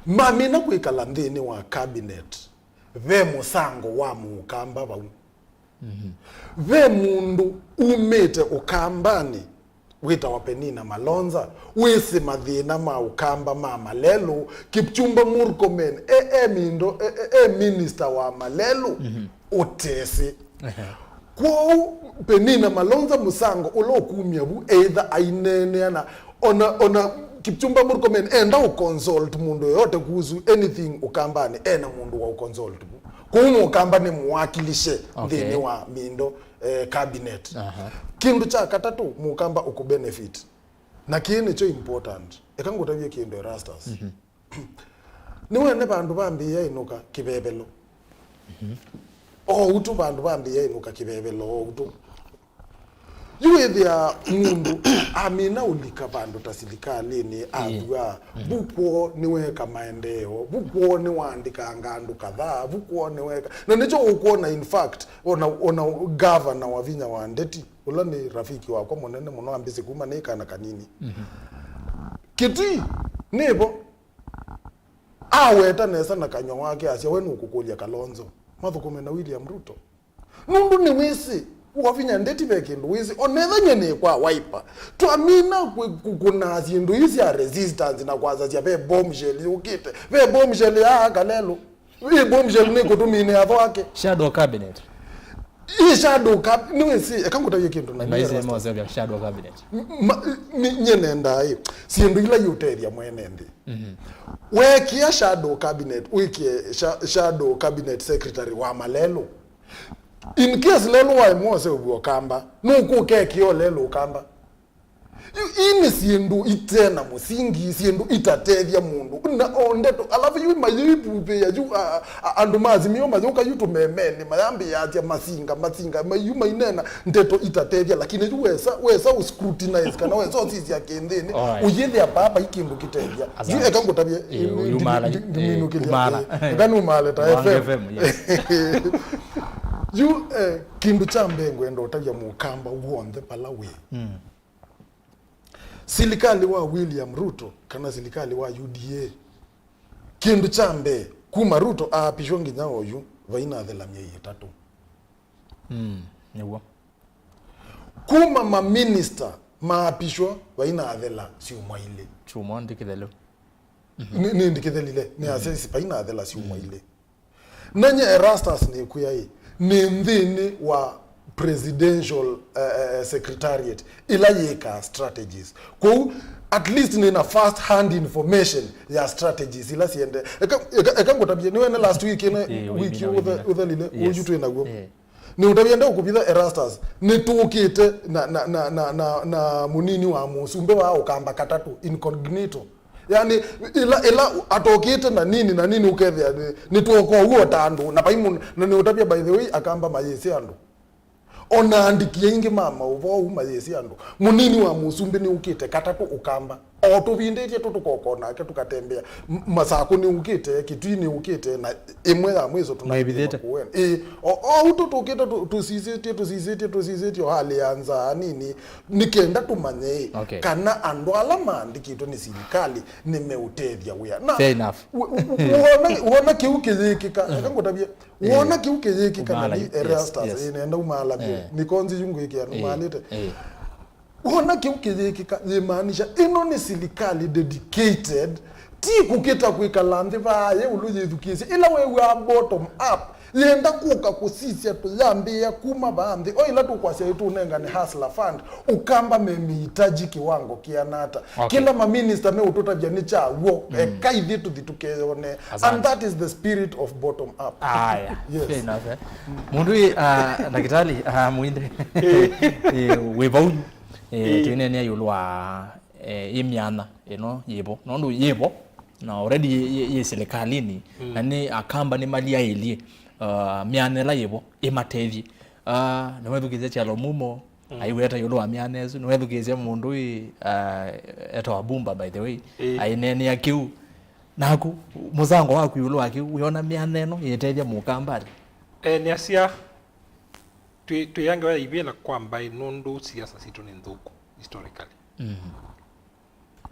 Mamina kwĩkala nthĩnĩ wa cabinet, ve mũsango wa Mũkamba vau. Ve mũndũ umĩte Ũkambanĩ wĩtawa Penina Malonza, wĩsĩ mathĩna ma Ũkamba ma malelũ, Kipchumba Murkomen e, e mindo, e, e, e minister wa malelũ, ũtesĩ. Kwoou Penina Malonza mũsango ũla ũkumya vu, either aineenea na ona, ona Kipchumba Murkomen enda ũconsult mũndũ yoyote kuhusu anything Ũkambanĩ, ena mũndũ wa ũconsult vu. Kwoou Mũkamba nĩ mũwakilishe nthĩnĩ wa mindo, eh, cabinet. Kĩndũ kya katatũ, Mũkamba ũkũbenefit. Na kĩĩ nĩkyo important. Eka ngũtavye kĩndũ, Erastus. Nĩwene vandũ vambĩĩa ĩnũka kĩvevelo. O ũu tu vandũ vambĩĩa ĩnũka kĩvevelo o ũu tu. Yu wĩthĩa mũndũ amina ũlika vandũ ta silikalĩnĩ, athua, vu kwoo nĩweka maendeeo, vu kwoo nĩwaandĩkanga andũ kadhaa, vu kwoo nĩweka. Na nĩkyo ũkwona, in fact, ona, ona gavana Wavinya wa Ndeti, ũla nĩ rafiki wakwa mũnene mũno, ambĩsĩ kuma nĩ kana kanini. Kitui, nĩvo. Aweta nesa na kanyw'a wake asya, "We nũkũkũlya Kalonzo mathũkũme na William Ruto." Nũndũ nĩwĩsĩ, Wavinya Ndeti ve kĩndũ wĩsĩ, onetha nye nĩ kwa Wiper. Twamina kũ-, kũ-, kũnaa syĩndũ ii sya resistance na kwasasya ve bombshell yũkĩte. Ve bombshell ya Kalelo. Ĩ bombshell nĩ kũtũmĩnĩa atho ake. Shadow cabinet. Ĩ shadow cab-, nĩwĩsĩ, eka ngũtavye kĩndũ na Maisĩ mose vya shadow cabinet. Ma-, ni-, nye nendaa ĩ, syĩndũ ila iũtethya mwene nthĩ. Weekĩa shadow cabinet, wĩkĩe sha-, shadow cabinet secretary wa malelũ. In case lelũ waĩ mose ũvw'o Kamba, nũkũkekĩa lelũ Kamba. Yu, ii nĩ syĩndũ ite na mũsingi, syĩndũ itatethya mũndũ. Na o ndeto, alafu yu mayĩivuvĩa, yu, a, a, andũ ma Azimio mayũka yu tũmemenĩ, mayambĩĩasya masinga, masinga, ma-, yu mainena ndeto itatethya, lakini yu wesa, wesa ũscrutinize, kana wesa ũsisya kĩnthĩnĩ, Alright. ũyĩthĩa papa i kĩndũ kĩtethya. Yu Asante. Eka ngũtavye, Eh, ndi-, ndi-, eh, ndiminũkĩlya, umala. Eh, eka numale ta Wange F M. F M, yes. Yu, eh, kĩndũ kya mbee ngwenda ũtavya Mũkamba w'onthe pala wĩ. Mm. Silikalĩ wa William Ruto kana silikalĩ wa U D A, kĩndũ kya mbee, kuma Ruto aapishwa nginya oyu, vainathela myei ĩtatũ. Mm, nĩw'o. Kuma maminista maapishwa, vainathela syumwa ilĩ. Syumwa ndikĩthelu. Nĩ, nĩndikĩthelile, nĩ asesi, vainathela syumwa ilĩ. Na nye Erastus nĩkwĩa ĩ, nĩ nthĩnĩ wa presidential uh, uh, secretariat ila yĩkaa strategies. Kwoou at least nĩna first hand information ya strategies ila siende. Eka, eka, eka ngũtavye, nĩwene last week ĩne, eh, wiki ũthe- ũthelile, yes, ũyu twĩ naw'o. Eh. Nĩũtavye ndeũkũvitha Erastus, nĩtũkĩte na, na, na, na, na, na mũnini wa mũsumbĩ wa Ũkamba katatũ, incognito. Yani, ila, ila atokĩte na nini na nini, ũkethĩa nĩ, nĩtwoka ũu o ta andũ, na vai mũndũ, na nĩũtavya, by the way, Akamba mayĩsĩ andũ. Ona andĩki aingĩ ma maũvoo ũu mayĩsĩ andũ. Mũnini wa mũsumbĩ nĩũkĩte katatũ Ũkamba. O tũvindĩtye tũ tũkoka nake tũkatembea. M- Masakũ nĩũkĩte, Kitui nĩũkĩte, na ĩmwe ya mwĩso tũnaĩvĩthĩte Makueni. Ĩĩ, o o ũu tũ tũkĩte tũ- tũsisĩtye, tũsisĩtye, tũsisĩtye o halĩ ya nzaa nini, nĩ kenda tũmanye ĩ, okay, kana andũ ala maandĩkĩtwe nĩ silikalĩ nĩmeũtethya wĩa. Na fair enough. Wona, wona kĩu kĩyĩkĩka, eka ngũtavye, wona kĩu kĩyĩkĩka na ũmaalai, yes, Erastus, yes, ĩ, nenda ũmaalany'e, eh, nĩkonzi yu ngwĩkĩa, eh, nũmaalĩte. Eh. Wona kĩu kĩyĩkĩka, yĩmaanisha ĩno nĩ silikalĩ dedicated, ti kũkĩta kwĩkala nthĩ vaa ĩũlũ yĩthukĩĩsye. Ĩla wew'aa bottom up, yenda kũka kũsisya tũyambĩĩa kuma vaa nthĩ. O ĩla tũkwasya ĩtũnengane hustler fund, Ũkamba memĩhitaji kĩwango kĩana ata. Okay. Kĩla maminista meũtũtavya nĩ kya w'o, mm, eka ithyĩ tũthi tũkeyone. Asante. And that is the spirit of bottom up. Aya, yes, fair enough, eh. Mũndũ ĩ, ah, ndakĩtalĩ, ah, Mwinde. Eh, wĩ vau, eh, ĩĩ, twĩneenea ĩũlũ wa, eh, ĩ myanya ĩno yĩvo. Nũndũ yĩvo, na already yĩ, yĩ, yĩ silikalĩnĩ, mm, na nĩ Akamba nĩmaliaĩlye, ah, myanya ĩla yĩvo ĩmatethye. Ah, nĩwethukĩĩsya Kyalo Mumo, mm, aiweta ĩũlũ wa myanya ĩsu. Nĩwethukĩĩsya mũndũ ĩ, ah, etawa Bumba, by the way, ĩĩ, aineenea kĩu. Naku, mũsango waku ĩũlũ wa kĩu, wĩona myanya ĩno yĩtethya Mũkamba ata? Eh, nĩasya, twĩ, twĩangewa ya ivĩla kwa mbaĩ nũndũ siasa sitũ nĩ nthũku historically. Mhm.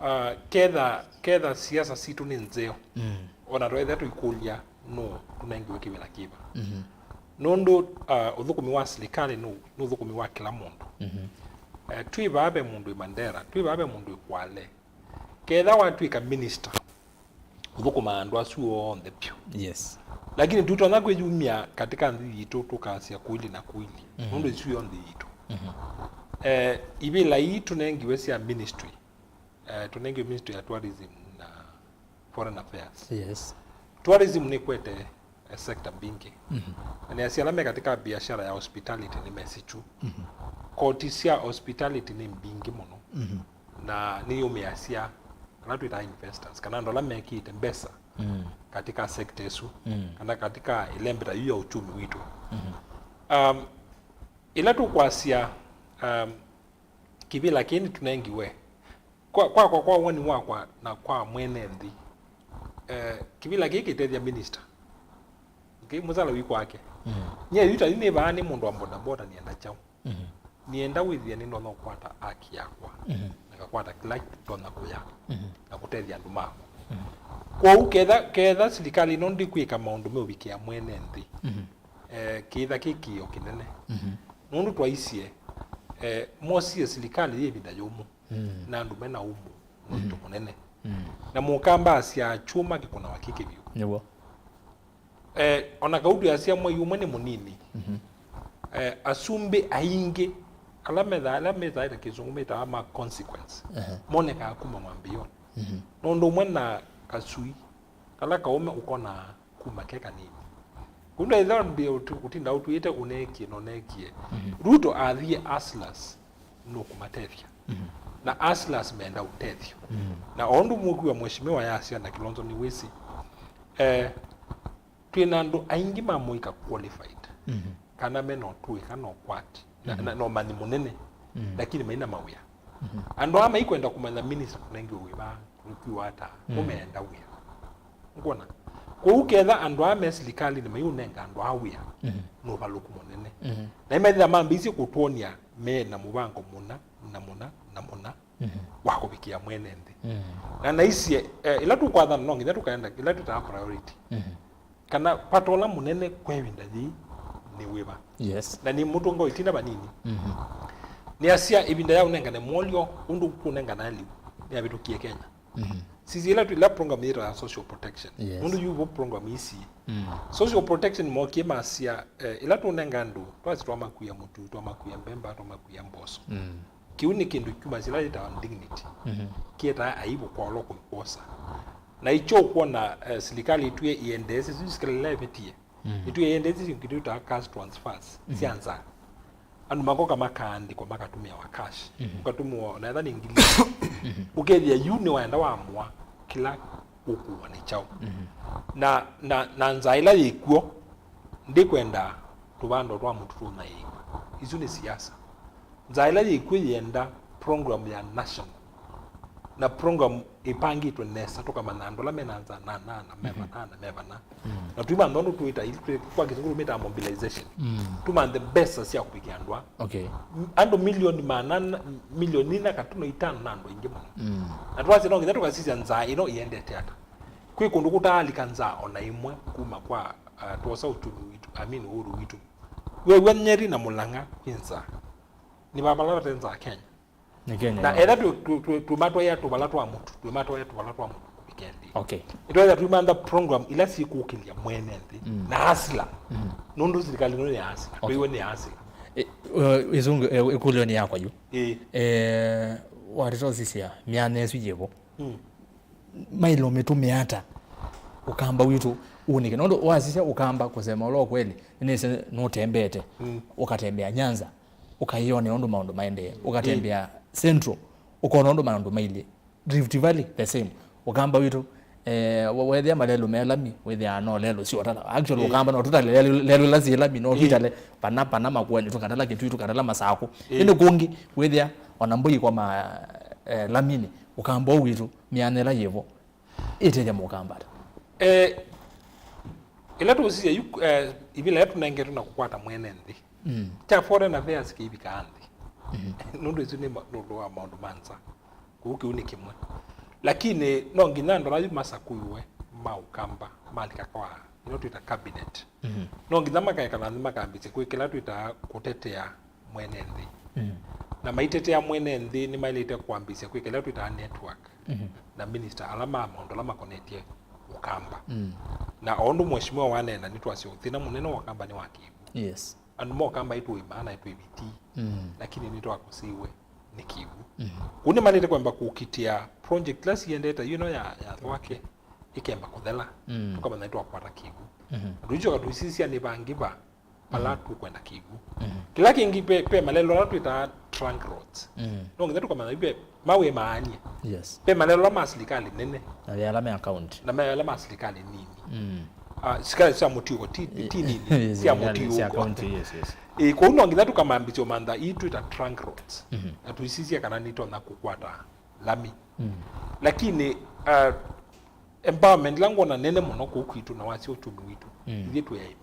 Ah, ketha, ketha siasa sitũ nĩ nzeo, mm, ona twethĩa tũikũlya nũũ tũnengiwe kĩvĩla kĩva. Mhm. Nũndũ, ah, ũthũkũmi wa silikalĩ nũ, nĩ ũthũkũmi wa kĩla mũndũ. Mhm. Eh, twĩ vaa ve mũndũ ĩ Mandera, twĩ vaa ve mũndũ ĩ Kwale. Ketha watw'ĩka minister, ũthũkũmaa andũ asu onthe vyũ. Yes. Lakini tũtonya kwĩyumya katika nthĩ yitũ tũkasya kuili na kuili. Mhm. Nũndũ isu yo nthĩ yitũ. Mhm. Eh, ivĩla ii tũnengiwe sya ministry, eh, tũnengiwe ministry ya tourism na foreign affairs. Yes. Tourism nĩkwete, eh, sector mbingĩ. Mhm. Na nĩasya ala me katika biashara ya hospitality nĩ mesĩ kyu. Mhm. Koti sya hospitality nĩ mbingĩ mũno. Mhm. Na nĩyũmĩasya ala twĩtaa investors, kana andũ ala mekĩĩte mbesa, mm, katika sector ĩsu, mm, kana katika ĩlembe ta yu ya uchumi witũ. Mhm. Um, ĩla tũkwasya, um, kĩvĩla kĩĩ nĩtũnengiwe, kwa, kwakwa, kwa woni wakwa na kwa mwene nthĩ, eh, kĩvĩla kĩĩ kĩtethya minister. Okay, mũsala wĩ kwake. Mm. Nyie yu ta yu nĩ vaa nĩ mũndũ wa bodaboda, nĩenda kyaũ? Mhm. Nĩenda wĩthĩa nĩndonya kũkwata haki yakwa, mhm, na ngakwata kĩla ndonya kũya, mhm, na kũtethya andũ makwa. Mhm. Kwoou ketha, ketha silikalĩ ĩno ndĩkwĩka maũndũ meũvikĩa mwene nthĩ, mhm, eh, kĩitha kĩ kĩĩo kĩnene. Mhm. Nũndũ twaisye, eh, mosie silikalĩ yĩ ĩvinda yũmũ, mm, na andũ mena ũmũ mũito, mm, mũnene. Mm. Na Mũkamba asyaa kyũma kĩkũnawa kĩ kĩvyũ. Nĩw'o. Eh, ona kau twĩasya mwei ũmwe nĩ mũnini, mhm, eh, asumbĩ aingĩ ala methaa, ala methaĩte kĩsũngũ metawa ma consequence, ehe, monekaa kuma mwambĩĩonĩ. Mhm. Nũndũ ũmwe na kasui kala kaũme ũkonaa kuma ke kanini. Kũu ndaitha mbĩa ũtu-, ũtinda ũtwĩte ũneekie na ũneekie. Mhm. Ruto athiĩ hustlers nũkũmatethya. Mhm. Na hustlers menda ũtethyo. Mhm. Na o ũndũ mũkua mheshimiwa yasya na Kilonzo nĩwĩsĩ, eh, twĩ na andũ aingĩ ma mũika qualified, mhm, kana me na ũtũĩ, kana ũkwati, na, mhm, na, na ũmanyi mũnene, mhm, lakini maina mawĩa. Mhm. Andũ aa maikwenda kũmanya minister kũnengiwe wĩva, kũkiwa ata, mhm, ũmeenda wĩa. Ngwona? Kwoou ketha andũ aa me silikalĩnĩ maiũnenga andũ aa wĩa, mhm, nĩ ũvalũku mũnene. Mhm. Na imethĩa mambĩĩsye kũtwony'a me na mũvango mũna, na mũna, na mũna, mhm, wa kũvikĩa mwene nthĩ. Mhm. Na naisye, eh, ĩla tũkwathana no nginya tũkaenda ĩla twĩtaa priority. Mhm. Kana vata ũla mũnene kwa ĩvinda yĩĩ nĩ wĩva? Yes. Na nĩ mũtũnga ĩtina vanini. Mhm. Nĩasya ĩvinda ya ũnengane mwolyo ũndũ kũnengana lĩu nĩyavĩtũkie Kenya. Mhm. Sisi ĩla twĩ ĩla program yĩtawa social protection. Yes. Nũndũ yuvo program isi. Mm. Social protection mokie masya, eh, ĩla tũnenga andũ, twasi twamakuia mũtu, twamakuia mbemba, twamakuia mboso. Mm. Kĩu nĩ kĩndũ kyumasya ĩla yĩtawa dignity. Mhm. Kĩetae aibu kwa ũla kũmĩkwosa. Na ikyo ũkwona, eh, silikalĩ itw'e iendeesye, sisi silikalĩ ĩla ĩvĩtie. Mm. Itw'e iendeesye syĩndũ twĩtaa cash transfers, mhm, sya nza. Andũ makoka makaandĩkwa makatũmĩawa cash. Mhm. Ũkatũmĩwa ona ethĩwa nĩ ngili. Mhm. Ũkethĩa yu nĩwaenda wamũa kĩla ũkũwa nĩ kyaũ. Mhm. Na, na, na nzaa ĩla yĩkw'o, ndĩkwenda tũvando twa mũtu tũnyaĩĩw'e. Isu nĩ siasa. Nzaa ĩla yĩkw'o yĩenda program ya national. Na program ĩpangĩtwe nesa, tũkamanya andũ ala mena nzaa na nana, me, mm-hmm, vanana, me vana. Mm. Na tũimantha ũndũ twĩta, ili twĩ-, kwa Kĩsũngũ tũmĩtaa mobilization. Mm. Tũmanthe mbesa sya kũvikĩa andũ aa. Okay. M-, andũ milioni maana, milioni ina katuno itano na andũ aingĩ mũno. Mm. Na twasya no nginya tũkasisya nzaa ĩno ĩendete ata. Kwĩ kũndũ kũtaalika nzaa ona ĩmwe kuma kwa, uh, twosa ũtumi witũ, I mean, ũhuru witũ. Wew'a Nyeri na Mũlang'a kwĩ nzaa. Nĩ va vala vate nzaa Kenya. Nĩ Kenya. Na yonthe. Etha tũ-, tũ-, tũ-, tũmatwaĩa tũvala twa mũtu, tũmatwaĩa tũvala twa mũtu kũvika nthĩ. Okay. Nĩtwetha tũimantha program ila sikũkĩlya mwene nthĩ, mm, na hasila. Mm. Nũndũ silikalĩ ĩno nĩ ya hasila. Okay. Twĩw'e nĩ ya hasila. E, e, ĩsu, e, ĩkũlyo nĩ yakwa yu. Ĩĩ. E, watĩtosisya myanya ĩsu yĩvo. Mm. Mailo mĩtũmĩa ata Ũkamba witũ ũnĩke? Nũndũ wasisya Ũkamba, kusema ũla ũkweli, nĩnĩsĩ nũtembete, mm, ũkatembea Nyanza, ũkayĩonea ũndũ maũndũ maendee, ũkatembea, mm, Central, ũkona ũndũ maũndũ mailyĩ. Rift Valley, the same. Ũkamba witũ, eh, we-, wethĩa malelũ me lami, wĩthĩaa no lelũ syo ũtala. Actually, mm, Ũkamba no tũtale lelũ, lelũ ila syĩ lami, no, mm, twĩtale pana, pana Makueni, tũkatala Kĩtui, tũkatala Masakũ. Mm. Ĩndĩ kũngĩ, wĩthĩa ona mbũi kwa ma, eh, laminĩ, Ũkamba ũũ witũ, myanya ĩla yĩvo, ĩtethya Mũkamba ata? Eh, ĩla tũsisya yu, eh, ivila ĩla tũnengetwe na kũkwata mwene nthĩ. Mm. Kya foreign affairs kĩivikaa nthĩ. Mm-hmm. Nũndũ isu nĩ ma-, nũndũ wa maũndũ ma nza. Kũu kĩu nĩ kĩmwe. Lakini no nginya andũ ala yu masakũiwe ma Ũkamba malika kwa ĩla twĩta cabinet. Mm-hmm. No nginya makekala nthĩ makambĩsya kwĩ kĩla twĩtaa kũtetea mwene nthĩ. Mm. Na maitetea mwene nthĩ nĩmaĩlĩte kwambĩĩsya kwĩka ĩla twĩtaa network, mhm, na minister ala ma maũndũ ala makonetye Ũkamba. Mm. Na o ũndũ mheshimiwa waneena, nĩtwasya thĩna mũnene wa Ũkamba nĩ wa kĩw'ũ. Yes. Andũ ma Ũkamba ĩtũĩmaa na ĩtwĩvĩtii, mm, lakini nĩtwakũsĩiwe nĩ kĩw'ũ. Mm. Kũu nĩmaĩlĩte kwamba kũkitĩa project ila siendete, yu ĩno ya, ya Thwake, ĩkemba kũthela, mm, tũkamanya nĩtwakwata kĩw'ũ. Mhm. Tũicoka tũisisya nĩ vangi va ala, mhm, tũkwenda kĩw'ũ. Mhm. Kĩla kĩngĩ ve, ve malelũ ala twĩtaa trunk roads. Mhm. No nginya tũkamanya ve mawĩmaanie. Yes. Ve malelũ ala ma silikalĩ nene. Na ve ala me county. Na ve ala ma silikalĩ nini. Mm. Ah, silikalĩ sya mũtiũko, ti, ti nini, sya mũtiũko. Sya county, yes, yes. Ĩ, kwoou no nginya tũkamambĩsya ũmantha ii twĩta trunk roads. Mhm. Na tũisisye kana nĩtonya kũkwata lami. Mm. Lakini, ah, empowerment ĩla ngwona nene mũno kũu kwitũ na wasya ũtumi witũ, mm, ithyĩ twĩ aĩmi.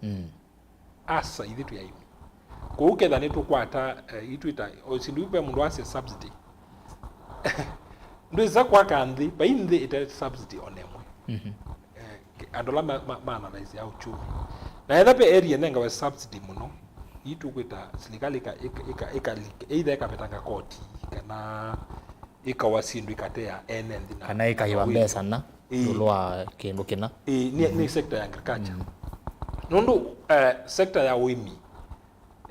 Mm. Asa, ithyĩ twĩ aĩmi. Kũu ketha nĩtũkwata, eh, itwĩta, o syĩndũ iu ve mũndũ wasya subsidy. Ndwĩsa kwaka nthĩ, vai nthĩ ĩte subsidy ona ĩmwe. Mhm. Eh, ke-, andũ ala ma-, ma-, ma analyze ya uchumi. Na etha ve area nengawe subsidy mũno, ii tũkwĩta silikalĩ ĩka-, ĩka-, ĩka-, ĩka-, either ĩkavetanga koti, kana ĩkawa syĩndũ ikatea ene nthĩ na kana ĩkaiwa mbesa na, ĩĩ, ĩũlũ wa kĩndũ kĩna. Ĩĩ, nĩ, nĩ sector ya agriculture. Mm. Nũndũ, eh, sector ya ũĩmi,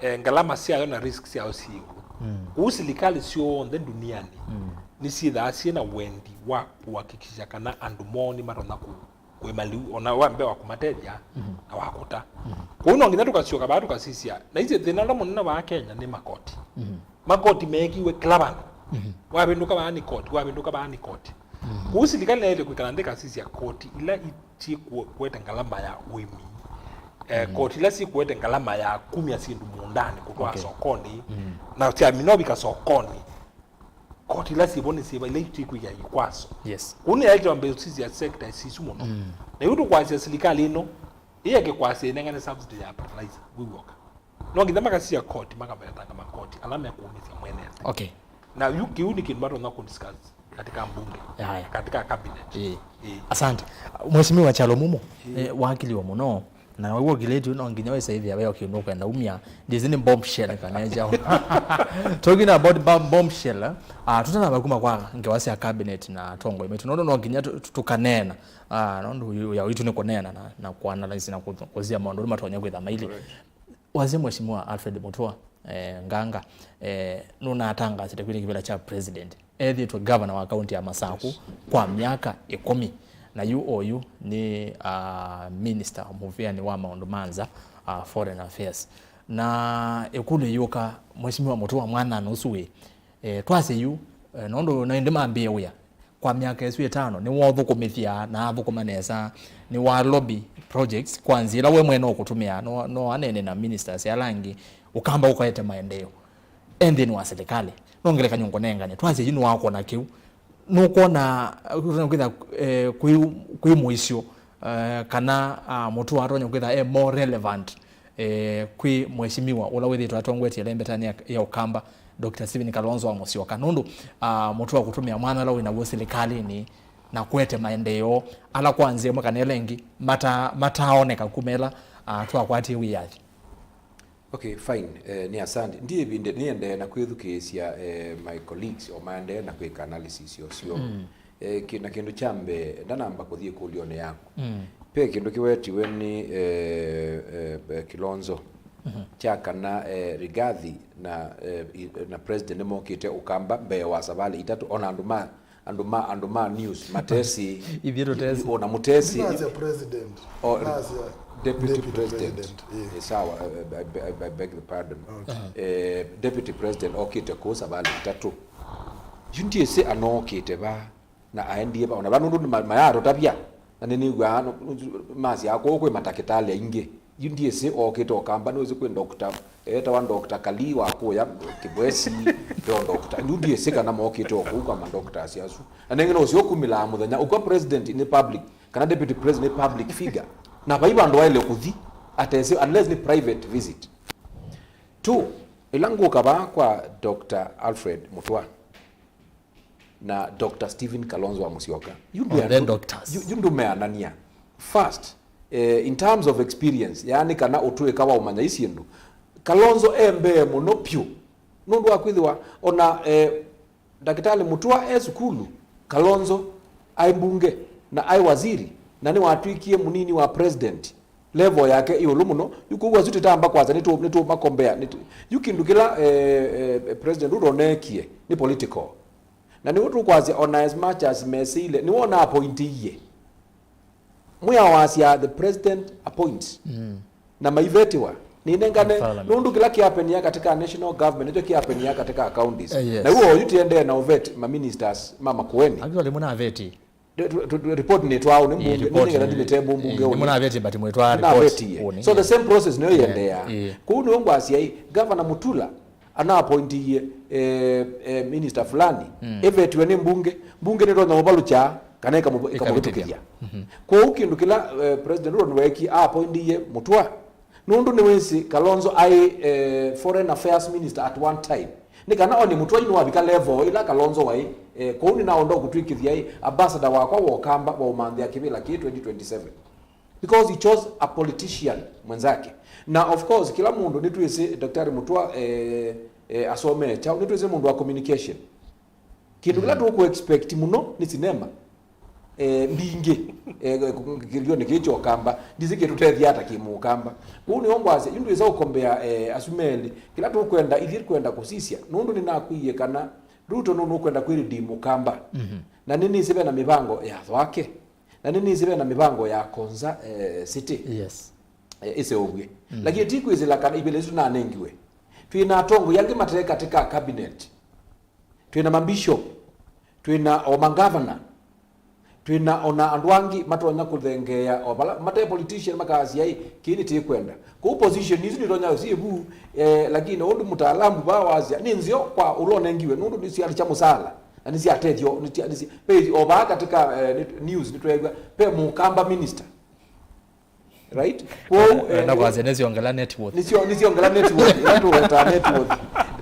eh, ngalama syayo na risk syayo syĩ ĩũlũ. Mm. Kũu silikalĩ syonthe ndunianĩ, mm, nĩsyĩthaa syĩ na wendi wa kũhakikisha kana andũ moo nĩmatonya kũ-, kũĩma lĩu, ona wa mbee wa kũmatethya, mhm, na wa kũta. Mhm. Kwoou no nginya tũkasyoka vaa tũkasisya, na isyĩ thĩna ũla mũnene vaa Kenya nĩ makoti. Mhm. Makoti meekiwe kĩla vandũ. Mhm. Wavĩndũka vaa nĩ koti, wavĩndũka vaa nĩ koti. Mhm. Kwoou silikalĩ naĩle kwĩkala nthĩ ĩkasisya koti ila isyĩ kũ-, kũete ngalama ya ũĩmi. Eh, mhm, koti ila syĩ kũete ngalama ya kumya syĩndũ mũũndanĩ kũtwaa, okay, sokonĩ, mhm, na syaminwa vika sokonĩ. Koti ila syĩvo nĩ syĩva ila itikwĩkĩa kĩkwaso. Yes. Kũu nĩ yaĩtwa mbesa sya sector isu mũno. Mm. Na yu tũkwasya silikalĩ ĩno, ĩyeke kwasya ĩnengane subsidy ya fertilizer, wĩw'oka. No nginya makasisya koti, makavetanga makoti ala mekũũmĩsya mwene nthĩ. Okay. Na yu kĩu nĩ kĩndũ matonya kũ discuss katika mbunge, yaya, katika cabinet. Ĩĩ. Ĩĩ. Asante. Mheshimiwa Kyalo Mumo, ĩĩ, eh, wakiliwa mũno. Na wĩw'a ũkilĩtw'e no nginya wĩsa ĩthĩa ve o kĩndũ ũkwenda umya. Ndĩsĩ nĩ bombshell kana ĩ kyaũ. Talking about bom- bombshell, uh, tũtanamba kuma kwa ngewa sya cabinet na atongoi maitũ, nũndũ no nginya tũ- tũ- tũkaneena, uh, nũndũ wĩ- wĩa witũ nĩ kũneena na, na kũanalyze na kũ- kũsisya maũndũ ũndũ matonya kwĩtha mailye. Wasya Mheshimiwa Alfred Mutua, eh, Nganga, eh, nũnatangasĩte kwĩtya kĩvĩla kya president. Ethĩĩtwe gavana wa kaunti ya Masaku kwa myaka ĩkũmi. Na yu oyu nĩ, ah, minister mũvĩanĩ wa maũndũ ma nza, ah, foreign affairs. Na ĩkũlyo yĩũka, Mheshimiwa Mutua, mwanana ũsu wĩ, eh, twasye yu, eh, nũndũ na ĩndĩ mambĩĩe wĩa kwa myaka ĩsu ĩtano, nĩwaũthũkũmĩthya na athũkũma nesa, nĩwa lobby projects kwa nzĩa ĩla we mwene ũkũtũmĩa, no, no aneene na ministers ala angĩ, ũkamba ũkaete maendeeo. E nthĩnĩ wa silikalĩ. No ngelekany'o ngũnengane, twasye yu nĩwakwona kĩu. Nũkwona, uh, kwĩtha, eh, kwĩ, kwĩ mũisyo, eh, kana, ah, Mutua atonya kwĩtha e more relevant, eh, kwĩ mheshimiwa ũla wĩthĩtwe atongoetye lembetanĩ ya, ya Ũkamba, Doctor Stephen Kalonzo wa Musyoka. Nũndũ, ah, Mutua kũtũmĩa mwana ũla wĩ naw'o silikalĩnĩ na kũete maendeeo ala kwa nzĩa ĩmwe kana ĩla ĩngĩ mata- mataaoneka kuma ĩla, ah, twakwatie wĩyathi. Okay, fine. Eh, nĩ asante. Ndiye vinde niendee na kwĩthukĩĩsya, eh, my colleagues o maendee na kwĩka analysis osyo. Mm. Eh, ki- na kĩndũ kya mbee, ndanamba kũthi ĩkũlyonĩ yaku. Mm. Pe kĩndũ kĩwetiwe nĩ, eh, eh, eh, Kilonzo. Mhm. Kya kana, eh, Rigathi na, eh, i- na president nĩmokĩte Ũkamba mbee wa savalĩ itatũ, ona andũ ma andũ ma andũ ma news matesi. Ithyĩ tũtesi. Ona mũtesi. Ndinasya president. Oh, ndinasya deputy president. President, yeah. Eh, sawa, I, I, I, I beg the pardon. Okay. Eh, deputy president okĩte kũu savalĩ itatũ. Yu ndiĩsĩ anookĩte va na aendie va. Ona va nũndũ nĩ ma- mayatũtavya. Na nĩnĩw'aa no- masya kũu kwĩ matakĩtalĩ aingĩ. Yu ndiĩsĩ okĩte Ũkamba, nĩwĩsĩ kwĩ doctor, etawa Doctor Kali wa kũya Kĩbwesi, ndo doctor. Yu ndiĩsĩ kana mokĩte o kũu kwa ma doctors asu. Na nengĩ no ũsĩ ũkumĩlaa mũthenya ũkwa president nĩ public, kana deputy president nĩ public figure. Na vai vandũ waĩle kũthi, atesĩ, unless nĩ private visit. Two, ĩla ngũka vaa kwa Doctor Alfred Mutua, na Doctor Stephen Kalonzo wa Musyoka. Yu ndĩ- Or the andũ- doctors. Yu- yu ndũmeanania. First, eh, in terms of experience, yaani kana ũtũĩka wa ũmanya isi ndũ, Kalonzo e mbee mũno pyũ. Nũndũ wa kwĩthĩwa ona, eh, Ndakĩtalĩ Mutua e sukulu, Kalonzo aĩ mbunge na aĩ waziri, na nĩwatw'ĩkie mũnini wa president. Level yake ĩũlũ mũno. Yu kũu asu tũtamba kwasya nĩtũ- nĩtũmakombea. Nĩtũ- yu kĩndũ kĩla, eh, eh, President Ruto neekie nĩ political. Na nĩw'o tũkwasya, ona as much as mesĩile, nĩwe ũna appointiie. Mwĩao wasya the president appoints. Mm. Na maivetiwa. Nĩnengane, Parliament. Nũndũ kĩla kĩapenia katika national government nĩkyo kĩapenia katika counties. Eh, yes. Na huo oyu tiendee na uvet ma ministers ma Makueni. Actually, mũnaveti. Re- re- re- report nĩ twaũ nĩ mbunge, nĩ nĩgetha ndimĩte mbunge. Nĩ mũnaveti, but mwĩtwa report. Navetie. So the same process nĩyo yendeea. Yeah. Kũu nĩwe ngwasya ĩ, Governor Mutula ana appointiie, eh, eh, minister fulani, mm, ĩvetiwe nĩ mbunge, mbunge nĩtonya mũvalũkya kana ĩkamũ- ĩkamũvĩtũkĩthya. Mhm. Kwoou kĩndũ kĩla, eh, President Ruto nĩweekie, a appointiie Mutua, nũndũ nĩwĩsĩ Kalonzo aĩ, eh, foreign affairs minister at one time. Nĩ kana onie Mutua yu nĩwavika level ĩla Kalonzo waĩ, eh, kwoou nĩnaũnda kũtw'ĩkĩthya ĩ ambassador wakwa wa Ũkamba wa ũmanthĩa kĩvĩla kĩĩ twenty twenty-seven. Because he chose a politician mwenzake. Na of course, kila mũndũ nĩtwĩsĩ Daktari Mutua, eh, eh, asomee kyaũ, nĩtwĩsĩ mũndũ wa communication. Kĩndũ kĩla, mm, tũkũ expect mũno nĩ sinema, eh, mbingĩ, eh, kĩlionĩ kĩĩ kya Ũkamba, ndisĩ kĩtũtethya ata kĩ Mũkamba. Kwoou nĩyo ngwasya, yu ndwĩsa ũkombea, eh, asu melĩ, kĩla tũkwenda, ithyĩ kwenda kũsisya, nũndũ nĩnakwie kana Ruto nũ- nũkwenda kwĩ redeem Ũkamba. Mhm. Na nĩnĩsĩ ve na mĩvango ya thwake. Na nĩnĩsĩ ve na mĩvango ya Konza, eh, City. Yes. Eh, ĩseũvw'e. Mm. Lakini ti kwĩsĩla kana ivĩla isu nanengiwe. Twĩ na atongoi angĩ mate katika cabinet. Twĩ na mabishop. Twĩ na o magavana. Twĩ na ona andũ angĩ matonya kũthengeea o vala mate politician makasya ĩ, kĩĩ nĩtĩkwenda. Kũu position isu nitonya syĩ vu, eh, lakini ũndũ mũtaalamu vaa wasya nĩ nzeo kwa ũla ũnengiwe nũndũ nĩsyalĩ kya mũsala. Na nĩsyatethyo, nĩsya- nĩsya- ve o vaa katika, eh, nĩ- news nĩtweew'a ve Mũkamba minister. Right? Kwoou, eh, na kwasya nĩsyongela net worth. Nĩsyo- nĩsyongela net worth, ĩla tũwetaa net worth.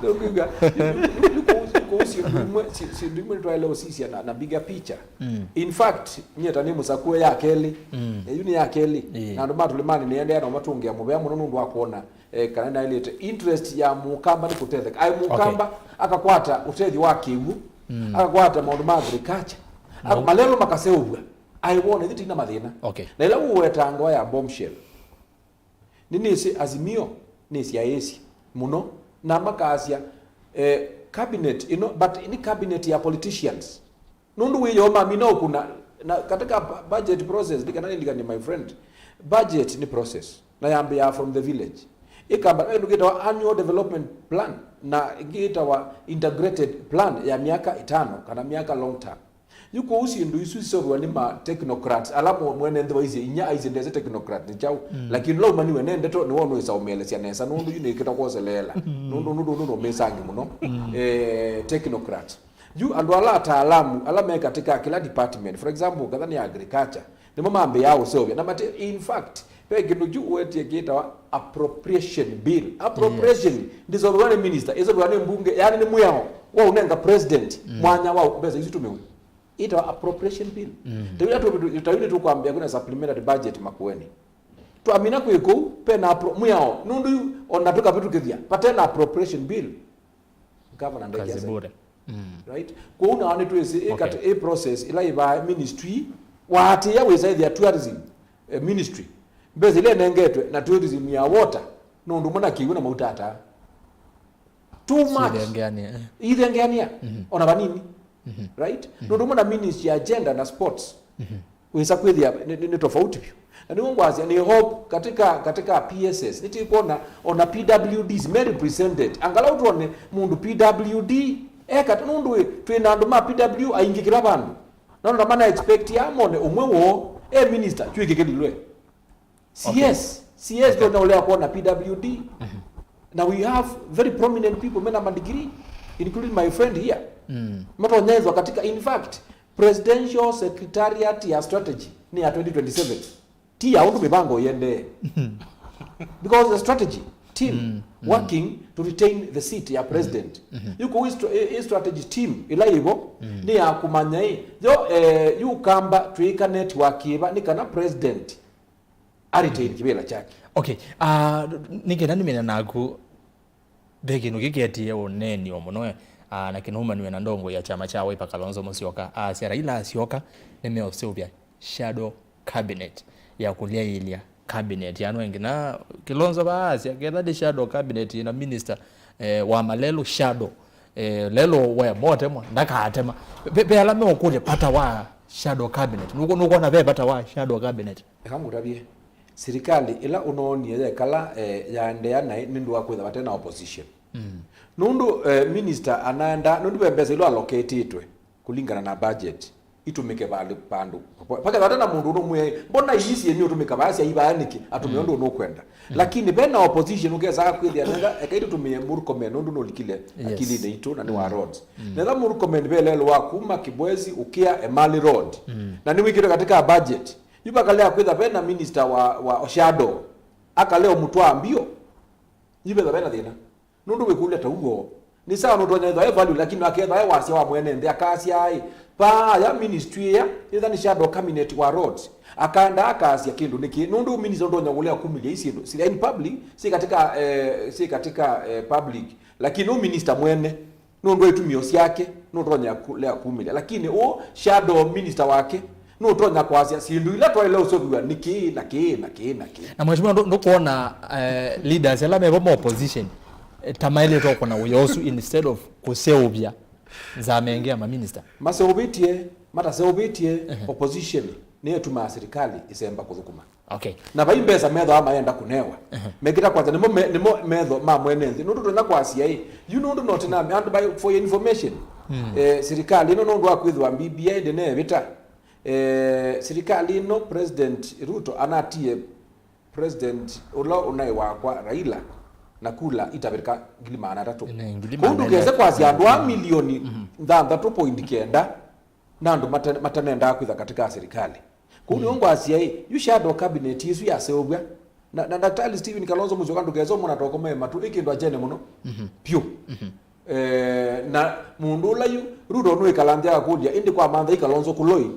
Nĩũkwĩw'a, nĩ- nĩ- nĩ kũu- kũu Imwe, si- syĩndũ imwe nĩtwaĩle ũsisya na, na bigger picture. Mm. In fact, nyie ta nĩ mũsakũe ya kelĩ, Mm. eyu nĩ ya kelĩ, Ĩĩ. na andũ ma tũlĩmanĩ nĩendeea na matũngĩa mũvea mũno nũndũ wa kuona, eh, kana naĩlĩte interest ya mũkamba nĩ kũtetheka. Aĩ mũkamba akakwata ũtethyo wa kĩw'ũ, Mm. akakwata maũndũ ma agriculture, No. malelũ makaseũvw'a. Aĩ wona ithyĩ tina mathĩna. Okay. Na ĩla ũweta ngewa ya bombshell, nĩnĩsĩ Azimio nĩsyaĩĩsye mũno, na makasya, eh, cabinet ĩno, but nĩ cabinet ya politicians. Nũndũ wĩoo mamina ũkuna, na katika bu- budget process, ndikana nĩlikani, my friend, budget nĩ process, na yambĩaa from the village. Ĩkamba, ĩndũ kĩtawa annual development plan, na ĩngĩ ĩtawa integrated plan ya myaka ĩtano, kana myaka long term. Yu kũu syĩndũ isu iseũvĩwa nĩ ma technocrats, ala mo- mwene nthĩ waisye inya aisye ndese technocrat nĩ kyaũ. Mm. Lakini ũla ũmaniwe ne ndeto nĩwe ũnũĩsa ũmĩelesya nesa, nũndũ yu nĩkĩta kwoseleela. Mm. Nũndũ nũndũ nũndũ nũmĩsangi mũno. Mm. Eh, technocrat. Yu andũ ala ataalamu ala me katika kĩla department, for example, katha nĩ agriculture, nĩmo mambĩaa ũseũvya. Na mate, in fact, ve kĩndũ kyu ũwetie kĩtawa appropriation bill. Appropriation Yes. ndiseũvĩwa nĩ minister, ĩseũvĩwa nĩ mbunge, yani nĩ mwĩao wa ũnenga president Mm. mwanya wa mbesa isu tũmĩwe. Ĩtawa appropriation bill. Mm. Ta yu nĩtũ- ta yu nĩtũkwambĩa kwĩna supplementary budget Makueni. Twamina kwĩ kũu, pena appro- mwĩao, nũndũ yu ona tũkavĩtũkĩthya, patena appropriation bill. Governor ndeke Kazi asema. Bure. Mm. Right? Kwoou nao nĩtwĩsĩ ĩ Okay. katĩ ĩ process ĩla ĩvaa ministry, waatĩĩa wĩsa ĩthĩa tourism, eh, ministry. Mbesa ila ĩnengetwe na tourism ya water, nũndũ ũmwe na kĩw'ũ na mautata. Too much. Ithengeania, eh. Ithengeania. Mhm. Ona vanini. Mhm. Right? Mhm. Nũndũ ũmwe na ministry ya gender na sports. Mhm. Wĩsa kwĩthĩa nĩ, nĩ, nĩ tofauti vyũ. Na nĩw'o ngwasya nĩ hope katika, katika P S S, nĩtĩkwona ona P W Ds me represented. Angalau tuone mũndũ P W D eka, nũndũ ĩ, twĩ na andũ ma P W aingĩ kĩla vandũ. Na ona mana expect ya mone ũmwe woo e minister, twĩkĩkĩlilwe. Okay. C S, C S Okay. tũna ũlea kuona P W D. Mhm. Na we have very prominent people mena madigiri, including my friend here. Mm. Matonyezwa katika, in fact, Presidential Secretariat ya Strategy nĩ ya twenty twenty-seven. Ti ya ũndũ mĩvango yendee. Because the strategy team Mm, mm. working to retain the seat ya president. Mhm. Yu kũu hii stra- hii strategy team ĩla yĩvo Mm. nĩ ya kũmanya ĩ, yo, eh, yu kamba twĩka network ĩva nĩ kana president a retain kĩvĩla kyake. Okay, uh, nĩ kenda nĩmene naku, ve kĩndũ kĩketie ũneeni o mũno, uh, na kĩnaumaniwe na ndongo ya kyama kya Wiper Kalonzo Musyoka. Asya Raila asyoka, nĩmeũseũvya shadow cabinet ya kũlyaĩlya cabinet yano ĩngĩ. Na Kilonzo vaasya, ketha nĩ shadow cabinet na minister, eh, wa malelũ shadow, eh, lelũ we motemwa, ndakatema. Ve, ve ala meũkũlya vata wa shadow cabinet. Nũkwona ve vata wa shadow cabinet? Eka ngũtavye, silikalĩ ĩla ũnoonie yekala, eh, yaendeea naĩ nĩ ũndũ wa kwĩtha vate na opposition. Mm. Nũndũ, eh, minister anaenda, nũndũ ve mbesa ila allocatĩtwe kũlingana na budget, itũmĩke valĩ vandũ. Vaka vate na mũndũ ũnũmwĩa, mbona ii syĩnĩ ũtũmĩka vaa syaivaa nĩkĩ? Atũmĩa Mm. ũndũ ũnũkwenda. Mm. Lakini ve na opposition ũkesaa kwĩthĩa nenda, eka itũtũmĩe Murkomen nũndũ nũlikile Yes. akilinĩ itũ na nĩ wa Mm. roads. Mm. Netha Murkomen ve lelũ wa kuma Kibwezi ũkĩa Emali Road. Mm. Na nĩwĩkĩtwe katika budget. Yu vakalea kwĩtha ve na minister wa, wa Oshado. Akalea ũmũtwaa mbio. Yu vetha ve na thĩna. Nũndũ wĩkũlya ta ũw'o. Nĩ sawa nũtonya ĩthwa e value, lakini akethwa e wasya wa mwene nthĩ, akasya ĩ, vaa ya ministry ĩya, ĩtha nĩ shadow cabinet wa roads. Akaenda akasya kĩndũ nĩkĩ, nũndũ minister nũtonya kũlea kumĩlya ii syĩndũ. Sila in public, si katika, eh, si katika, eh, public. Lakini ũ minister mwene, nũndũ wa itumio syake, nũtonya kũlea kumĩlya. Lakini ũ shadow minister wake, nũtonya kwasya syĩndũ ila twaĩle ũseũvĩw'a nĩ kĩĩ na kĩĩ na kĩĩ na kĩĩ. Na mheshimiwa, ndũ- ndũkwona, eh, leaders ala mevo ma opposition, eh, ta maĩlĩte ũkũna wĩa ũsu instead of kũseũvya nzama ĩngĩ ya maminista? Maseũvĩtye, mataseũvĩtye, Ehe. opposition nĩyo ĩtumaa sirikali ĩsemba kũthũkũma. Okay. Na vai mbesa methwa mayenda kũnewa. Ehe. Mekĩta kwanza nĩmo me- nĩmo metho ma mwene nthĩ. Nũndũ twenda kwasya ĩ, yu nũndũ no tena andũ by for your information. Mm. Eh, sirikali ĩno nũndũ wa kwĩthwa B B I ndĩneevĩta. Eh, sirikali ĩno President Ruto anatie President ũla ũnaĩ wakwa Raila na kula itavĩka ngili maana atatũ. Nĩ ngili Kũu maana ndũkese atatũ. kwasya andũ a milioni Mhm. thanthatũ point kenda na andũ mate- matanendaa kwĩtha katika sirikali. Kũu nĩo ngwasya ĩ, yu shadow cabinet ĩsu yaseũvw'a. Na, na Daktari Stephen Kalonzo Musyoka ndũkesa ũmwe na toko me matũ, ĩ kĩndũ achene mũno. Mhm. Pyũ. Mhm. Eh, na mũndũ ũla yu, Ruto nũĩkala nthĩ akakũlya, ĩndĩ kwa mantha i Kalonzo kũloi,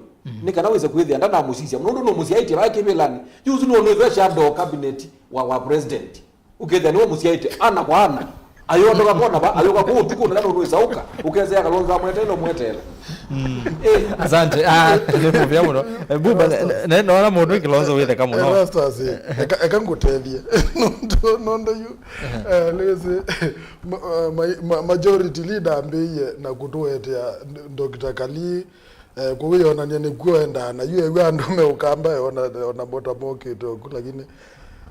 nĩ kana wĩse kwĩthĩa ndanamũsisya. Nũndũ nũmũsyaĩtye vaa kĩvĩlanĩ. Yu ũsu nũnĩthwa shadow cabinet wa, wa president. Ũkethĩa nĩwe mũsyaĩte, ana kwa ana. Ayondoka kona va, ayũka kũu ũtukũ, na nũnũĩsa ũka. Ũkesea Kalonzo amweteela, ũmweteela. Eh, Asante. Ah, nĩ mũvea mũno. Eh, Buba, ne- ne- nona mũndũ Kilonzo wĩtheka mũno. Erastus, eh, eka, eka ngũtethie. Nũndũ, nũndũ yu, eh, nĩwĩsĩ, ma- ma- ma- majority leader ambĩie na kũtũetea Doctor Kali, eh, kũwĩonania nĩkw'o endaa na yu ew'a andũ me Ũkamba, ona, ona mota mokĩte oku, lakini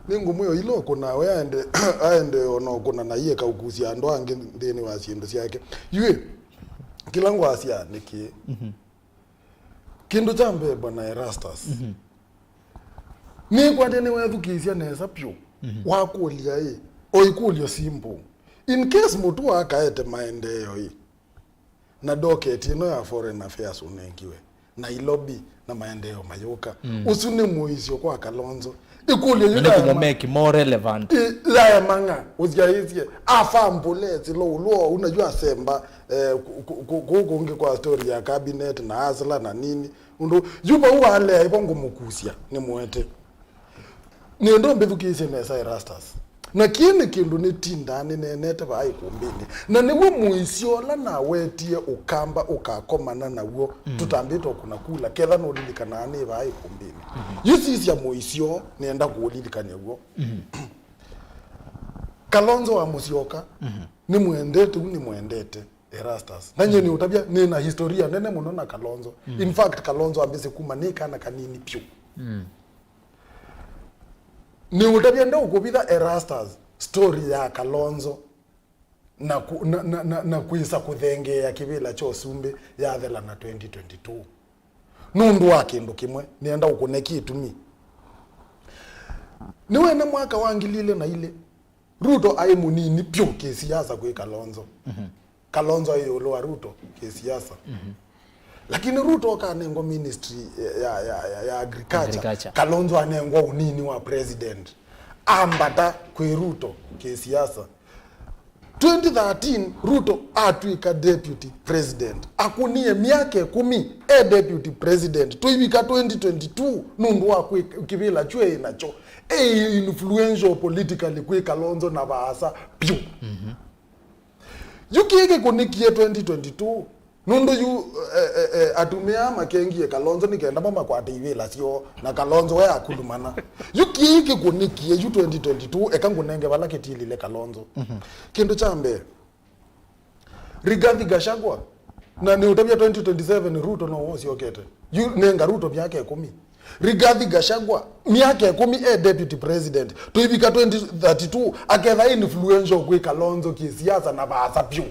nĩ ngũmwĩa ila ũkũnawe aende, aende ona ũkũna na iye kaukusya andũ angĩ nthĩnĩ wa syĩndũ syake. Yu, kĩla ngwasya nĩ kĩĩ? Kĩndũ kya mbee, Bwana Erastus, nĩkwatya nĩwethukĩĩsya nesa vyũ wakũlya ĩ, o ikũlyo simple. In case Mũtua akaete maendeeo ĩ, na docket ĩno ya foreign affairs ũnengiwe Nairobi na maendeeo mayũka, ũsu nĩ mũisyo kwa Kalonzo. Ĩkũlyo yu nĩ kũmũ make more relevant. Ĩ, yaemang'a, ũsyaĩĩsye, afambũle silo ũlũ ou, na yu asemba, eh, kũ- kũ- kũ- kũu kũngĩ kwa story ya cabinet na hustler na nini. Ũndũ, yu vau walea ĩvo ngũmũkusya, nĩ mũete. Nĩenda mbĩthukĩĩsye nesa Erastus. Na kĩĩ nĩ kĩndũ nĩtindaa nĩneenete vaa ikumbĩnĩ. Na nĩw'o mũisyo ũla nawetie Ũkamba ũkakomana naw'o, tũtambĩte o kũna kula, ketha nũlilikanaa nĩ vaa ikumbĩnĩ. Yu sisya mũisyo, nĩenda kũũlilikany'a w'o. Kalonzo wa Musyoka, nĩmwendete, u nĩmwendete Erastus. Na nyie nĩũtavya, nĩna historia nene mũno na Kalonzo. In fact, Kalonzo ambĩsĩ kuma nĩ kana kanini vyũ. Nĩũtavya ndeũkũvitha Erastus story ya Kalonzo na, ku, na, na, na, na kwĩsa kũthengeea kĩvĩla kya ũsumbĩ yathela na twenty twenty-two. Nũndũ wa kĩndũ kĩmwe, nĩenda ũkũne kĩtumi. Nĩwene mwaka wa ngili ilĩ na ilĩ, Ruto aĩ mũnini vyũ kĩsiasa kwĩ Kalonzo. Kalonzo aĩ ĩũlũ wa Ruto kĩsiasa. Lakini Ruto akanengwa ministry ya, ya, ya, ya agriculture. Agriculture. Kalonzo anengwa ũnini wa president. Ambata kwĩ Ruto kĩsiasa. Twenty thirteen, Ruto atw'ĩka deputy president. Akũnie myaka ĩkũmi e deputy president. Tũivika twenty twenty-two, nũndũ wa kwĩ- kĩvĩla kyu eĩ nakyo. E influential politically kwĩ Kalonzo na vaasa vyũ. Yu kĩĩ kĩkũnĩkie twenty twenty-two, nũndũ yu, eh, eh, eh, atumĩa makengie Kalonzo nĩ kenda mamakwate ivĩla syoo, na Kalonzo we akulumana. Yu kĩĩ kĩkũnĩkie yu twenty twenty-two, eka ngũnenge vala kĩtilile Kalonzo. Kĩndũ kya mbee, Rigathi Gachagua, na nĩũtavya twenty twenty-seven Ruto no ũsyokete. Yu nenga Ruto myaka ĩkũmi. Rigathi Gachagua, myaka ĩkũmi e deputy president. Tũivika twenty thirty-two, aketha influential kwĩ Kalonzo kĩsiasa na vaasa vyũ.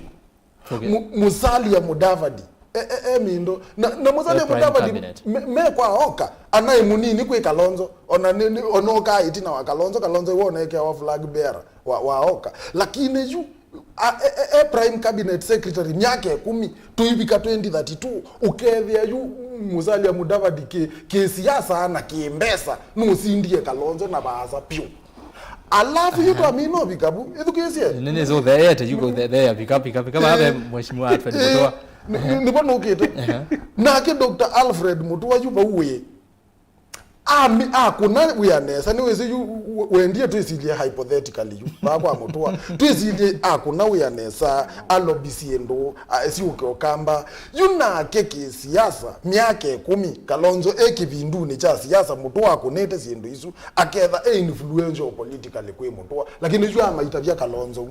Okay. Mu- Musalia Mudavadi. E, e, e mindo. Na, na Musalia E prime Mudavadi cabinet. me, me kwa oka, anaĩ mũnini kwĩ Kalonzo. Ona nĩ, nĩ, ona oka ĩtina wa Kalonzo, Kalonzo wona ekeawa flag bearer wa, wa oka. Lakini yu, a, e, e, e prime cabinet secretary myaka ĩkũmi, tũivika twenty thirty-two, ũkethĩa yu Musalia Mudavadi kĩ, kĩsiasa na kĩmbesa, nũsindie Kalonzo na vaasa vyũ. Alafu yu twamina ũvika vu, ĩthukĩĩsye. Nĩ, nĩ, so, theete, yuko, the, the, pika, pika, pika, vave, Mheshimiwa Alfred Mutua. Nĩ, nĩ, nĩvo nũkĩte. Ehe. Nake Doctor Alfred Mutua yu vau wĩ. Ami, akũna wĩa nesa, nĩwĩsĩ yu, w-, wendie twĩsilye hypothetically yu, vaa kwa Mutua. Twĩsilye akũna wĩa nesa, alobi syĩndũ, a, syũke Ũkamba. Yu nake kĩsiasa, myaka ĩkũmi, Kalonzo e kĩvindunĩ kya siasa, Mutua akũnĩte syĩndũ isu, aketha e influential politically kwĩ Mutua. Lakini yu amaitavya Kalonzo.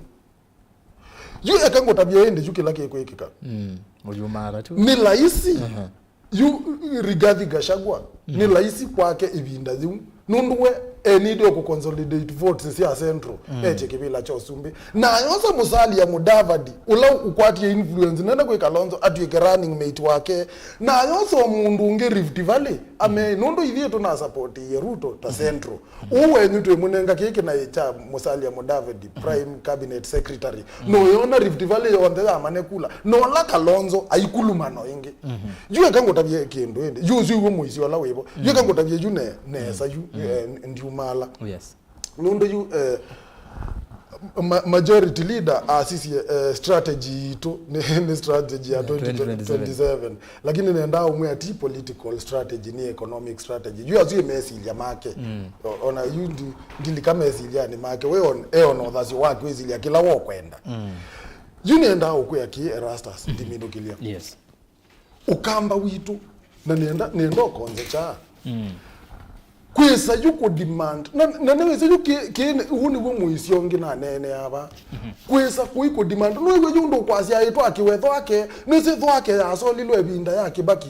Yu eka ngũtavye ĩndĩ yu kĩla kĩkwĩkĩka. Mm, mũliumara tu. Nĩ laisi. Aha. Yu Rigathi Gachagua, nĩ laisi kwake ĩvinda yĩu. Nũndũ we, e need o kũconsolidate votes sya Central, etye kĩvĩla kya ũsumbĩ. Na ayosa Musalia Mudavadi, ũla ũkwatie influence nene kwĩ Kalonzo, atw'ĩke running mate wake. Na ayosa o mũndũ ũngĩ Rift Valley, ame, nũndũ ithyĩ tũnasapotie Ruto ta Central. Ũũ wenyu twĩmũnenga kĩĩ kĩnaĩ kya Musalia Mudavadi, Prime Cabinet Secretary. No yona Rift Valley yonthe yamane kula. No la Kalonzo aikulumano ĩngĩ. Yu eka ngũtavye kĩndũ ĩndĩ. Yu ũsu iwe mũisyo ũla wĩvo. Yu eka ngũtavye yu ne, nesa yu, eh, ndiumala. Yes. Nũndũ yu, eh, Ma- majority leader asisye, eh, strategy yitũ nĩ, nĩ strategy ya twenty twenty-seven. Lakini nenda ũmwĩa ti political strategy, nĩ economic strategy. Yu asu ĩ mesilya make. O- ona yu ndi- ndilika mesilyanĩ make. We on- e ona ũthasyo wa kwĩsilya kĩla wokwenda. Yu nenda ũkwĩa kĩ Erastus, ndiminũkĩlya. Yes. Ũkamba witũ, na nenda nenda ũkonze kyaa. Kwĩsa yu kũ demand na, na nĩwĩsa yu kĩ- kĩ- ũu nĩw'o mũisyo ũngĩ naneenea ava. Kwĩsa kũi kũ demand, nũĩw'e yu ũndũ ũkwasya ĩtwa kĩwetho ake, nĩsĩ ĩtho ake yasolilwe ĩvinda ya Kĩbaki.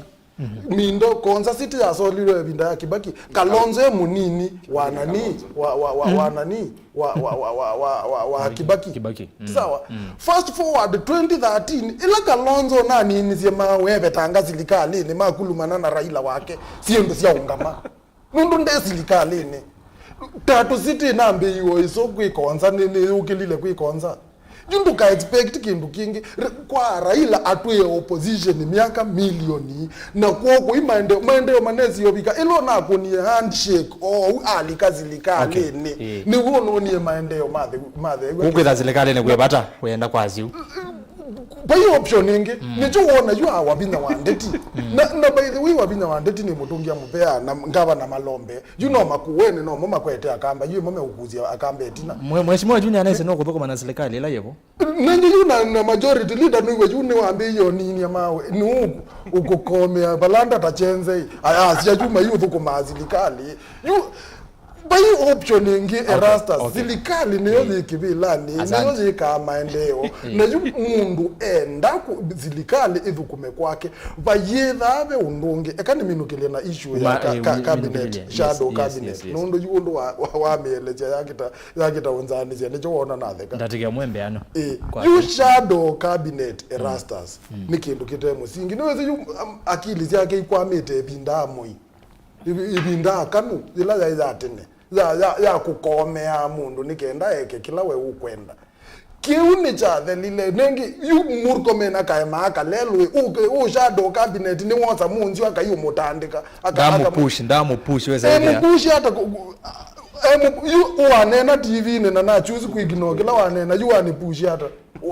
Mindo konza city yasolilwe ĩvinda ya Kĩbaki. Kalonzo e mũnini wa nani wa wa wa wa nani wa wa wa wa wa wa wa Kibaki. Kibaki. Sawa. Fast forward twenty thirteen, ila Kalonzo naninisye mawevetanga silikalini makulumana na Raila wake, syĩndũ syaũngama. Nũndũ nde silikalini. Tatu City nambĩiwe iso kwĩkonza nĩ nĩyũkĩlile kwĩkonza. Yu ndũka expect kĩndũ kĩngĩ. Re- kwa Raila atwĩe opposition myaka milioni, na kwoo kũi maendeeo, maendeeo manesi ovika. Ĩla ũnakũnie handshake ou alika silikalini. Okay. Ĩĩ. Nĩw'o ũnonie maendeeo mathe- matheew'a. Ũkwĩtha silikalini kwĩ vata wĩenda kwa siu. Vai option ĩngĩ. Nĩkyo wona yu a Wavinya wa Ndeti. Na, na by the way, Wavinya wa Ndeti nĩ mũtũngĩa mũvea na ngavana Malombe. Yu no Makueni, no mo makwete Akamba, yu ĩmo meũkusya Akamba ĩtina. Mwe- Mheshimiwa Junior Anesi no kũthũkũma na serikali ĩla yĩvo. Nenye yu na, na majority leader nĩwe yu nĩwambĩĩie ũninia mawe, nĩ ũkũkomea valanda ta chenzei. Aya, asya yu mai ũthũkũmaa serikali. Yu, vai option ĩngĩ. Okay, Erastus, okay. Serikali nĩyo yĩ kĩvĩlanĩ, nĩyo yĩkaa maendeeo. Na yu mũndũ enda kũ- serikali ĩthũkũme kwake, vayĩthaa ve ũndũ ũngĩ. Eka nĩminũkĩlye na issue ya ka- eh, ka- cabinet, shadow cabinet. Nũndũ yu ũndũ wa- wa- wamĩelesya yakĩta yakĩta ũnzanĩsya, nĩkyo wona natheka. Ndatĩke mwe mbeano. Ĩ, yu shadow cabinet Erastus nĩ kĩndũ kĩte mũsingi. Nĩwĩsĩ yu, um, akili syake ikwamĩte ĩvinda ya Moi. Ĩvi- ĩvinda ya Kanu, yĩla yaĩ ya tene, ya, ya, ya kũkomea mũndũ nĩ kenda eke kĩla we ũkwenda. Kĩu nĩ kyathelile. Nengĩ, yu Murkomen akaemaa kalelũĩ, ũ- ũ shadow cabinet nĩwosa mũnzyo akai ũmũtandĩka. Aka- aka- Ndamupush, ndamupush, wesa ĩthĩa. Emupush ata ku- ku- emu- yu ũaneena T V-inĩ na na choose kũignore kĩla waneena, yu wanipush ata?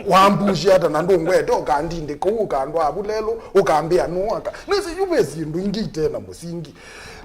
Wambushi ata na ndũngwete ũkandindĩka ũu ũkandwaa vu lelũ, ũkambĩa nũũ aka. Nĩsĩ yu ve syĩndũ ingĩ ite na mũsingi.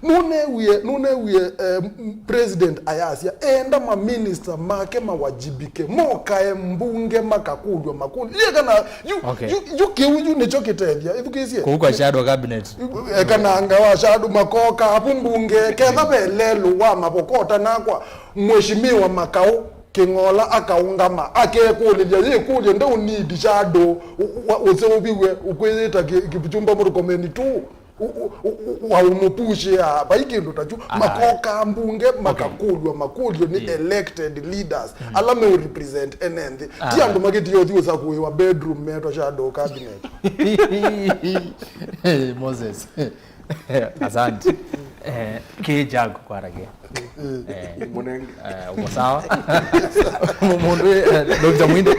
Nũnewie, nũnewie, eh, m- president ayasya enda maminista make mawajibike, mokae mbunge makakũlw'a makũlyo. Ye kana yu, okay, yu, yu kĩu yu nĩkyo kĩtethya. Ĩthukĩĩsye. Kũu kwa shadow cabinet. Ekananga wa shadow makoka avu mbunge, ketha ve lelũ wa mavokota nakwa, Mheshimiwa Makau Kĩng'ola akaũngama, akekũlĩlya yĩkũlyo, ndeũnidi shadow, ũ- ũ- ũseũviw'e, ũkwĩyĩta Ki- Kipchumba Murkomen tu, ũ- ũ- ũ- ũ- waũmũpushĩa, vai kĩndũ ta kyu. Makoka mbunge, makakũlw'a makũlyo nĩ elected leaders, ala meũrepresent ene nthĩ. Ti andũ makĩtie ũthi ũsakũĩwa bedroom metwa shadow cabinet. Moses. Asante. Eh, kĩ Jack kwaragia. Eh, Mũnenge. Eh, uko sawa? Mũndũ, eh, Doctor Mwinde.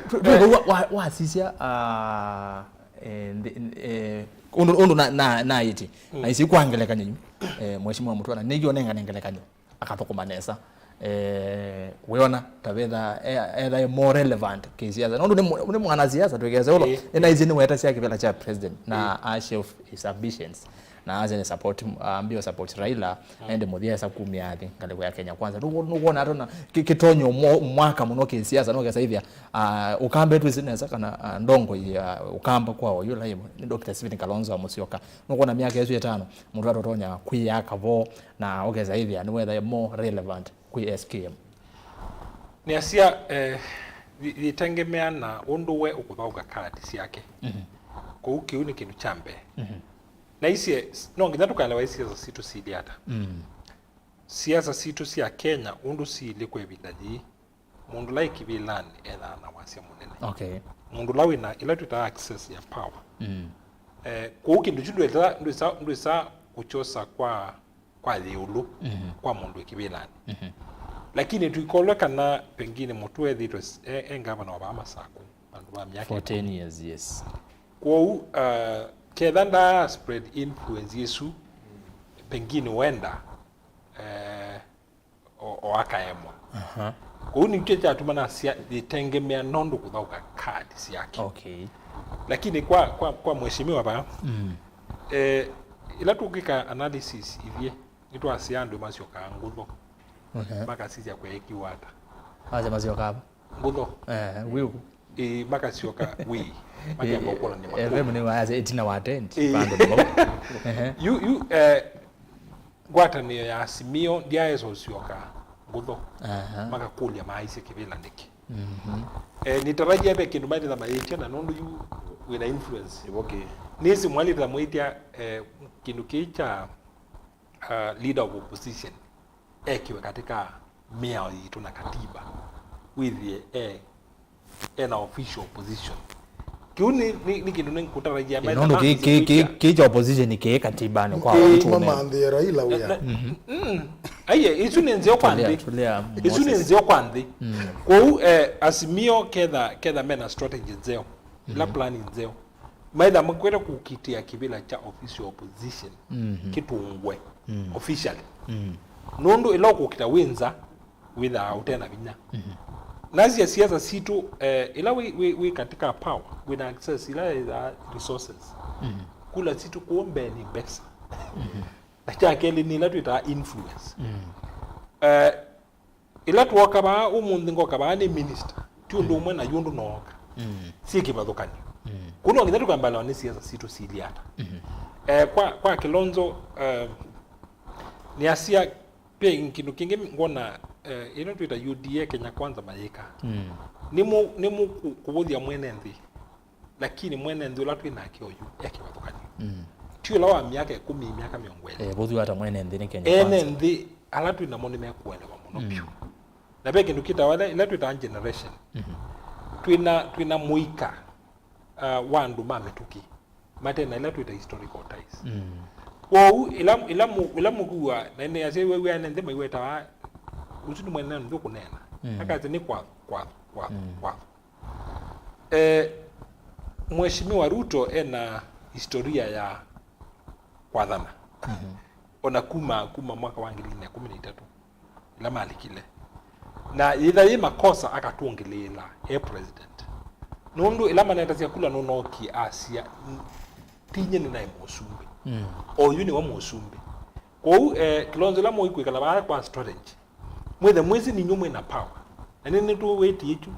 Tu- tu- wa- wa- wasisya, ah, eh, nthi- eh, ũndũ ũndũ na na na iti. Na isi kwa ngelekany'o yu. Eh, Mheshimiwa Mutwana, nĩyo nengane ngelekany'o. Akathũkũma nesa. Eh, wĩona ta vetha e- etha e more relevant kĩsiasa. Nũndũ nĩ mũ- nĩ mwanasiasa twĩkese ũlo. Ĩĩ. Ĩnaisye nĩwetasya kĩvĩla kya president na a shelf his ambitions. Na asya nĩ support, ambio support Raila, ende mũthya esa kumia athi ngalĩko ya Kenya Kwanza. Nũkwona atona kĩtonyo mwaka mũno kĩsiasa, no kesa ithia, ah, Ũkamba twĩsĩ nesa kana, ah, ndongo ya Ũkamba kwa oyu la nĩ Doctor Stephen Kalonzo wa Musyoka. Nũkwona myaka ĩsu ĩtano, mũndũ atotonya kwĩyaka vo, na ũkesa ĩthĩa nĩwetha more relevant kwĩ S K M. Nĩasya, eh, yitengemea na ũndũ we ũkũthaũka kadi syake. Kwoou kĩu nĩ kĩndũ kya mbee. Na isye, no nginya tũkaelewa siasa sitũ siilye ata. Siasa sitũ sya Kenya ũndũ siilye kwa ĩvinda yĩĩ. Mũndũ ũla wĩ kĩvĩlanĩ ethaa na wasya mũnene. Okay. Mũndũ ũla wĩna ĩla twĩtaa access ya power. Eh, kwoou kĩndũ kyu ndwĩsa, ndwĩsa, ndwĩsa kũkyosa kwa, kwa yĩũlũ kwa mũndũ wĩ kĩvĩlanĩ. Lakini tũikolwe kana pengine mũtũ ethĩtwe s- e, e ngavana wa vaa Masaku vandũ va myaka fourteen years, yes. Kwoou, uh, ketha ndaa spread influence ĩsu, pengine wenda, eh, o, o akaemwa. Aha. Kũu nĩkyo kyatuma nasya yĩtengemea nũndũ kũthaũka kadi syake. Okay. Lakini kwa, kwa, kwa mheshimiwa vaa, mm, eh, ĩla tũkwĩka analysis ithyĩ, nĩtwasya andũ masyokaa ngũtho. Okay. Makasisya kweekiwa ata. Aja masyokaa va? Ngũtho. Eh, wiu. Ĩĩ, makasyoka wĩ. Makamba kũlany'a makũlyo. F M nĩ waya ĩtina wa tent. Ĩĩ. Vandũ nĩ vau. Ehe. Yu, yu, eh, ngwatanĩo ya Azimio ndyaesa ũsyoka ngũtho. Aha. Makakũlya maaisye kĩvĩla nĩkĩ. Mhm. Eh, nĩtarajia ve kĩndũ maĩlĩtha mayĩtya na nũndũ yu wĩna influence. Ĩvoke. Nĩsĩ mwaĩlĩtha mwĩtya, eh, kĩndũ kĩĩ kya, uh, leader of opposition ekĩwe katika mĩao yitũ na katiba, wĩthĩe e, ena official position. Kĩu nĩ, nĩ, nĩ kĩndũ nĩngũtarajia. Ĩ, maitha nũndũ ma kĩ, kĩ, kĩ, kĩ kya opposition kĩ katibanĩ kwa watu. Ĩ, mamanthĩe Raila wĩa. Aiye, isu nĩ nzeo kwa nthĩ. Isu nĩ nzeo kwa nthĩ. Mm. Kwoou, eh, Azimio ketha, ketha mena strategy nzeo, ila plan nzeo, maitha makwete kũkitĩa kĩvĩla kya official opposition, mhm, kĩtũngwe, mm, officially. Mm. Nũndũ ĩla ũkũkita wĩ nza, wĩthaa ũte na vinya. Mhm. Nasya siasa sitũ, eh, ĩla wĩ, wĩ, wĩ katika power, wĩna access ila yĩthaa resources. Mhm. Kula sitũ kũũ mbee nĩ mbesa. Mhm. Na kya kelĩ nĩ ĩla twĩtaa influence. Mm. Eh, ĩla twooka vaa ũmũnthĩ, ngoka vaa nĩ minister, ti ũndũ ũmwe na yu ũndũ nooka. Mm. Syĩ kĩvathũkany'o. Mm. Kũu no nginya tũkambaĩlawa nĩ siasa sitũ siilye ata. Mhm. Eh, kwa, kwa Kilonzo, eh, nĩasya ve kĩndũ kĩngĩ ngwona, eh, ĩno twĩta U D A Kenya Kwanza mayĩka. Mm. Nĩmũ, nĩmũ kũ-, kũvũthya mwene nthĩ. Lakini mwene nthĩ ũla twĩ nake oyu e kĩvathũkany'o. Mm. Ti ũla wa myaka ĩkũmi, myaka mĩongo ĩlĩ. Eh, vũthu ata mwene nthĩ nĩ Kenya Kwanza. Ene nthĩ ala twĩ namo nĩmekũelewa mũno, mm, vyũ. Na ve kĩndũ kĩtawa ĩla, ĩla twĩtaa generation. Mhm. Twĩna, twĩna mũika, uh, wa andũ ma mĩtũkĩ mate na ĩla twĩta historical ties. Mm. Kwoou ĩla, ĩla mũ-, ĩla mũkua na ene yasya wew'ane nthĩ maiwetawa, ũsu nĩ mwene nthĩ ũkũneena. Mm. Akasya nĩ kwathwa, kwathwa, kwathwa, mm, kwathwa. Eh, Mheshimiwa Ruto ena historia ya kwathana. Mhm. Ona kuma, kuma mwaka wa ngili igĩrĩ na ĩkũmi na itatũ, ĩla malikile. Na yĩtha yĩ makosa akatũngĩlĩĩla e president. Nũndũ ĩla manetasya kula nũnookie asya, "N-, ti nyie nĩnaĩ mũsumbĩ." Mm. Oyu nĩwe mũsumbĩ. Kwoou, eh, Kilonzo ĩla mũikwĩkala vaa kwa strategy, mwĩthe mwĩsĩ ninyu mwĩ na power. Na nĩ, nĩtũwĩtie kyu.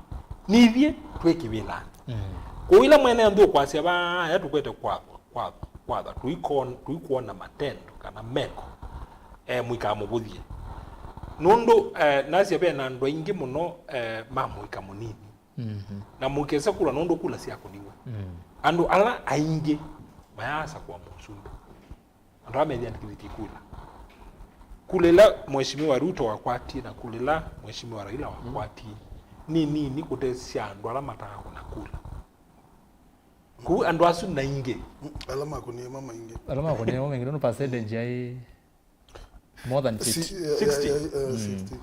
Nithyĩ twĩ kĩvĩlanĩ. Mm. Kwoou ĩla mwene nthĩ ũkwasya vaa, aya tũkwete kwathwa, kwathwa, kwathwa, tũikon-, tũikwona matendo kana meko, eh, mũikamũvũthye. Nũndũ, eh, nasya ve na andũ aingĩ mũno, eh, ma mũika mũnini. Mhm. Na mũikese kula nũndũ kula syakũniwe. Mm. Andũ ala aingĩ mayaasa kwa mũsumbĩ. Andũ ala meyĩandĩkĩthĩtye kula. Kula ĩla Mheshimiwa Ruto wakwatie na kula ĩla Mheshimiwa Raila wakwatie nĩ nini kũtesya andũ ala matakũna kula. Kũu andũ asu na ingĩ. Mm, ala makũnie ma maingĩ. Ala makũnie ma maingĩ, nũndũ percentage yaĩ more than fifty. Si-, eh, sixty. Eh, eh, eh, sixty.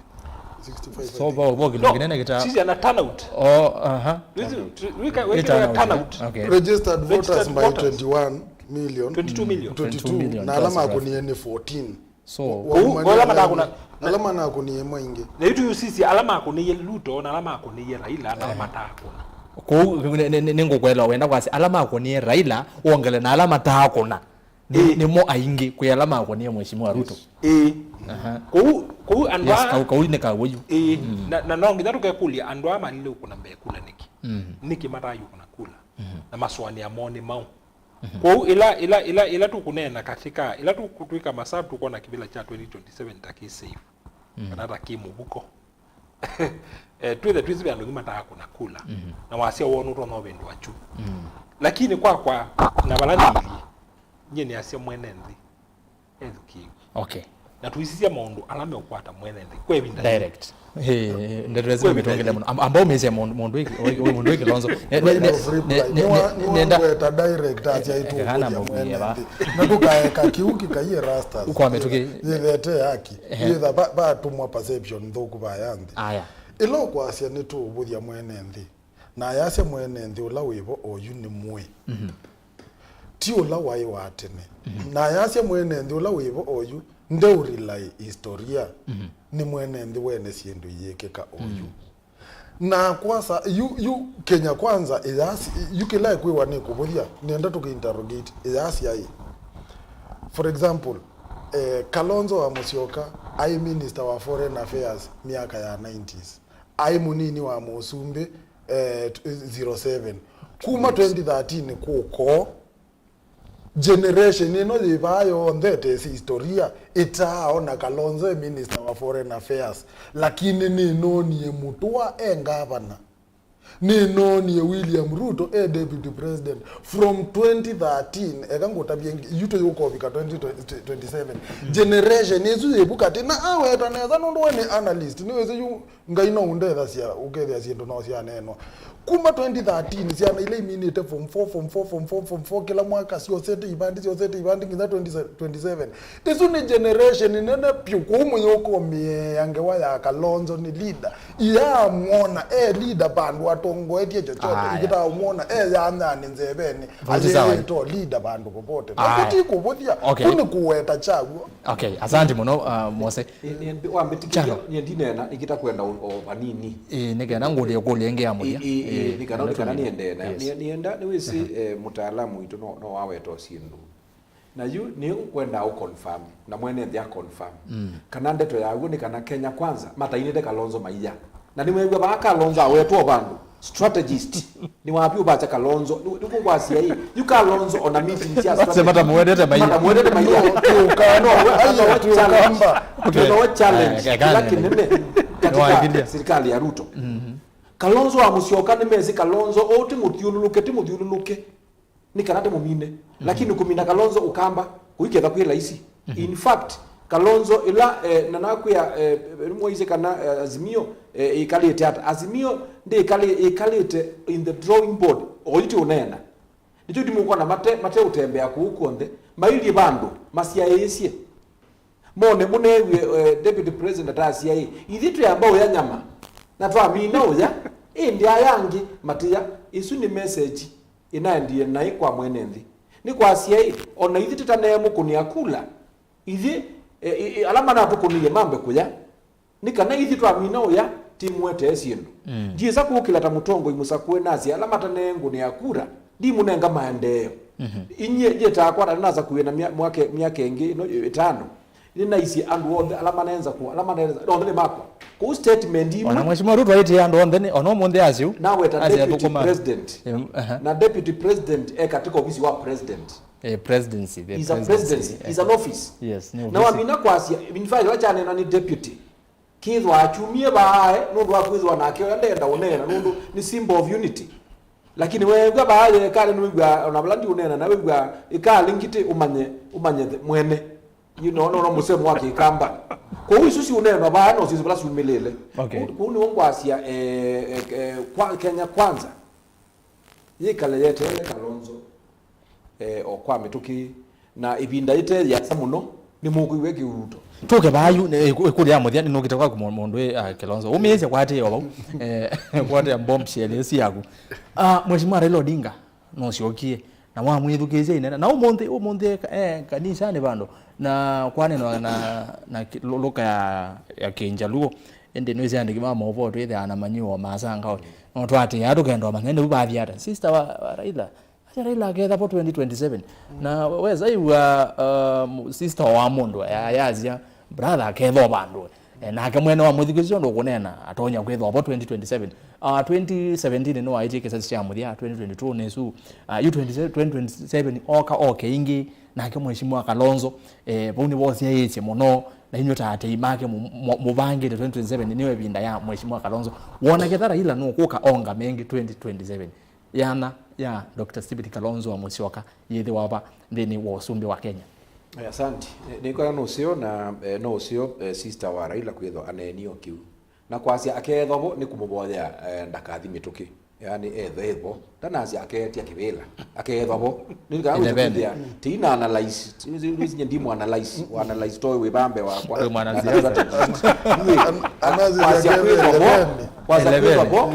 Sixty-five, I think. So, vo, vo kĩndũ kĩnene kĩta- sisi ana turnout. Oh, aha. Wĩkĩwa turnout, turnout. Okay. Registered voters by twenty-one million. Twenty-two million. Twenty-two million, na ala makũnie nĩ fourteen. So, wa-, kũu, kũu ala matakũna. Ala manakũnie maingĩ. Na yu tuyusisye ala makũnĩie Ruto, na ala makũnĩie Raila, na ala matakũna. Kũu, nĩ, nĩ, nĩ, nĩngũkwelewa wenda kwasya, ala makũnie Raila, wongele na ala matakũna. Nĩ, ĩĩ, nĩmo aingĩ kwĩ ala makũnie Mheshimiwa Ruto. Ĩĩ. Aha. Kũu, kũu andũ, yes, a-, kau, kau nĩ kaw'o yu. Ĩĩ. Mm. Na, na no nginya tũkekũlya andũ aa malile ũkũna mbee kula nĩkĩ? Mm. Nĩkĩ matayũkũna kula? Mm. Na masũanĩa moo nĩ maũ? Mhm. Kwoou ĩla, ĩla, ĩla, ĩla tũkũneena katika, ĩla tũkũtwĩka masavu tũkwona kĩvĩla kya twenty twenty-seven ta kĩ safe, mm, kana ta kĩ mũvuko. Eh, twĩthe twĩsĩ ve andũ angĩ matakũna kula. Mhm. Na wasya woo nũtonya ũvĩndũa kyu. Mm. Lakini kwakwa na vala nĩilyĩ, nyie nĩasya mwene nthĩ ethukĩĩw'e. Okay. Na tũisisya maũndũ ala meũkwata mwene nthĩ kwa ĩvinda yĩĩ. Direct. Eh, ndeto ĩsu nĩ mĩtũngĩle mũno. Am-, ambao ũmĩsya mũndũ, mũndũ wĩkĩ, mũndũ wĩkĩ Kilonzo. Ne-, ne-, right of reply. Nĩwa-, nĩwenda ngweta direct asya ĩtũkũlya mwene nthĩ. Na tũkaeka kĩu kĩkaiye rastas. Kwa mĩtũkĩ. Yĩthete haki. Ehe. Yĩtha va-, vatũmwa perception nthũku vaya nthĩ. Aya. Ĩla ũkwasya nĩtũũvũthya mwene nthĩ. Na ayasya mwene nthĩ ũla wĩvo oyu nĩ mũĩ. Mhm. ti ũla waĩ wa tene. Na ayasya mwene nthĩ ũla wĩvo oyu ndeũrelay historia, nĩ mwene nthĩ wene syĩndũ iyĩkĩka oyu. Na kwasa, yu, yu Kenya Kwanza ĩyasi, yu kĩla ĩkwĩwa nĩ kũvũthya, nĩenda tũkĩinterrogate ĩyasya ĩ. For example, eh, Kalonzo wa Musyoka aĩ minister wa foreign affairs myaka ya nineties. Aĩ mũnini wa mũsumbĩ, eh, t-, zero seven. Kuma twenty thirteen kũkoo, generation ĩno yĩ vaa yonthe ĩtesĩ historia, ĩtaaona Kalonzo e minister wa foreign affairs, lakini nĩnoonie Mũtũa e ngavana. Nĩnoonie William Ruto e deputy president from twenty thirteen, eka ngũtavye ngi-, yu tũyũkovika twenty twenty-seven. Generation ĩsu yĩvu katĩ, na aweta nesa nũndũ we nĩ analyst, nĩwĩsĩ yu Ngai no ũndethasya ũkethĩa syĩndũ no syaneenwa. Kuma twenty thirteen, syana ila iminĩte form four, form four, form four, form four, kĩla mwaka syosete ivandi, syosete ivandi, nginya twenty twenty-seven. Ĩsu nĩ generation nene vyũ, kũu mũyũkomĩea ngewa ya Kalonzo nĩ leader. Iyaamwona e leader vandũ atongoetye chochote, aya, ikĩtaamwona e yanyanĩ nzevenĩ, ayĩtwa leader vandũ popote. Na kũti kũvũthya, okay, kũ nĩ kũweta kyaw'o. Okay, asante mũno, uh, Mose. Nĩ- nĩ- wambĩtĩkĩlya, chalo, nyie ndineena, nĩkĩta kwenda o o vanini. Ĩĩ, nĩ kana ngũlye kũlya ĩngĩ ya mũthya. Ĩĩ, ĩĩ, ĩĩ, nĩ kana, nĩ kana nĩendeena. Yes. Nĩ- nĩenda, nĩwĩsĩ, eh, mũtaalamu witũ no, no aweta o syĩndũ. Na yu nĩ ũkwendaa ũ confirm, na mwene nthĩ a confirm. Kana ndeto yaw'o nĩ kana Kenya Kwanza matainĩte Kalonzo maiya. Na nĩmwew'a vaa Kalonzo awetwa vandũ. Strategist. Nĩ wapi ũvakya Kalonzo? Nĩ- nĩkũkwasya ĩ. Yu Kalonzo ona meeting sya strategy. Matamwendete maiya. Matamwendete maiya. No, no, we- no, we challenge. Okay. No, we challenge. Eh, kĩla kĩnene katika serikali ya Ruto. Kalonzo wa Musyoka nĩmesĩ Kalonzo, ũũ ti mũthyũlũlũke, ti mũthyũlũlũke. Nĩ kana tũmũmine. Lakini kũmina Kalonzo Ũkamba kũiketha kwĩ laisi. In fact, Kalonzo ĩla, eh, na nakwĩa, eh, nĩmwaisye kana, eh, Azimio, eh, ĩkalĩte ata? Azimio ndĩkalĩ- ĩkalĩte in the drawing board, oyu ti ũneena. Nĩkyo ndimũkwona mate- mateũtembea kũu kw'onthe, mailyĩ vandũ masyaĩĩsye. Mone mũneew'e, eh, deputy president atasya ĩ, ithyĩ twĩamba ũya nyama, na twamina ũya, ĩndĩ aya angĩ matĩya. Ĩsu nĩ message ĩnaendie naĩ kwa mwene nthĩ. Nĩ kwasya ĩ, o na ithyĩ tũtaneemũkũnĩa kula, ithyĩ, e, e, e, ala manatũkũnĩie mambe kũya, nĩ kana ithyĩ twamina ũya, tĩmũetee syĩndũ. Ndyĩsa kũũkĩla ta mũtongoi mũsakũe nasye ala mataneengũnĩa kura, ndimũnenga maendeeo. Inyie, nyie takwa, na nĩnasakũie na mya- mwake- myaka ĩngĩ ĩno ĩtano. Nĩnaisye andũ onthe ala manenza kũa, ala manenza, onthe nĩ makwa. Kũu statement imwe. Ona Mheshimiwa Ruto aĩtĩe andũ onthe nĩ, ona ũmũnthĩ asya ũu. Naweta deputy president. Em, aha. Na deputy president e katika ofisi wa president. Eh, presidency, the presidency. Is a presidency, is an office. Yes, nĩ ofisi. Na wamina kwasya, in fact, ĩla kyanena nĩ deputy. Kĩthwa akyumie vaae nũndũ wa kwĩthwa nake ũya ndenda ũneena nũndũ nĩ symbol of unity. Lakini weew'a vaa yeekale nĩwĩw'aa ona vala ndiũneena na wĩw'aa ĩkalĩ ngitĩ ũmanye, ũmanye the- mwene. You know, no, no mũsemo wa Kĩkamba. Kwoou isu siũneenwa vaa no syĩsĩ vala syumĩlĩle. Okay. Kũu, kũu nĩw'o ngwasya, eh, eh, eh, kwa, Kenya Kwanza yĩkale yeteele Kalonzo, eh, o kwa mĩtũkĩ, na ĩvinda yĩte yĩasa mũno nĩmũkwĩw'a kĩuto. Tũke vaa yu, eh, ĩkũ- ĩkũlyo ya mũthya, nĩnũkĩte kwaku mũ- mũndũ wĩ, ah, Kilonzo. Ũmĩĩsya kwatĩĩa o vau. Eh, kwatĩĩa bombshell ĩsu yaku. Ah, Mheshimiwa Raila Odinga nũsyokie, na wamwĩthukĩĩsya inena. Na ũmũnthĩ, ũmũnthĩ e ka- e kanisanĩ vandũ, na kwanenwa na, na ki- lũ- lũka ya, ya Kĩnjaluo. Ĩndĩ nĩwĩsĩ andĩki ma maũvoo twĩthĩaa na manyuo masangawe. No twatĩĩa tũkenda ũmanya nĩu vathi ata. Sister wa, wa Raila, acha Raila aketha vo twenty twenty-seven. Na wesa iw'a, um, sister wa mũndũ ya- yasya brother aketha o vandũ. Eh, nake mwene wa mũthikĩsyo ndũkũneena atonya kwĩthwa vo twenty twenty-seven. Uh, twenty seventeen nĩwaĩtie kĩsasi kya mũthya, twenty twenty-two nĩsu. Uh, yu twenty, twenty twenty-seven oka oke ĩngĩ, nake Mheshimiwa Kalonzo, eh, vau nĩvosyaĩĩsye mũno, na inyuĩ ta atei make mũ- mũ- mũvangĩte twenty twenty-seven nĩyo ĩvinda ya Mheshimiwa Kalonzo. Wona ketha Raila nũkũka onga mengĩ twenty twenty-seven, yanya ya Doctor Stephen Kalonzo wa Musyoka yĩthĩwa va nthĩnĩ wa ũsumbĩ wa Kenya? Eh, asante. Eh, nĩkwona no ũseo na, eh, no ũseo, eh, sister wa Raila kwĩthwa aneenie o kĩu. Na kwasya akeethwa vo nĩ kũmũvoyea, eh, ndakathi mĩtũkĩ. Yaani, ethwe vo. Ndanasya akeetya kĩvĩla. Akeethwa vo. Nĩ kana wĩte kwĩthĩa, tĩina analyze. Nĩwĩsĩ ndimu analyze. Wa analyze toĩ wĩ vambe wakwa. Wĩ mwanasiasa. Kwasya kwĩthwa vo. Kwasya kwĩthwa vo.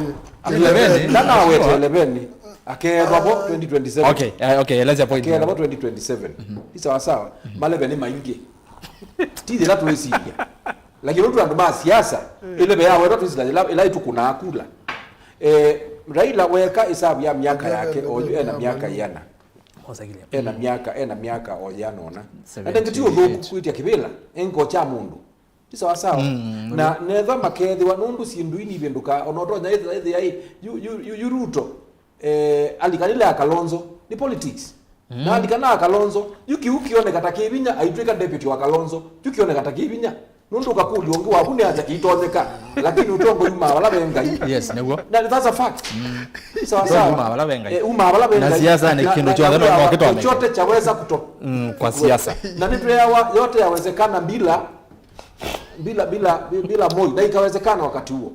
Eleveni. Ndanawete eleveni. Akeethwa vo twenty twenty-seven. Okay, eh, okay, elesya point. Akeethwa vo twenty twenty-seven. Ti sawa sawa. Maleve nĩ maingĩ. Ti yĩla twĩsilya. Lakini ũndũ andũ ma siasa, ĩleve ya wetwa twĩsilya ĩla ĩla ĩtũkũnaa kula. Eh, Raila weka ĩsavu ya myaka yake, oyu ena myaka ĩana. Ena myaka, ena myaka o ĩana ũna. Na ndengĩ ti ũthũku kwĩtya kĩvĩla, engo kya mũndũ. Ti sawa sawa. Mm, na netha makethĩwa nũndũ syĩndũ ii nivĩndũkaa, ona ũtonya ĩthĩa ĩthĩa ĩ, yu, yu, yu, yu Ruto, eh, alikanile a Kalonzo, ni politics. Mm. Na alikana a Kalonzo, yu kĩu kĩoneka ta kĩ vinya, aitwĩka deputy wa Kalonzo, yu kĩoneka ta kĩ vinya. Nũndũ ũkakũlya ũngĩ waku nĩ ata kĩitonyeka, lakini ũtongo yumaa vala ve Ngai. Yes, nĩguo. Na that's a fact. Mm. Sawa sawa. Umaa vala ve Ngai. Eh, umaa vala ve Ngai. Na siasa ni kindu chote no kitonyeka. Chote chaweza kuto. Mm, kwa siasa. Na nitweawa yote yawezekana bila bila bila bila Moi, na ikawezekana wakati huo.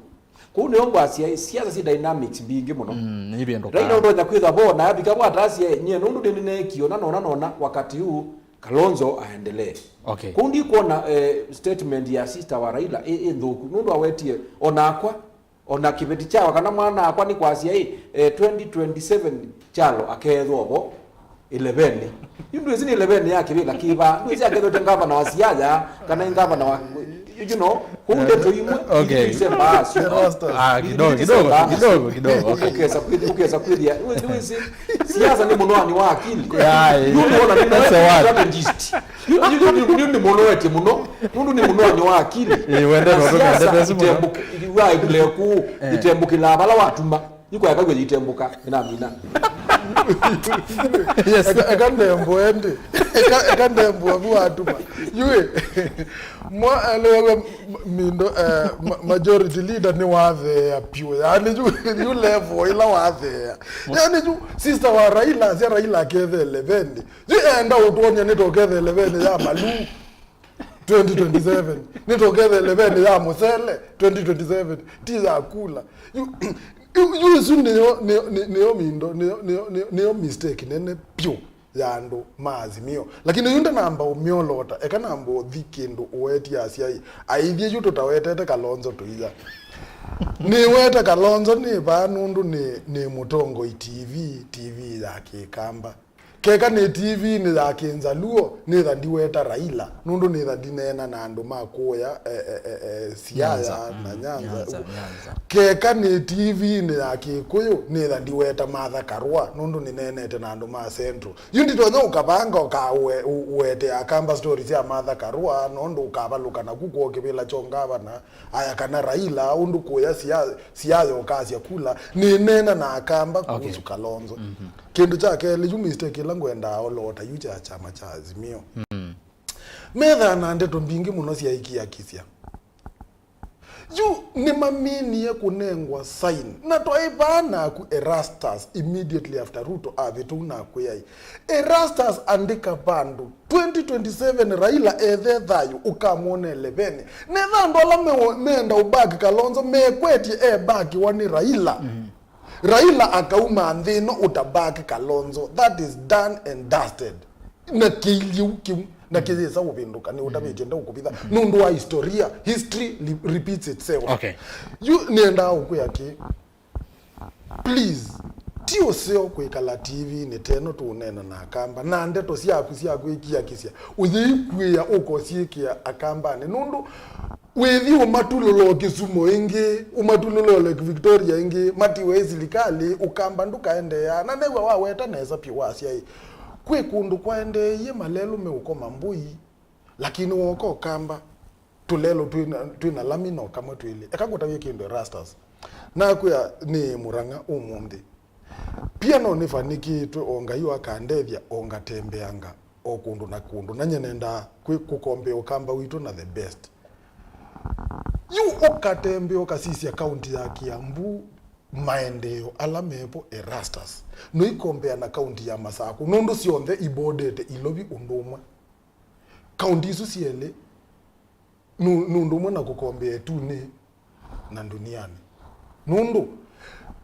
Kũu nĩo ngwasya siasa si dynamics mbingĩ mũno. Mm, nĩ ivĩndũkaa. Raila ũtonya kwĩthwa vo na avika vo atasye nyie nũndũ nĩnĩneekie ona nona nona wakati huu Kalonzo aendelee. Okay. Kũu ndikwona eh, statement ya sister wa Raila ĩ ĩ nthũku nũndũ awetie onakwa ona kĩveti kyawa kana mwana akwa nĩ kwasya ĩ eh, twenty twenty-seven Kyalo akeethwa vo. Ĩleveni. Yu ndwĩsĩ nĩ ĩleveni ya kĩvĩla kĩva. Ndwĩsĩ akethete ngavana wa Siaya kana ĩ ngavana wa you know, kũu ndeto imwe. Okay. Ise mbaa syo. Ah, kidogo kidogo kidogo kidogo. Okay. Ukesa kwĩthi ukesa kwĩthia. Ndwĩsĩ siasa nĩ mũnoani wa akili. Yeah. Yu ndwona nĩ strategist. Yu yu yu ni mũnoete mũno. Nũndũ nĩ mũnoani wa akili. Ĩ wende ndo ndendete simo. Wa ibuleku itembukila bala watuma. Nĩkwakaw'a yĩtembũka, ĩnamina. Yes. Eka, eka ndembũe ndi. Eka, eka ndembũe vu watuma. Yui. Mwa elewe mindo eh, ma- majority leader nĩ wathea piũ. Yaani yu yu level ila wathea. Yaani yu sister wa Raila, sia Raila akethele vendi. Yu enda ũtuonya nĩ tokethele vendi ya malu. twenty twenty-seven nĩtũkethe ĩleveni ya mũsele twenty twenty-seven ti ya kula. Yu- yu- yu isu nĩyo nĩyo- nĩ- nĩyo mindo nĩyo- nĩyo- nĩyo- nĩyo mistake nene pyũ ya andũ ma Azimio. Lakini yu ndanamba ũmyolota, eka namba ũthi kĩndũ ũwetie asyai aithye yu tũtawetete Kalonzo tũiya. Nĩwete Kalonzo nĩ vaa nũndũ nĩ nĩ mũtongoi T V, T V ya Kĩkamba. Keka nĩ T V-inĩ ya Kĩnzaluo, nĩtha ndiweta Raila, nũndũ nĩtha ndineena na andũ ma kũũya, eh, eh, eh, eh, Siaya Nyanza, na mm, Nyanza. Nyanza, Nyanza. Keka nĩ T V-inĩ ya Kĩkũyũ, nĩtha ndiweta Martha Karua, nũndũ nĩneenete na andũ ma Central. Yu nditonya ũkavanga ũka ũe- ũ- ũete Akamba story sya Martha Karua, nũndũ ũkavalũka naku kwoo kĩvĩla kyo ngavana, aya kana Raila, ũndũ kũũya Siaya, Siaya ũkasya kula, nĩneena na Akamba, okay, kuhusu Kalonzo. Mhm. Kĩndũ kya kelĩ, yu mistake ĩla ngwendaa olota yu kya kyama kya Azimio. Mm. Methaa na ndeto mbingĩ mũno syaikiakisya. Yu nĩmaminie kũnengwa sign. Na twaĩ vaa naku Erastus immediately after Ruto avĩtũu nakwĩai. Erastus andĩka vandũ twenty twenty-seven Raila ethe thayũ ũkamwona eleveni. Netha andũ ala me- meenda ũbaki Kalonzo mekwetye ebakiwa nĩ Raila. Mm. Raila akauma nthĩ ĩno ũtabaki Kalonzo. That is done and dusted. Na kĩiliu kĩu na kĩyĩsa ũvĩndũka nĩ ũtavĩtye nda ũkũvitha nũndũ wa historia. History li- repeats itself. Okay. Yu nĩendaa ũkwĩa kĩ? Please, ti ũseo kwĩkala T V-inĩ teno tũũneena na Akamba na ndeto syaku sya kwĩkiakisya ũyĩikuĩa ũkosyĩkĩa Akambanĩ nũndũ wĩthi ũmatulũla o Kisumu ĩngĩ, ũmatulũla o Lake Victoria ĩngĩ, matiwe ĩ silikalĩ, Ũkamba ndũkaendeea. Na new'a waweta nesa pyũ wasya ĩ, kwĩ kũndũ kwaendeeie malelũ meũkoma mbũi, lakini wooka Ũkamba, tũlelũ twĩ na- twĩ na lami no kamwe twĩlĩ. Eka ngũtavye kĩndũ Erastus. Nakwĩa nĩ Mũrang'a ũmũnthĩ. Pia no nĩvanĩkĩtwe o Ngai wakandethya o ngatembeanga o kũndũ na kũndũ. Na nyie nendaa kwĩ- kũkombea Ũkamba witũ na the best. Yu ũkatembea ũkasisya kaunti ya Kiambu maendeeo ala mevo Erastus. Noikombea na kaunti ya Masakũ nũndũ syonthe ibodete Ilovi ũndũ ũmwe. Kaunti isu syelĩ nũ- nũndũ ũmwe na kũkombea ĩtunĩ na ndunianĩ. Nũndũ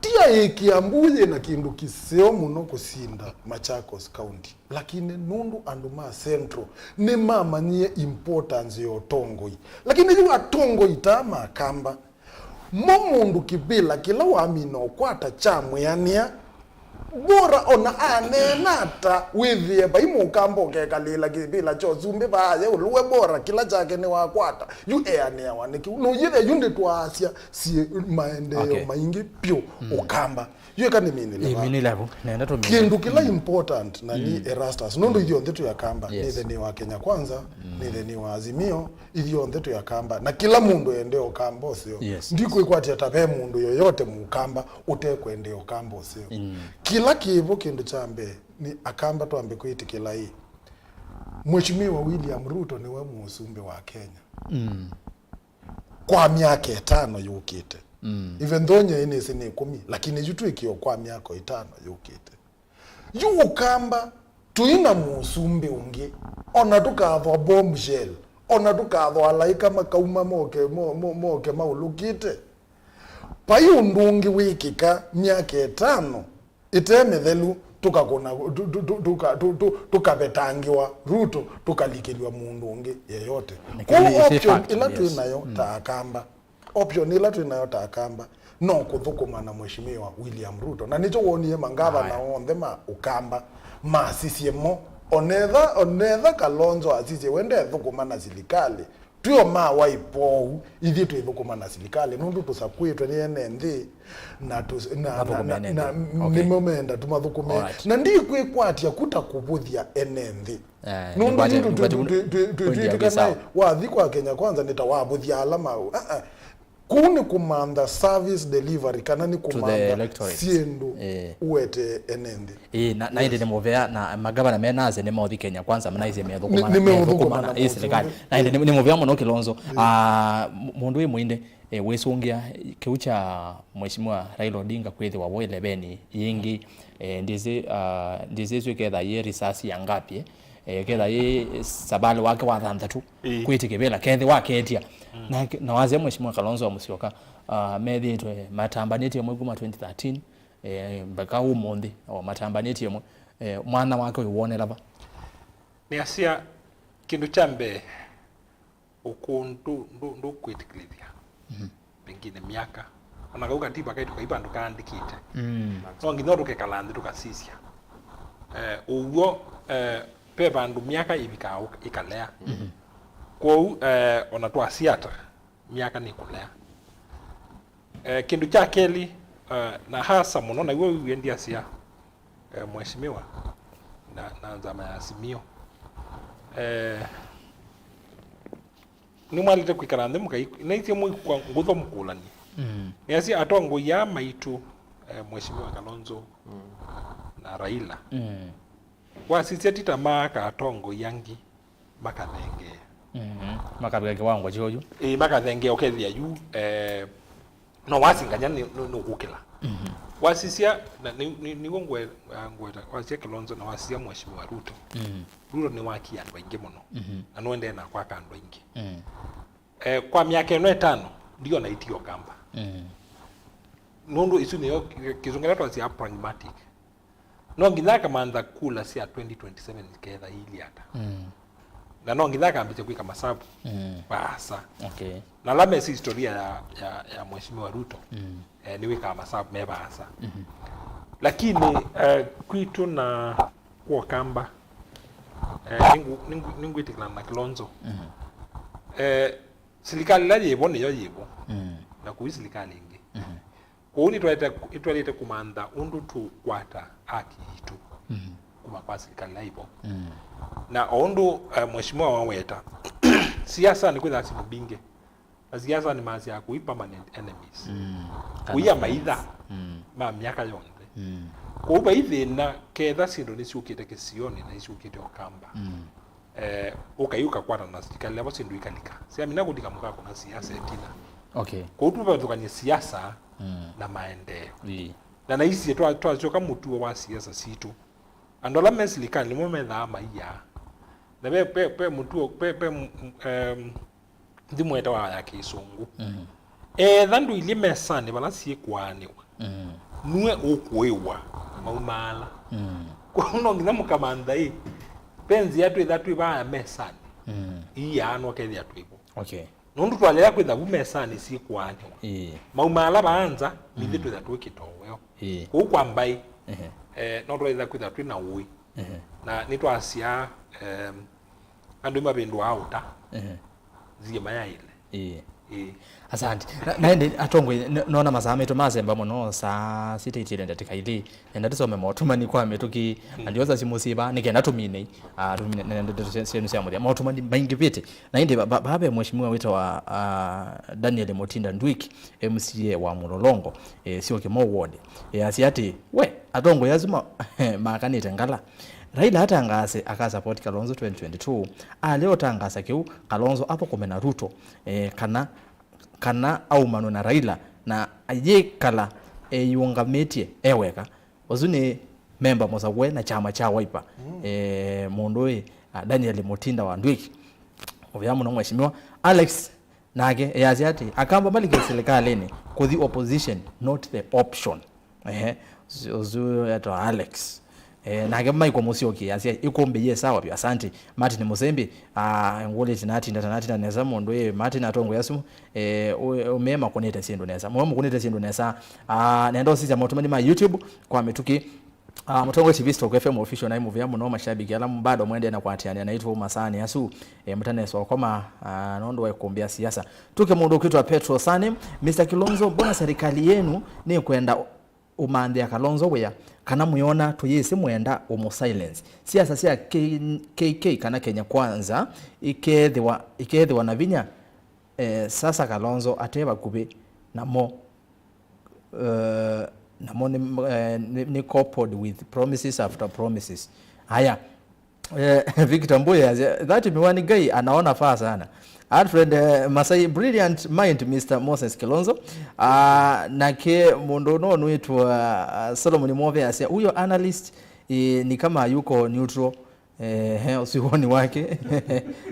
ti aĩ Kiambu yĩ na kĩndũ kĩseo mũno kũsinda Machakos County, lakini nũndũ andũ ma Central nĩmamanyie importance ya ũtongoi. Lakini yu atongoi taa makamba mo mũndũ kĩvĩla kĩla wamina ũkwata kya mwĩanĩa Bora ona aneena ata, wĩthĩe vai mũkamba ũkekalĩĩla kĩvĩla kya ũsumbĩ vaa ye ũlũwe, bora kĩla kyake nĩwakwata. Yu eanĩawa nĩ kĩu. Nũyĩthĩa yu ndĩtwaasya syĩ maendeeo Okay. maingĩ vyũ Mm. ũkamba. Yu eka nĩminĩle Ĩ, va. Minĩle vu, nenda tũmine. Kĩndũ kĩla important na ni Mm. Erastus, nũndũ ithyonthe twĩ akamba, Yes. nĩthe nĩ wa Kenya Kwanza, nĩthe nĩ wa Azimio, ithyonthe twĩ akamba, na kĩla mũndũ ende ũkamba ũseo. Yes. Ndikwĩkwatya ta ve mũndũ yoyote mũkamba ũtekwendea ũkamba ũseo. Mm. Kĩla kĩvo kĩndũ kya mbee, nĩ akamba twambe kwĩtĩkĩla ĩ, Mheshimiwa William Ruto nĩwe mũsumbĩ wa Kenya. Mm. Kwa myaka ĩtano yũkĩte. Mm. Even though nyie nĩsĩ nĩ ĩkũmi, lakini yu twĩkĩo kwa myaka ĩtano yũkĩte. Yu ũkamba, tũi na mũsumbĩ ũngĩ. Ona tũkathwa bombshell. Ona tũkathwa alaĩka makauma moke, mo-, mo-, moke maũlũkĩte. Vai ũndũ ũngĩ wĩkĩka myaka ĩtano ĩte mĩthelu, tũkakũna, tũ-, tũ-, tũ-, tũka-, tũ-, tũ-, tũkavetangĩwa Ruto, tũkalikĩlw'a mũndũ ũngĩ yeyote. Nĩ Kwoou kĩlĩ ĩsĩ option fact, ĩla twĩ yes. nayo Mm. ta akamba, option ĩla twĩ nayo ta akamba, no kũthũkũma na Mheshimiwa William Ruto. Na nĩkyo wonie mangavana Aya. onthe ma ũkamba masisye mo. Onetha, onetha Kalonzo asisye, we ndethũkũma na silikalĩ. Twĩ o ma waipoou, ithyĩ twĩthũkũma na silikalĩ, nũndũ tũsakwĩtwe nĩ ene nthĩ, na tũs-, na, na, Mathũkũme na, ene na nthĩ. Okay. nĩmo menda tũmathũkũme. Alright. Na ndikwĩkwatya kuta kũvũthya ene nthĩ. Eh, Nũndũ nĩkwatya, nĩndũ nĩkwatya twĩ-, twĩ-, twĩ-, twĩ-, point yaku twĩtĩkanae, sawa. wathi kwa Kenya Kwanza nĩta wavũthya ala ma-, ah, ah. Kũu nĩ kũmantha service delivery, kana nĩ To the kũmantha electorate. syĩndũ Eh. ũete ene nthĩ. Ĩĩ, na, na ĩndĩ nĩ mũvea, na magavana me nase nĩ mothi Kenya Kwanza, manaisye methũkũma Nĩ, na, nĩ methũkũma methũkũma na, na ĩ mũsumbĩ. silikalĩ. Na ĩndĩ nĩ, nĩ mũvea mũno Kilonzo. Ah, m-, mũndũ wĩ mũinde, eh, wĩsũngĩa kĩu kya Mheshimiwa Raila Odinga kwĩthĩwa wo ĩleveni yĩngĩ, eh, ndĩsĩ, ah, ndĩsĩ ĩsu ĩketha yĩ risasi ya ngapi, eh? Eh, ketha yĩ savalĩ wake wa thanthatũ Ĩĩ. kwĩtĩ kĩvĩla, kethĩwa aketya. Mm. Na, na wasya Mheshimiwa Kalonzo Musyoka, ah, methĩĩtwe matambanĩtye ĩmwe kuma twenty thirteen, eh, mbaka ũmũnthĩ, o matambanĩtye ĩmwe. Eh, mwanya wake ũyũ wonela va? Nĩasya kĩndũ kya mbee, ũkũũ ndũ-, ndũ-, ndũkwĩtĩkĩlĩthya. Mhm. Pengine myaka. Ona kau katiba kaitũ kai vandũ kaandĩkĩte. Mm. No nginya tũkekala nthĩ tũkasisya. Eh, ũw'o, eh, ve vandũ myaka ĩvikaa ũk-, ĩkalea. Mhm. Kwoou, eh, ona twasya ata, myaka nĩkũlea. Eh, kĩndũ kya kelĩ, eh, na hasa mũno, naw'o wĩw'e ndiasya, eh, Mheshimiwa, na, na nzama ya Azimio. Eh, nĩmwalĩte kwĩkala nthĩ mũkai-, naisye mũikwa ngũtho mũkũlany'e. Mm. Nĩasya atongoi aa maitũ, eh, Mheshimiwa Kalonzo na Raila. Mm. Wasisya ti ta maaka atongoi angĩ makathengee. Mhm. Makavika kĩwango kyoyu. Ĩĩ, makathengea ũkethĩa yu, eh, no wasinganya nĩ, nĩ, nĩũkũkĩla. Mhm. Wasisya, na nĩ, nĩ, nĩw'o ngwe-, ah, ngweta, wasisya Kilonzo na wasisya Mheshimiwa Ruto. Mhm. Ruto nĩwakie andũ aingĩ mũno. Mhm. Na nũendee na kwaka andũ aingĩ. Mhm. Eh, kwa myaka ĩno ĩtano, ndiona itio kamba. Mhm. Nũndũ isu nĩyo kĩ-, kĩsũngĩla twasya pragmatic. No nginya akamantha kula sya twenty twenty-seven iketha iilyĩ ata. Mm. Na no nginya akambĩtya kwĩka masavu Mm. vaasa. Okay. Na ala mesĩ historia ya, ya, ya Mheshimiwa Ruto, Mm. eh, nĩwĩkaa masavu me vaasa. Mhm. Lakini, eh, kwitũ na kwa Ũkamba, eh, nĩngũ-, nĩngũ-, nĩngwĩtĩkĩlana na Kilonzo. Mhm. Eh, silikalĩ ĩla yĩvo nĩyo yĩvo. Mm. Na kũi silikalĩ ĩngĩ. Mhm. Kwoou nĩtwaĩte, nĩtwaĩlĩte kũmantha ũndũ tũkwata haki yitũ Mhm. kuma kwa silikalĩ ĩvo. Mhm. Na o ũndũ, eh, mheshimiwa waweta, siasa nĩkwĩthaa syĩndũ mbingĩ. Na siasa nĩmasyaa kũi permanent enemies. Mhm. Kũia Kana maitha Mhm. ma myaka yonthe. Mhm. Kwoou vai thĩna ketha syĩndũ nĩsyũkĩte kĩsionĩ na isyũkĩte Ũkamba. Mhm. Eh, ũkai ũkakwatana na silikalĩ avo syĩndũ ikalika. Syamina kũlika mũkakũna siasa ĩtina. Okay. Kwoou tũvathũkany'e siasa Mm. na maendeeo. Ĩĩ. Na naisye twa-, twasyoka mũtuo wa siasa sitũ, andũ ala me silikalĩ nĩmo methaa maiyaa. Na ve, ve, ve mũtuo, ve, ve, m-, m-, em, nthimo ĩtawa ya kĩsũngũ. Mm. Etha ndũilyĩ mesanĩ vala syĩkũaanĩwa, Mm. nue ũkũĩwa maumaala. Mm. Kwoou no nginya mũkamantha ĩ, ve nzĩa twĩtha twĩ vaa mesanĩ, Mm. iiaanwa kethĩa twĩvo. Okay. Nũndũ twalea kwĩtha vu mesanĩ syĩkũaanĩwa. Ĩĩ. Maumaala vaa nza, nithyĩ Mm. twĩtha twĩ kĩtoweo. Ĩĩ. Kwoou kwa mbaĩ, Ehe. Eh, no twaĩtha kwĩtha twĩ na ũĩ. Ehe. Na nĩtwasya, em, andũ mavĩndũaa ũta. Ehe. Nzie mayaĩle. Ĩĩ. Ĩĩ. Asante. Na, na ĩndĩ atongoi, n-, nona masaa maitũ masemba mũno, saa sita itiele ndatĩka ilĩ. Nenda tũsome motũmani kwa mĩtũkĩ, mm, andiosa simũ syĩva, nĩ kenda tũmine, ah, tũmine, nenda ndeto sya-, syenyu sya mũthya. Motũmani maingĩvĩte. Na ĩndĩ ba-, ba-, vaa ve mheshimiwa wĩtawa, ah, Daniel Mutinda Ndwiki, M C A wa Mlolongo, eh, sio Kĩmau ward. Eh, asya atĩ, we, atongoi asu ma-, makanĩte ngala. Raila atangaase akasupport Kalonzo twenty twenty-two, alea ũtangaasa kĩu, Kalonzo athũkũme na Ruto, eh, kana, kana aumanwe na Raila, na ayĩkala eyĩũngamĩtye e weka. Ũsu nĩ memba mũsakũe na kyama kya Wiper. Mm. Eh, mũndũ ũyũ, ah, Daniel Mutinda wa Ndwiki. Mũvea mũno mheshimiwa. Alex nake easya atĩ, Akamba malike silikalĩnĩ, kũthi opposition, not the option. Ehe, ũsu, ũsu etwa Alex. Eh, nake Michael Musyoki asya, Ĩkũmbĩ yĩ sawa vyũ, asante. Martin Musembi, ah, ngũlĩte natinda ta natinda nesa mũndũ ĩ, Martin atongoya asu, eh, ũ-, ũmee makũnĩte syĩndũ nesa. Mũmee mũkũnĩte syĩndũ nesa. Ah, nenda ũsisya motũmani ma YouTube kwa mĩtũkĩ. Ah, Mũtongoi T V Stock F M Official, naĩ mũvea mũno mashabiki ala bado mwendee na kũatĩanĩa naitũ masaanĩ asu, eh, mũtaneswa ũkoma, ah, nũndũ wa ĩkũmbĩ ya siasa. Tuke mũndũ ũkwĩtwa Petro Sane, Mister Kilonzo, mbona serikali yenu nĩkwenda ũmanthĩa Kalonzo wĩa, kana mwĩona tũyĩsĩ mwenda ũmũ silence? Siasa sya K-, K K kana Kenya Kwanza ikethĩwa, ikethĩwa na vinya, eh, sasa Kalonzo ate vakuvĩ namo, eh, namo nĩ, eh, nĩ, nĩ coupled with promises after promises. Aya, eh, Victor Mbuya asya, that miwani guy anaona far sana. Alfred, eh, Masai, brilliant mind, Mister Moses Kilonzo. Ah, nake mũndũ ũno nũĩtwa, ah, Solomon Move asya, huyo analyst, eh, ni kama yuko neutral. Ehe, ũsu woni wake.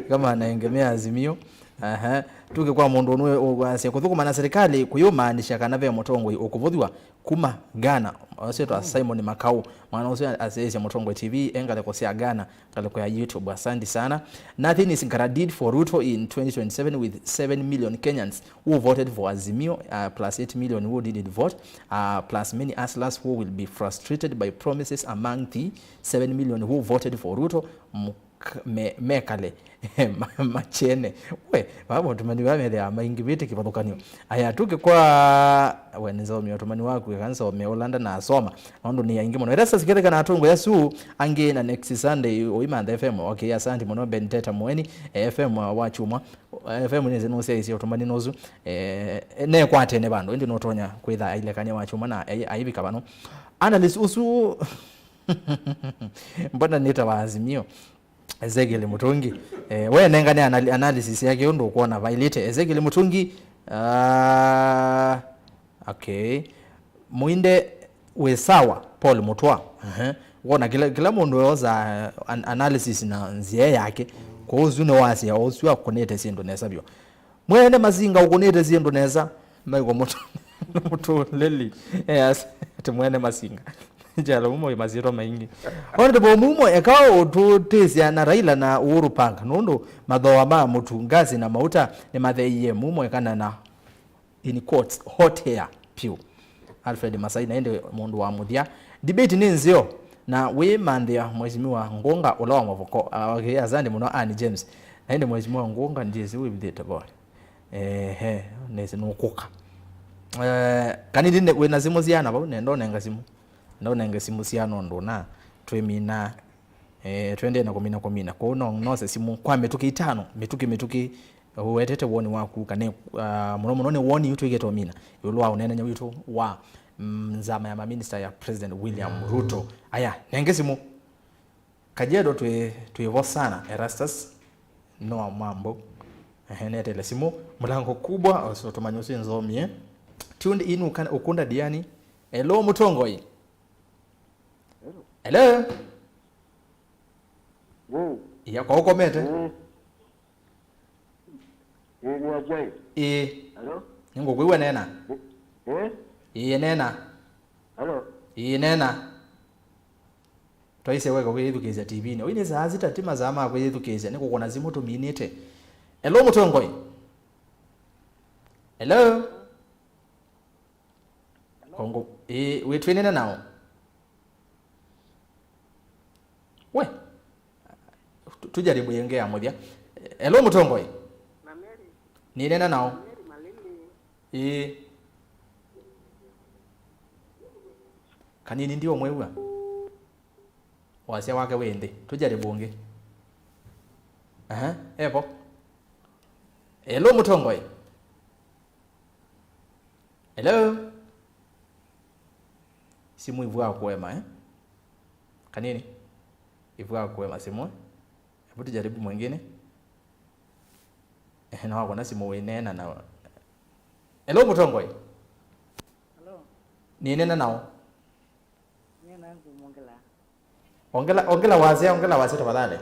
Kama anaegemea Azimio. Aha. Tuke kwa mũndũ ũnũ ũkwasya, kũthũkũma na serikali kũyũmaanisha kana ve mũtongoi ũkũvũthw'a kuma Ghana. Ũsu etwa Simon Makau. Mwana ũsu asyaĩĩsya Mũtongoi T V e ngalĩko sya Ghana, ngalĩko ya YouTube. Asante sana. Nothing is guaranteed for Ruto in twenty twenty-seven with seven million Kenyans who voted for Azimio, uh, plus eight million who didn't vote, uh, plus many hustlers who will be frustrated by promises among the seven million who voted for Ruto, mk-, me-, mekale ma-, machene. We, vaa motũmani vaa methĩawa maingĩvĩte kĩvathũkany'o. Aya, tuke kwa, we, nĩnzomie ũtũmani waku, eka nsome ũla ndanasoma, nũndũ nĩ aingĩ mũno. Erastus Kĩtheka na atũngũ asu angĩ na next Sunday, ũimantha F M. Okay, asante mũno, Ben Teta Mweni, eh, F M wa Kyumwa. F M nĩsĩ nũsyaĩĩsye ũtũmani nũsu. Eh, nekwatene vandũ, ĩndĩ nũtonya kwĩtha ailekany'a wa Kyumwa na ai-, aivika vano. Analyst ũsu, mbona nĩtawa Azimio? Ezekiel Mutungi. Eh, we nengane anali-, analysis yake ũndũ ũkwona vailĩte. Ezekiel Mutungi, ah, okay. Muinde wĩ sawa, Paul Mutwa. Ehe. Wona kila, kila mũndũ oza an-, analysis na nzĩa yake. Kwa ũsu nĩ wasya, ũsu akũnĩte syĩndũ nesa vyũ. Mwene Masinga ũkũnĩte syĩndũ nesa. Maiko mũtu-, mũtũlĩli. Yes, ati Mwene Masinga. Jalo mumo masyĩtwa maingĩ. Honorable Mumo, eka ũtũtĩsya na Raila na Uhuru Park, nũndũ mathooa ma mũtu, ngasi na mauta nĩmatheie Mumo ekana na in quotes, hot hair, piũ. Alfred Masai, na ĩndĩ mũndũ wa mũthya. Debate nĩ nzeo, na wĩmanthĩa Mheshimiwa Ngunga ũla wa Mavoko. Ah, okay, asante mũno, Annie James. Na ĩndĩ Mheshimiwa Ngunga, ndiĩsĩ wĩvithĩte vo. Ehe, nĩsĩ nũkũka. Eh, kanini nĩ, wĩna simũ siana vau, nenda ũnenga simũ. Nenda ũnenge simũ siana ũndũ na twĩmina. Eh, twendee na kũmina, kũmina. Kwoou no nose simũ kwa mĩtũkĩ itano, mĩtũkĩ, mĩtũkĩ, ũwetete woni waku, kana, ah, mũno mũno nĩ woni yu twĩkĩte ũmina ĩũlũ wa ũneenany'a witũ wa, mm, nzama ya maminista ya President William Ruto. Aya, nenge simũ. Kajiado twĩ, twĩ vo sana, Erastus. Noa Mwambo. Ehe, netele simũ. Mlango kubwa, ũsu tũmanye ũsu nzomie. Tuned in, ũkan-, ũkunda Diani. Hello, mũtongoi. Hello. Hello. Mm. Iya, kwa ũkomete? Mm. Ĩĩ, nĩ Ajai. Ĩĩ. Hello? Nĩngũkwĩw'a, neena. Ĩ-, ĩ? Ĩĩ, neena. Hello? Ĩĩ, neena. Twaisye weka kwĩyĩthukĩĩsya T V-inĩ. Ũi nĩ saa sita, ti masaa ma kwĩyĩthukĩĩsya. Nĩkũkũna simũ tũminĩte. Hello, mũtongoi. Hello? Kongo, ĩĩ, wĩ twĩnene nao? Tujaribu yĩngĩ ya mũthya. Hello, mũtongoi. Na Mary. Nĩneena nao. Na Mary Malili. Ĩĩ. Kanini ndiũmwĩw'a. Wasya wake wĩ nthĩ. Tujaribu ũngĩ. Aha, evo. Hello, mũtongoi. Hello. Simu ivua kuema, eh? Kanini. Ivua kuema simu, eh? Hebu tujaribu mwingine. Eh, na wako na simu wĩneena na. Hello, mũtongoi. Hello. Nĩneena nao. Nĩneena na Andrew Mongela. Ongela, ongela wasya, ongela wasya tafadhali.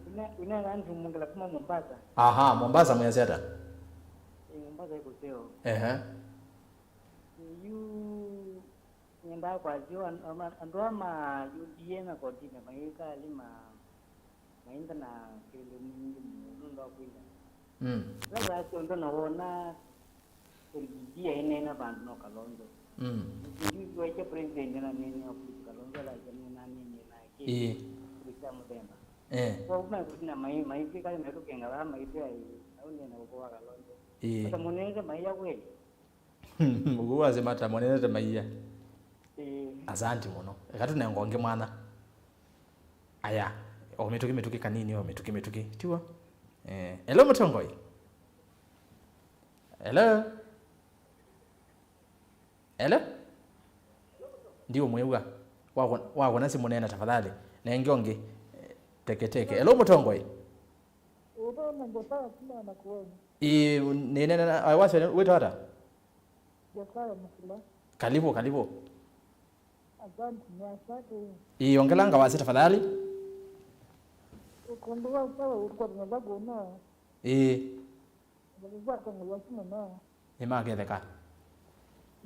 Ine, ine na Andrew Mongela kuma Mombasa. Aha, Mombasa mwĩasya ata? Eh, Mombasa iko seo. Ehe. Yu nyendaa kwasya an-, an-, andũ aa ma U D A na kotini mayĩkalĩ ma, maenda na kelĩ mwingĩ mũno nũndũ wa kwĩna. Mm. Sasa syonthe na wona L D P aineena vandũ no Kalonzo. Mm. Yu waikya president na nene wa kuitu Kalonzo alaikya nena nene nake. Ĩĩ. Kuisya mũthemba. Eh. Kwa kuma kutina mai, mai kikali na tukenga wa mai pia au nena kwa Kalonzo. Ĩĩ. Hata munene mai ya kweli. Ũguo wasema ta mwenenete maia. Ĩĩ. Asanti mũno. Eka tũnenga ũngĩ mwana. Aya, o mĩtũkĩ mĩtũkĩ kanini, o mĩtũkĩ mĩtũkĩ. Tiwa? Eh, hello, mũtongoi. Hello? Hello? Ndiũmwĩw'a. Wakwa-, wakwa na simu nena tafadhali. Nenge ũngĩ. Eh, teke teke. Hello, mũtongoi. Ĩĩ, nĩ nene na, ah, wasya wĩtwa ata? Josiah Musila. Karibu, karibu. Asante, ni asante. Ĩĩ, ongelanga wasya tafadhali. Ũkũndũ wa ũsawa ũkwatana vaguo no. Ĩĩ. Ngalĩkwatana wasu mũno. Nĩmaketheka.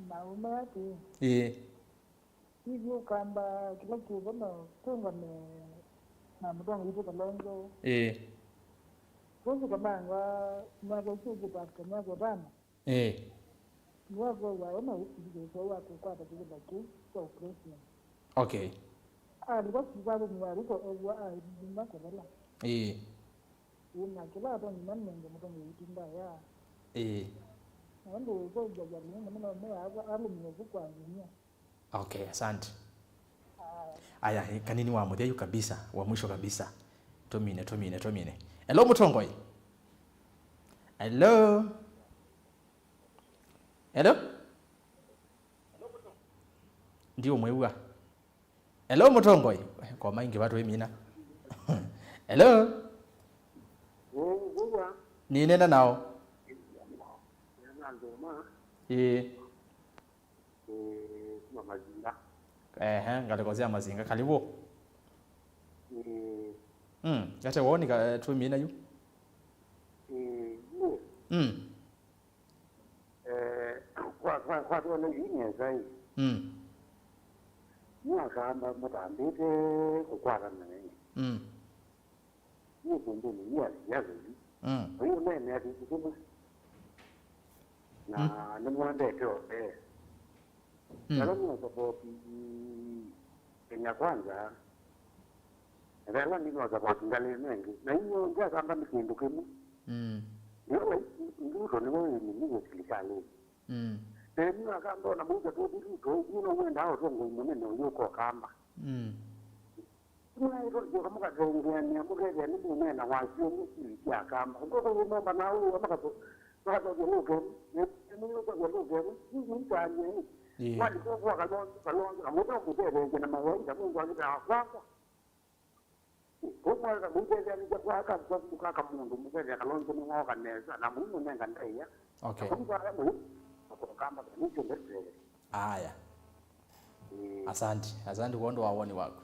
Na ũme atĩ. Ĩĩ. Hivi ũkamba kĩla kĩvo no tũngane na mũtongo witũ Kalonzo. Ĩĩ. Tũsĩ kamanga myaka ĩsu ĩkĩtafika myaka ĩtano. Ĩĩ. Nĩwakwĩw'a ena ũsilikilisyo wa kũkwata kĩvĩla kĩu kya ũpresident. Okay. Alika sivalini ya Ruto ew'a ailima kũvela. Ĩĩ. Ĩĩ, na kĩla atonyi manenge mũtongo witũ ndaya. Ĩĩ. Na ũndũ ũsũngĩavya mũno mũno me alũmĩe vu kwa nginya. Okay, asante. Aya, kanini wa mũthya yu kabisa, wa mwisho kabisa. Tũmine, tũmine, tũmine. Hello, mũtongoi. Hello. Hello. Ndiũmwĩw'a. Hello, mũtongoi. Kwa maingĩ vatũ imina. Hello. Nĩnena nao. Ĩĩ. Kuma Mazinga. Ehe, ngalĩko sya Mazinga. Karibu. Mm. Mm, ate woni ka, twimina yu. Mm, yu. Mm. Eh, kwa, kwa, kwa tuone yu nesa ĩ. Mm. Nĩ akamba matambĩte kũkwatana naĩ. Mm. Nĩ kũndũnĩ nĩ asiasa yu. Mm. Ũyũ nene ati kũtuma. Na mm, nĩmwendete onthe. Mm. Ala nĩ support Kenya Kwanza. Ela nĩ support ngalĩ nengĩ. Na inyuĩ onthe akamba nĩ kĩndũ kĩmwe. Mm. Ndio Ruto nĩwe wĩ mũnene silikalĩnĩ. Mm. Na nĩ akamba ona mũika tũthi Ruto, ũguo no wendaa ũtongoi mũnene ũyũ ũkokamba. Mm. Nĩmwaĩtwe kũka mũkatengeanĩa, mũkethĩa nĩmũneena wasyo nĩ sili sya Akamba. Ũndũ ũkũyĩmomba na ũũ, makatho-, makathovya lũkemu, nĩmũyũkavya lũkemu, nĩmũitany'a ĩ. Ĩĩ. Mwalika kwa Kalonzo, Kalonzo, na mũte kũtetheesya na mawaida, mũndũ angĩtaa kwakwa. Ũmwe mũtetheanĩsya kwa aka, kwa mũka aka mũndũ, mũkethĩa Kalonzo nĩwooka nesa, na mũimũnenga ndaĩa. Okay. Na mũndũ ala mũi, akokamba, nĩkyo ndetete. Aya. Ĩĩ. Asante, asante kwa ũndũ wa woni waku.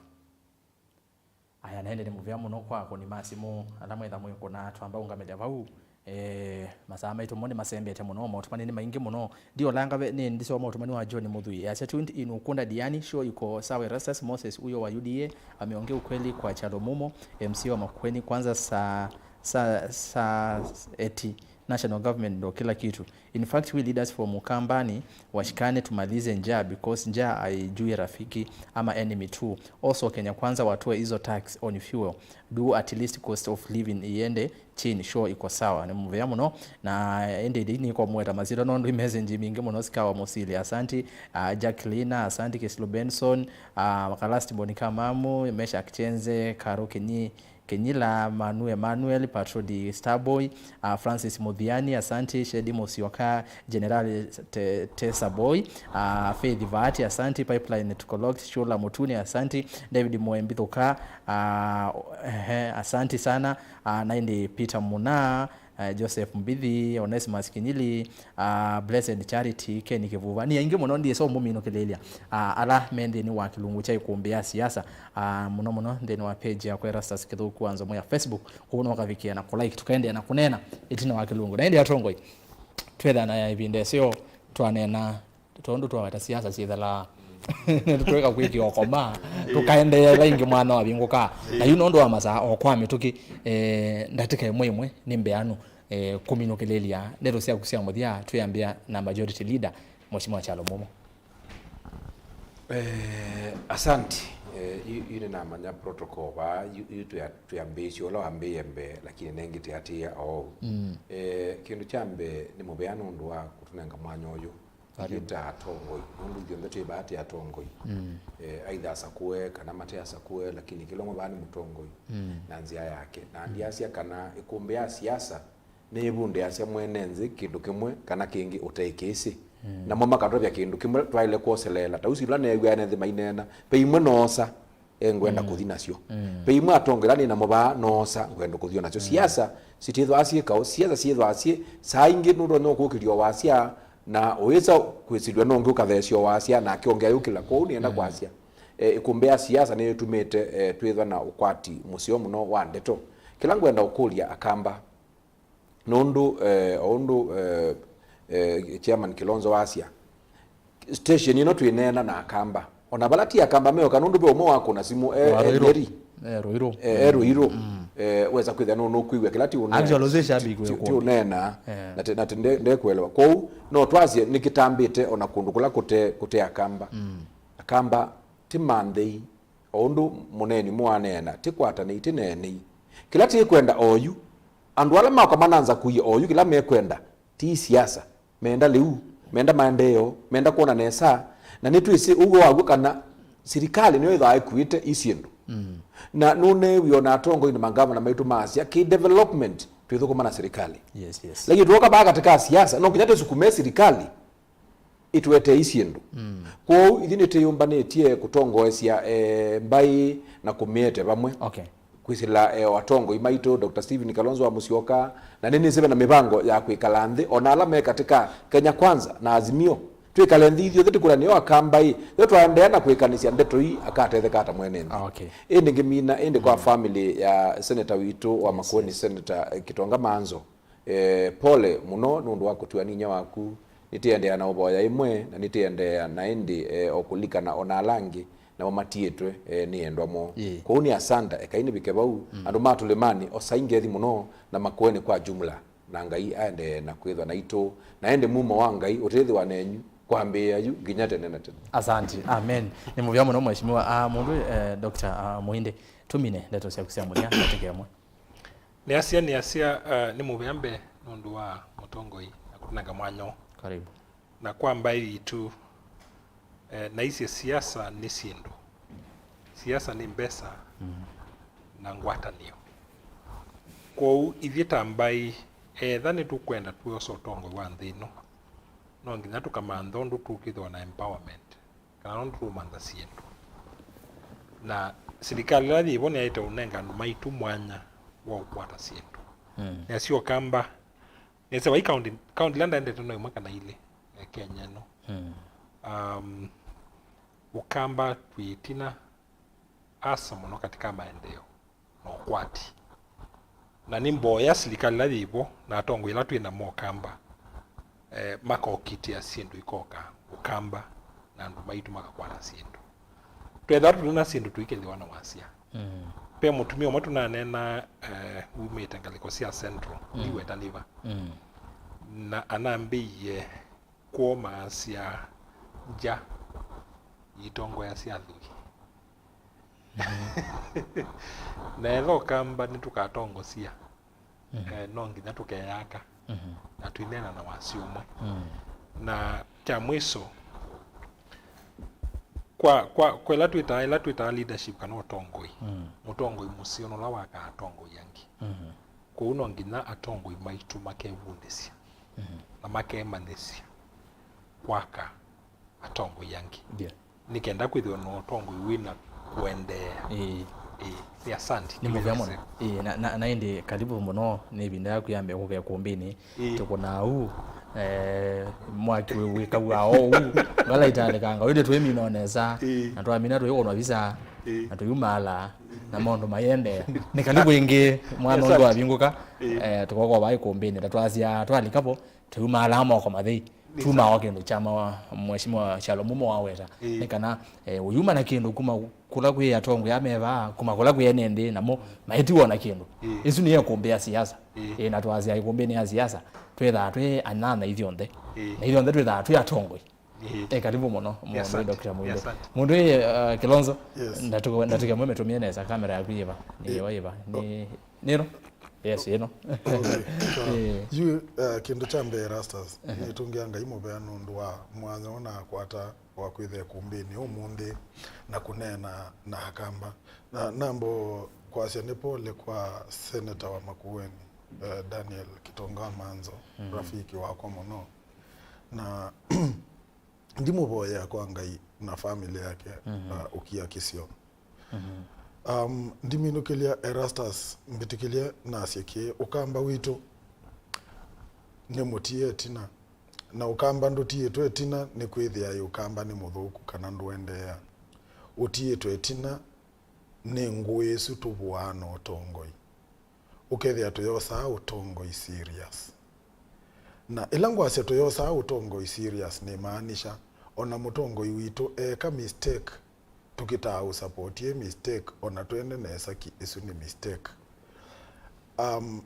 Aya, na ĩndĩ nĩ mũvea mũno kwa akũni ma simũ ala mwetha mwĩkũna twamba ũngamĩlya vau. Eh, masaa maitũ mo nĩmasembete mũno, maũtũmani nĩ maingĩ mũno. Ndiolanga ve, nĩ ndisoma ũtũmani wa John Mũthui. Asya, "Tuned in Ukunda Diani, show iko sawa, Erastus Moses, huyo wa U D A, ameongea ukweli kwa Chalo Mumo, M C wa Makueni, kwanza saa, saa, saa, eti, National government ndo kila kitu. In fact, we leaders from Ukambani washikane tumalize njaa, because njaa haijui rafiki ama enemy too. Also, Kenya Kwanza watoe hizo tax on fuel. Do at least cost of living iende chini, sure iko sawa. Nĩ mũvea mũno, na ĩndĩ ĩndĩ nĩkũmweta masyĩtwa nũndũ i message mingĩ mũno sikawa mũsili. Asanti, uh, Jacqueline, asanti Kisilo Benson, uh, Kalast Mboni Kamamu, Meshack Chenze, Karo Kinyi, Kinyila, Manu Emmanuel, Patrodi Starboy, uh, Francis Muthiani, asanti, Shedi Musyoka, General Te-, Tesa Boy, uh, Faith Vati, asanti, Pipeline Tukolok, Shula Mutuni, asanti, David Mwembi Thuka, uh, ehe, asanti sana, uh, na ĩndĩ Peter Muna, uh, Joseph Mbithi, Onesimus Kinyili, uh, Blessed Charity, Kenny Kivuva. Nĩ aingĩ mũno ndiĩsa ũmũminũkĩlĩlya, uh, ala me nthĩnĩ wa kĩlungu kya ĩkũmbĩ ya siasa, uh, mũno mũno nthĩnĩ wa page yakwa Erastus Kithuku wa Nzomo ya Facebook. Kũu no ũkavikĩa na kũlike, tũkaendeea na kũneena ĩtina wa kĩlungu. Na ĩndĩ atongoi, twethana ya ĩvinda ĩseo twaneena tondũ twaweta siasa syĩthalaa. Nĩtũtwĩka kwĩkĩa ũkoma, tũkaendeea ĩla ĩngĩ mwana wavingũkaa. Na yu nũndũ wa masaa o kwa mĩtũkĩ, eh, ndatĩka ĩmwe ĩmwe nĩ mbeanu, eh, kũminũkĩlĩlya ndeto syaku sya mũthya, twĩambĩa na majority leader, Mheshimiwa Kyalo Mumo. Eh, asanti. Eh, yu, yu nĩnamanya protocol vaa, yu, yu twĩa-, twĩambĩĩsye ũla wambĩĩe mbee, lakini nengĩ tĩatĩĩa oou. Mm. Eh, kĩndũ kya mbee nĩ mũvea nũndũ wa kũtũnenga mwanya ũyũ. Karibu. Ithyĩ ta atongoi, nũndũ ithyonthe twĩ vaa twĩ atongoi. Mm. Eh, aitha asakũe kana mate asakũe, lakini kĩla ũmwe vaa nĩ mũtongoi, mm, na nzĩa yake. Na, mm, ndiasya kana ĩkũmbĩ ya siasa nĩyĩvundĩasya mwene nthĩ kĩndũ kĩmwe kana kĩngĩ ũteĩkĩĩsĩ. Mm. Namo makatũtavya kĩndũ kĩmwe twaĩle kwoseleela. Ta ũsu ila neew'aa ene nthĩ maineena, ve imwe noosa, e, ngwenda, mm, kũthi nasyo. Mm. Ve imwe atongoi ila nĩ namo vaa noosa, ngwenda kũthi o nasyo. Mm. Siasa sitĩthwaa syĩ kaũ, siasa syĩthwaa syĩ saa ingĩ nũtonya ũkũkĩlya o wasya, na ũyĩsa kwĩsĩlw'a no ũngĩ ũkatheesya o wasya, nake ũngĩ ayũkĩla. Kwoou nĩenda, mm, kwasya, e, ĩkũmbĩ ya siasa nĩyĩtumĩte, e, twĩthwa na ũkwati mũseo mũno wa ndeto. Kĩla ngwenda ũkũlya Akamba, nũndũ, eh, o ũndũ, eh, eh, Chairman Kilonzo wasya, station ĩno twĩneena na Akamba. O na vala ti Akamba meoka, nũndũ ve ũmwe wakũna simũ, e, e, Ruiru. Nyeri. E, Ruiru. E, e, Ruiru. Mm. E, wesa kwĩthĩa nũ-, nũkwĩw'a kĩla ti ũne-, actually, ũsĩ shabiki ti, ti ũneena. Eh. Na te-, na te-, nde-, ndekuelewa. Kwoou, no twasye nĩkĩtambĩte o na kũndũ kũla kũte, kũte Akamba. Mm. Akamba ti manthei. O ũndũ mũneeni ũmwe waneena, tĩkwatanei, tĩneenei. Kĩla tĩkwenda oyu, andũ ala makwa mananza kũie oyu, kĩla mekwenda ti siasa. Meenda lĩu, meenda maendeeo, meenda kwona nesa. Na nĩtwĩsĩ ũw'o waw'o kana silikalĩ nĩyo ĩthaa ĩkuĩte i syĩndũ. Mm. Na nũneewie o na atongoi na mangavana maitũ maasya, kĩ development twĩthũkũma na silikalĩ. Yes, yes. Lakini tuoka vaa katĩ ka siasa, no nginya tũsukume silikalĩ ĩtũetee syĩndũ. Mm. Kwoou ithyĩ nĩtwĩyũmbanĩtye kũtongoesya, eh, mbaĩ na kũmĩete vamwe. Okay. Kwĩsĩla, eh, o atongoi maitũ, Doctor Stephen Kalonzo wa Musyoka, na nĩnĩsĩ ve na mĩvango ya kwĩkala nthĩ, o na ala me katĩ ka Kenya Kwanza na Azimio. Twĩkale nthĩ ithyonthe tũkũlane o Akamba ĩ, yo twaendeea na kwĩkanĩsya ndeto ii akatetheka ata mwene nthĩ. Ah, okay. Ĩndĩ ngĩmina, ĩndĩ kwa, mm, family ya senator witũ wa, yes, Makueni, yes, Senator, eh, Kitonga Manzo. Eh, pole mũno nũndũ wa kũtiwa nĩ inyia waku. Nĩtĩendeea na ũvoya ĩmwe, na nĩtĩendeea na ĩndĩ, eh, o kũlikana o na ala angĩ, namo matiĩtwe, eh, nĩ endwa moo. Ĩĩ. Kwoou nĩ asanda, ekai nĩvike vau, mm, andũ ma Tũlĩmanĩ, osai ngethi mũno, na Makueni kwa jumla, na Ngai aendee na kwĩthwa naitũ, na ĩndĩ mumo wa Ngai ũtĩthĩwa nenyu, kwambĩĩa yu nginya tene na tene. Asanti. Amen. Nĩ mũvea mũno, Mheshimiwa. Ah, mũndũ, eh, Doctor, ah, Mũindi, tũmine ndeto syaku sya mũthya, ndatĩka ĩmwe. Nĩasya, nĩasya, eh, nĩ mũvea mbee nũndũ wa mũtongoi na kũtũnenga mwanya ũũ. Karibu. Na kwa mbaĩ yitũ, eh, naisye siasa nĩ syĩndũ. Siasa nĩ mbesa, mm, na ngwatanĩo. Kwoou ithyĩ ta mbaĩ, etha nĩtũkwenda twosa ũtongoi wa nthĩ ĩno, no nginya tũkamantha ũndũ tũkĩthĩwa na empowerment. Kana nũndũ tũũmantha syĩndũ. Na silikalĩ ĩla yĩvo nĩyaĩte ũnenga andũ maitũ mwanya wa ũkwata syĩndũ. Mm. Nĩasyo Kamba, nĩasya vai kaunti, kaunti ĩla ndaendete no ĩmwe kana ilĩ, eh, Kenya ĩno. Mm. Um, Ũkamba twĩ ĩtina asa mũno katika maendeeo na ũkwati. Na nĩmboya silikalĩ ĩla yĩvo na atongoi ala twĩ namo Ũkamba, eh, makokitĩa syĩndũ ikoka Ũkamba na andũ maitũ makakwata syĩndũ. Twethĩwa tũte na syĩndũ tũikethĩwa na wasya. Mm. Ve mũtumĩa ũmwe tũnaneenaa, eh, wumĩte ngalĩko sya Central, mm, ndiweta nĩ va. Mm. Na anambĩie kwomaasya ngya itongoeasya athwii. Na etha Ũkamba nĩtũkatongosya, eh, no nginya tũkeyaka na tũineena na wasya ũmwe. Na kya mwiso, kwa, kwa, kwa ĩla twĩtaa, ĩla twĩtaa leadership kana ũtongoi, mũtongoi mũseo nũla wakaa atongoi angĩ. Kwoou no nginya atongoi maitũ makevundĩsya na makemanyĩsya kwaka atongoi angĩ, yeah, nĩ kenda kwĩthĩwa na ũtongoi wĩna kũendeea. Ĩĩ. Ĩĩ, nĩ asante. Nĩ mũvea mũno. Ĩĩ, na, na, na ĩndĩ karibu mũno, nĩ ĩvinda yaku ya mbee kũka ĩkũmbĩnĩ. Ĩĩ. Tũkũnaa ũu, eh, mwaki wĩ, wĩkaw'a ũu, vala italĩkanga. Ĩndĩ twĩmina o nesa, ĩĩ, na twamina tũyũkũnwa visa, ĩĩ, na tũyumaala, na maũndũ mayĩendeea. Nĩ karibu ĩngĩ, mwana ũndũ wavingũka, ĩĩ, eh, tũkoka vaa ĩkũmbĩnĩ. Na twasya, twalika vo, tũyumaalaa moko mathei. Nĩ tumaa o kĩndũ kya ma-, Mheshimiwa Shalomu mowaweta. Ĩĩ. Nĩ kana, eh, ũyuma na kĩndũ kuma kũla kwĩ atongoi ameva, kuma kũla kwĩ ene nthĩ, namo maitiwa na kĩndũ. Ĩĩ. Ĩsu nĩyo ĩkũmbĩ ya siasa. Ĩĩ. Ĩĩ, na twasya ĩkũmbĩnĩ ya siasa, twĩthaa twĩ anyanya ithyonthe. Ĩĩ. Na ithyonthe twĩthaa twĩ atongoi. Ĩĩ. Eh, karibu mũno, mũno, asante, Doctor Mwende. Asante. Mũndũ ĩ, uh, Kilonzo, yes, ndatuke, ndatuke mwe metumie nesa kamera yaku yĩva. Nĩ, ĩĩ, yĩva, yĩva. Nĩ, nĩno? Yes, ĩno. Okay. Eh. Yu, uh, kĩndũ kya mbee, Erastus, ehe, nĩtũngĩa Ngai mũvea nũndũ wa mwanya ũnakwata wa kwĩtha ĩkũmbĩnĩ ũmũnthĩ na kũneena na Akamba. Na nambo kwasya nĩ pole kwa seneta wa Makueni, uh, Daniel Kitonga Manzo, mhm, rafiki wakwa mũno. Na ndimũvoyea kwa Ngai na family yake, mhm, uh, ũkia kĩsio. Mhm. Um, ndiminũkĩlya Erastus, mbĩtĩkĩlye nasye kĩĩ, Ũkamba witũ nĩ mũtie ĩtina. Na Ũkamba ndũtiĩtwe ĩtina nĩ kwĩthĩa ĩ Ũkamba nĩ mũthũku kana ndũendeea. Ũtiĩtwe ĩtina nĩ ngũĩ ĩsu tũvũaa na ũtongoi. Ũkethĩa tũyosaa ũtongoi serious. Na ĩla ngwasya tũyosaa ũtongoi serious, nĩmaanisha, ona mũtongoi witũ eeka mistake, tũkĩtaa ũsapoti ĩ mistake, ona twende nesa ki ĩsu nĩ mistake. Um,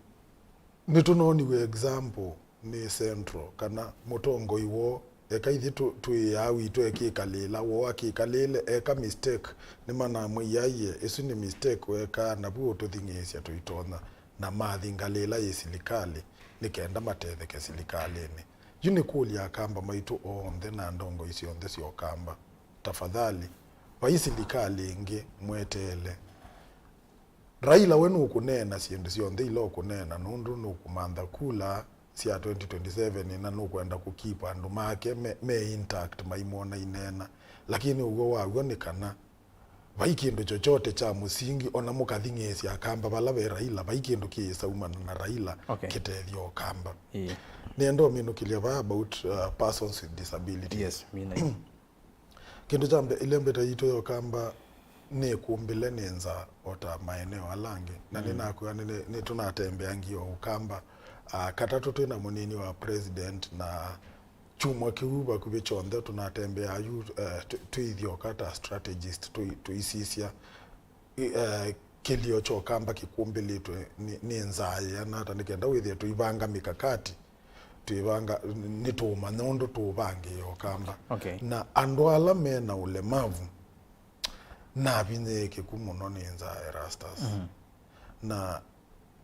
nĩtũnooniw'e example nĩ Central, kana mũtongoi woo, eka ithyĩ tũ-, twĩaa witũ ekĩkalĩla, woo akĩkalĩle, eka mistake, nĩmanamwĩie, aiye, ĩsu nĩ mistake weekaa, navu ũtũthing'ĩĩsya tũitonya, na mathi ngalĩla yĩ silikalĩ, nĩ kenda matetheke silikalĩnĩ. Yu nĩkũlya Akamba maitũ onthe na ndongoi syonthe sya Ũkamba, tafadhali, vai silikalĩ ĩngĩ mweteele. Raila we nũkũneena syĩndũ syonthe ila ũkũneena, nũndũ nũkũmantha kula sya twenty twenty-seven, na nũkwenda kũkipa andũ make me, me intact maimwona ineena. Lakini ũw'o wa w'o nĩ kana vai kĩndũ chochote kya mũsingi, ona mũkathing'ĩĩsya Akamba vala ve Raila, vai kĩndũ kĩĩsaumana na Raila, okay, kĩtethya Ũkamba. Ĩĩ. Nĩenda ũminũkĩlya vaa about, uh, persons with disabilities. Yes, mina. Kĩndũ kya mbee, ĩlembeta yitũ ya Ũkamba nĩkũmbĩle nĩ nza o ta maeneo ala angĩ. Na, mm, nĩnakwĩa nĩ, nĩ, nĩtũnatembeangie o Ũkamba, ah, katatũ twĩ na mũnini wa president, na kyumwa kĩu vakuvĩ kyonthe tũnatembeaa yu, eh, tũ-, tũithyoka ta strategist, tũi-, tũisisya, i-, eh, kĩlio kya Ũkamba kĩkũmbĩlĩtwe nĩ, nĩ nza yĩana ata, nĩ kenda wĩthĩe tũivanga mĩkakati twĩvanga, nĩtũũmanya ũndũ tũũvangĩĩa Ũkamba. Okay. Na andũ ala me na ũlemavu, navinyĩĩkĩku mũno nĩ nza ya Erastus. Mhm. Na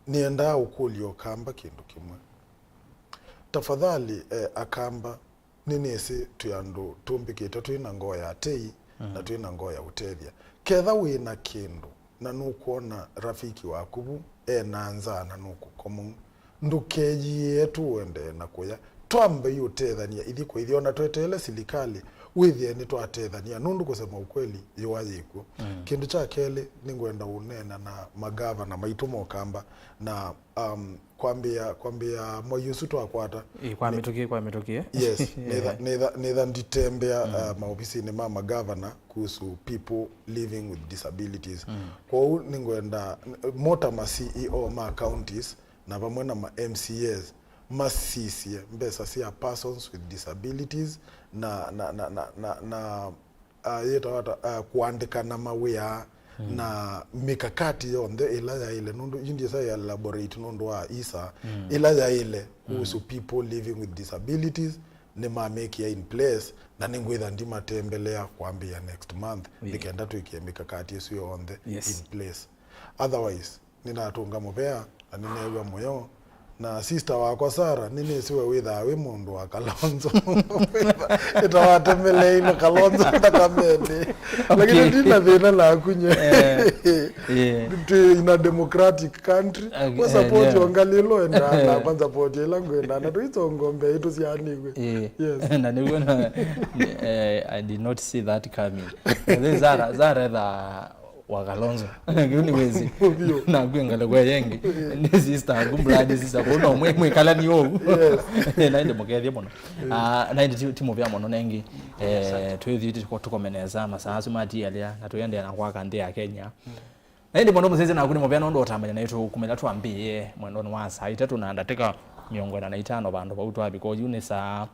nĩendaa ũkũlya Ũkamba kĩndũ kĩmwe. Tafadhali, eh, Akamba, nĩnĩsĩ twĩ andũ tũmbĩkĩte twĩ na ngoo ya tei, mhm, na twĩ na ngoo ya ũtethya. Ketha wĩ na kĩndũ, na nũkwona rafiki waku vu e na nzaa na nũkũkoma, ndũkeyĩĩe tũendee na kũya. Twambei ũtethany'a ithyĩ kwa ithyĩ, o na tweteele silikalĩ, wĩthĩe nĩtwatethany'a, nũndũ kũsema ũkweli, yũa yĩkw'o. Mm. Kĩndũ kya kelĩ, nĩngwenda ũneena na magavana maitũ ma Ũkamba, na, um, kwambĩĩa, kwambĩĩa mwai ũsu twakwata. Ĩ, kwa mĩtũkĩ, kwa mĩtũkĩ, eh? Yes, nĩtha, nĩtha, nĩtha nditembea, mm, uh, maovisinĩ ma magavana kuhusu people living with disabilities. Mm. Kwoou nĩngwenda, mo ta ma C E O ma counties na vamwe na ma M C As masisye mbesa sya persons with disabilities na, na, na, na, na, na ah, yĩtawa ata, ah, kũandĩkana mawĩa, Mm. Na mikakati yonthe ĩla yaĩle, nũndũ yu ndyĩsa ya elaborate nũndũ wa isa, mm, ĩla yaĩle, mm, kuhusu people living with disabilities, nĩmamĩkĩa in place, na nĩngwĩtha ndimatembelea kwambĩĩa next month, yeah, nĩkenda twĩkĩe mikakati ĩsu yonthe, yes, in place. Otherwise, nĩnatũnga mũvea, na nĩneew'a mũyo. Na sister wakwa Sarah, nĩnĩsĩ we wĩthaa wĩ mũndũ wa Kalonzo. Ĩtawatembeleile Kalonzo nthakamenĩ. Okay. Lakini ndina thĩna naku nye. Eh, yeah. Twĩ in a democratic country. Okay, we support, eh, yeah, yo ngalĩlo endaa, nakwa support ĩla ngwenda, na tũisongombea itũ syaanĩw'e. Eh. Yes. Na nĩw'o na, eh, I did not see that coming. Zara, Zara etha wa Kalonzo. Kĩu nĩ wĩsĩ. Biũ. Naku ngalĩko yengi. Nĩ sister aku, blood sister. Kũu no mwĩ-, mwĩkalani ũu. Yes. Na ĩndĩ mũkethie mũno. Ah, na ĩndĩ ti, ti mũvea mũno nengi. Eh, twĩthi tũko-, tũkomenesa masaa asu matialĩa, na tũendeea na kwaka nthĩ ya Kenya. Na ĩndĩ mũno mũsese naku nĩ mũvea nũndũ ũtambanya naitũ kuma ĩla twambĩĩe mwendonĩ wa saa itatũ na ndatĩka mĩongo ĩna na itano vandũ vau twavika yu nĩ saa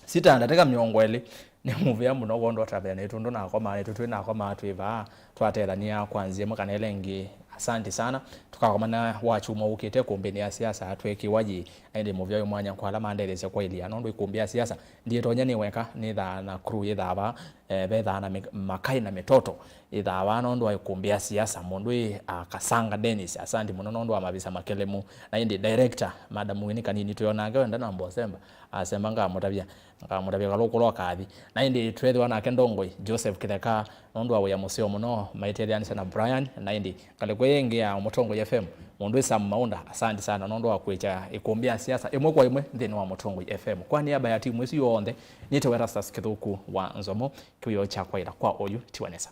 sita na ndatĩka mĩongo ĩlĩ. Nĩ mũvea mũno kwondũ atavea naitũ, ndũ nakomaa naitũ, twĩ nakomaa twĩ vaa, twatethania kwa nzĩa ĩmwe kana ĩla ĩngĩ. Asante sana. Tũkakomana wakyumwa ũkĩte kũmbĩnĩ ya siasa twekĩwa yĩ, na ĩndĩ mũvea wĩ mwanya kwa ala mandetheesya kwaĩlya, nũndũ ĩkũmbĩ ya siasa ndiĩtonya nĩ weka, nĩthaa na crew yĩthaa vaa, eh, vethaa na mĩ-, makai na mĩtoto yĩthaa vaa nũndũ wa ĩkũmbĩ ya siasa. Mũndũ ĩ, ah, Kasanga Dennis, asante mũno nũndũ wa mavisa makelemu. Na ĩndĩ director, Madam Winnie Kanini, twĩonake wenda na Mbosemba, asemba ngamũtavya. Ngamũtavya kalũkũlũ akathi. Na ĩndĩ tweethĩwa nake Ndongoi, Joseph Kĩtheka, nũndũ wa wĩa mũseo mũno, maitetheanĩsya na Brian. Na ĩndĩ ngalĩko ĩngĩ ya Mũtongoi F M, mũndũ wĩ Sam Maunda, asante sana nũndũ wa kwĩkya ĩkũmbĩ ya siasa ĩmwe kwa ĩmwe nthĩnĩ wa Mũtongoi F M. Kwa nĩamba ya timu ĩsu yonthe, nĩtawa Erastus Kĩthũku wa Nzomo, kĩwĩoo kya kwaĩla kwa oyu, tiwa nesa.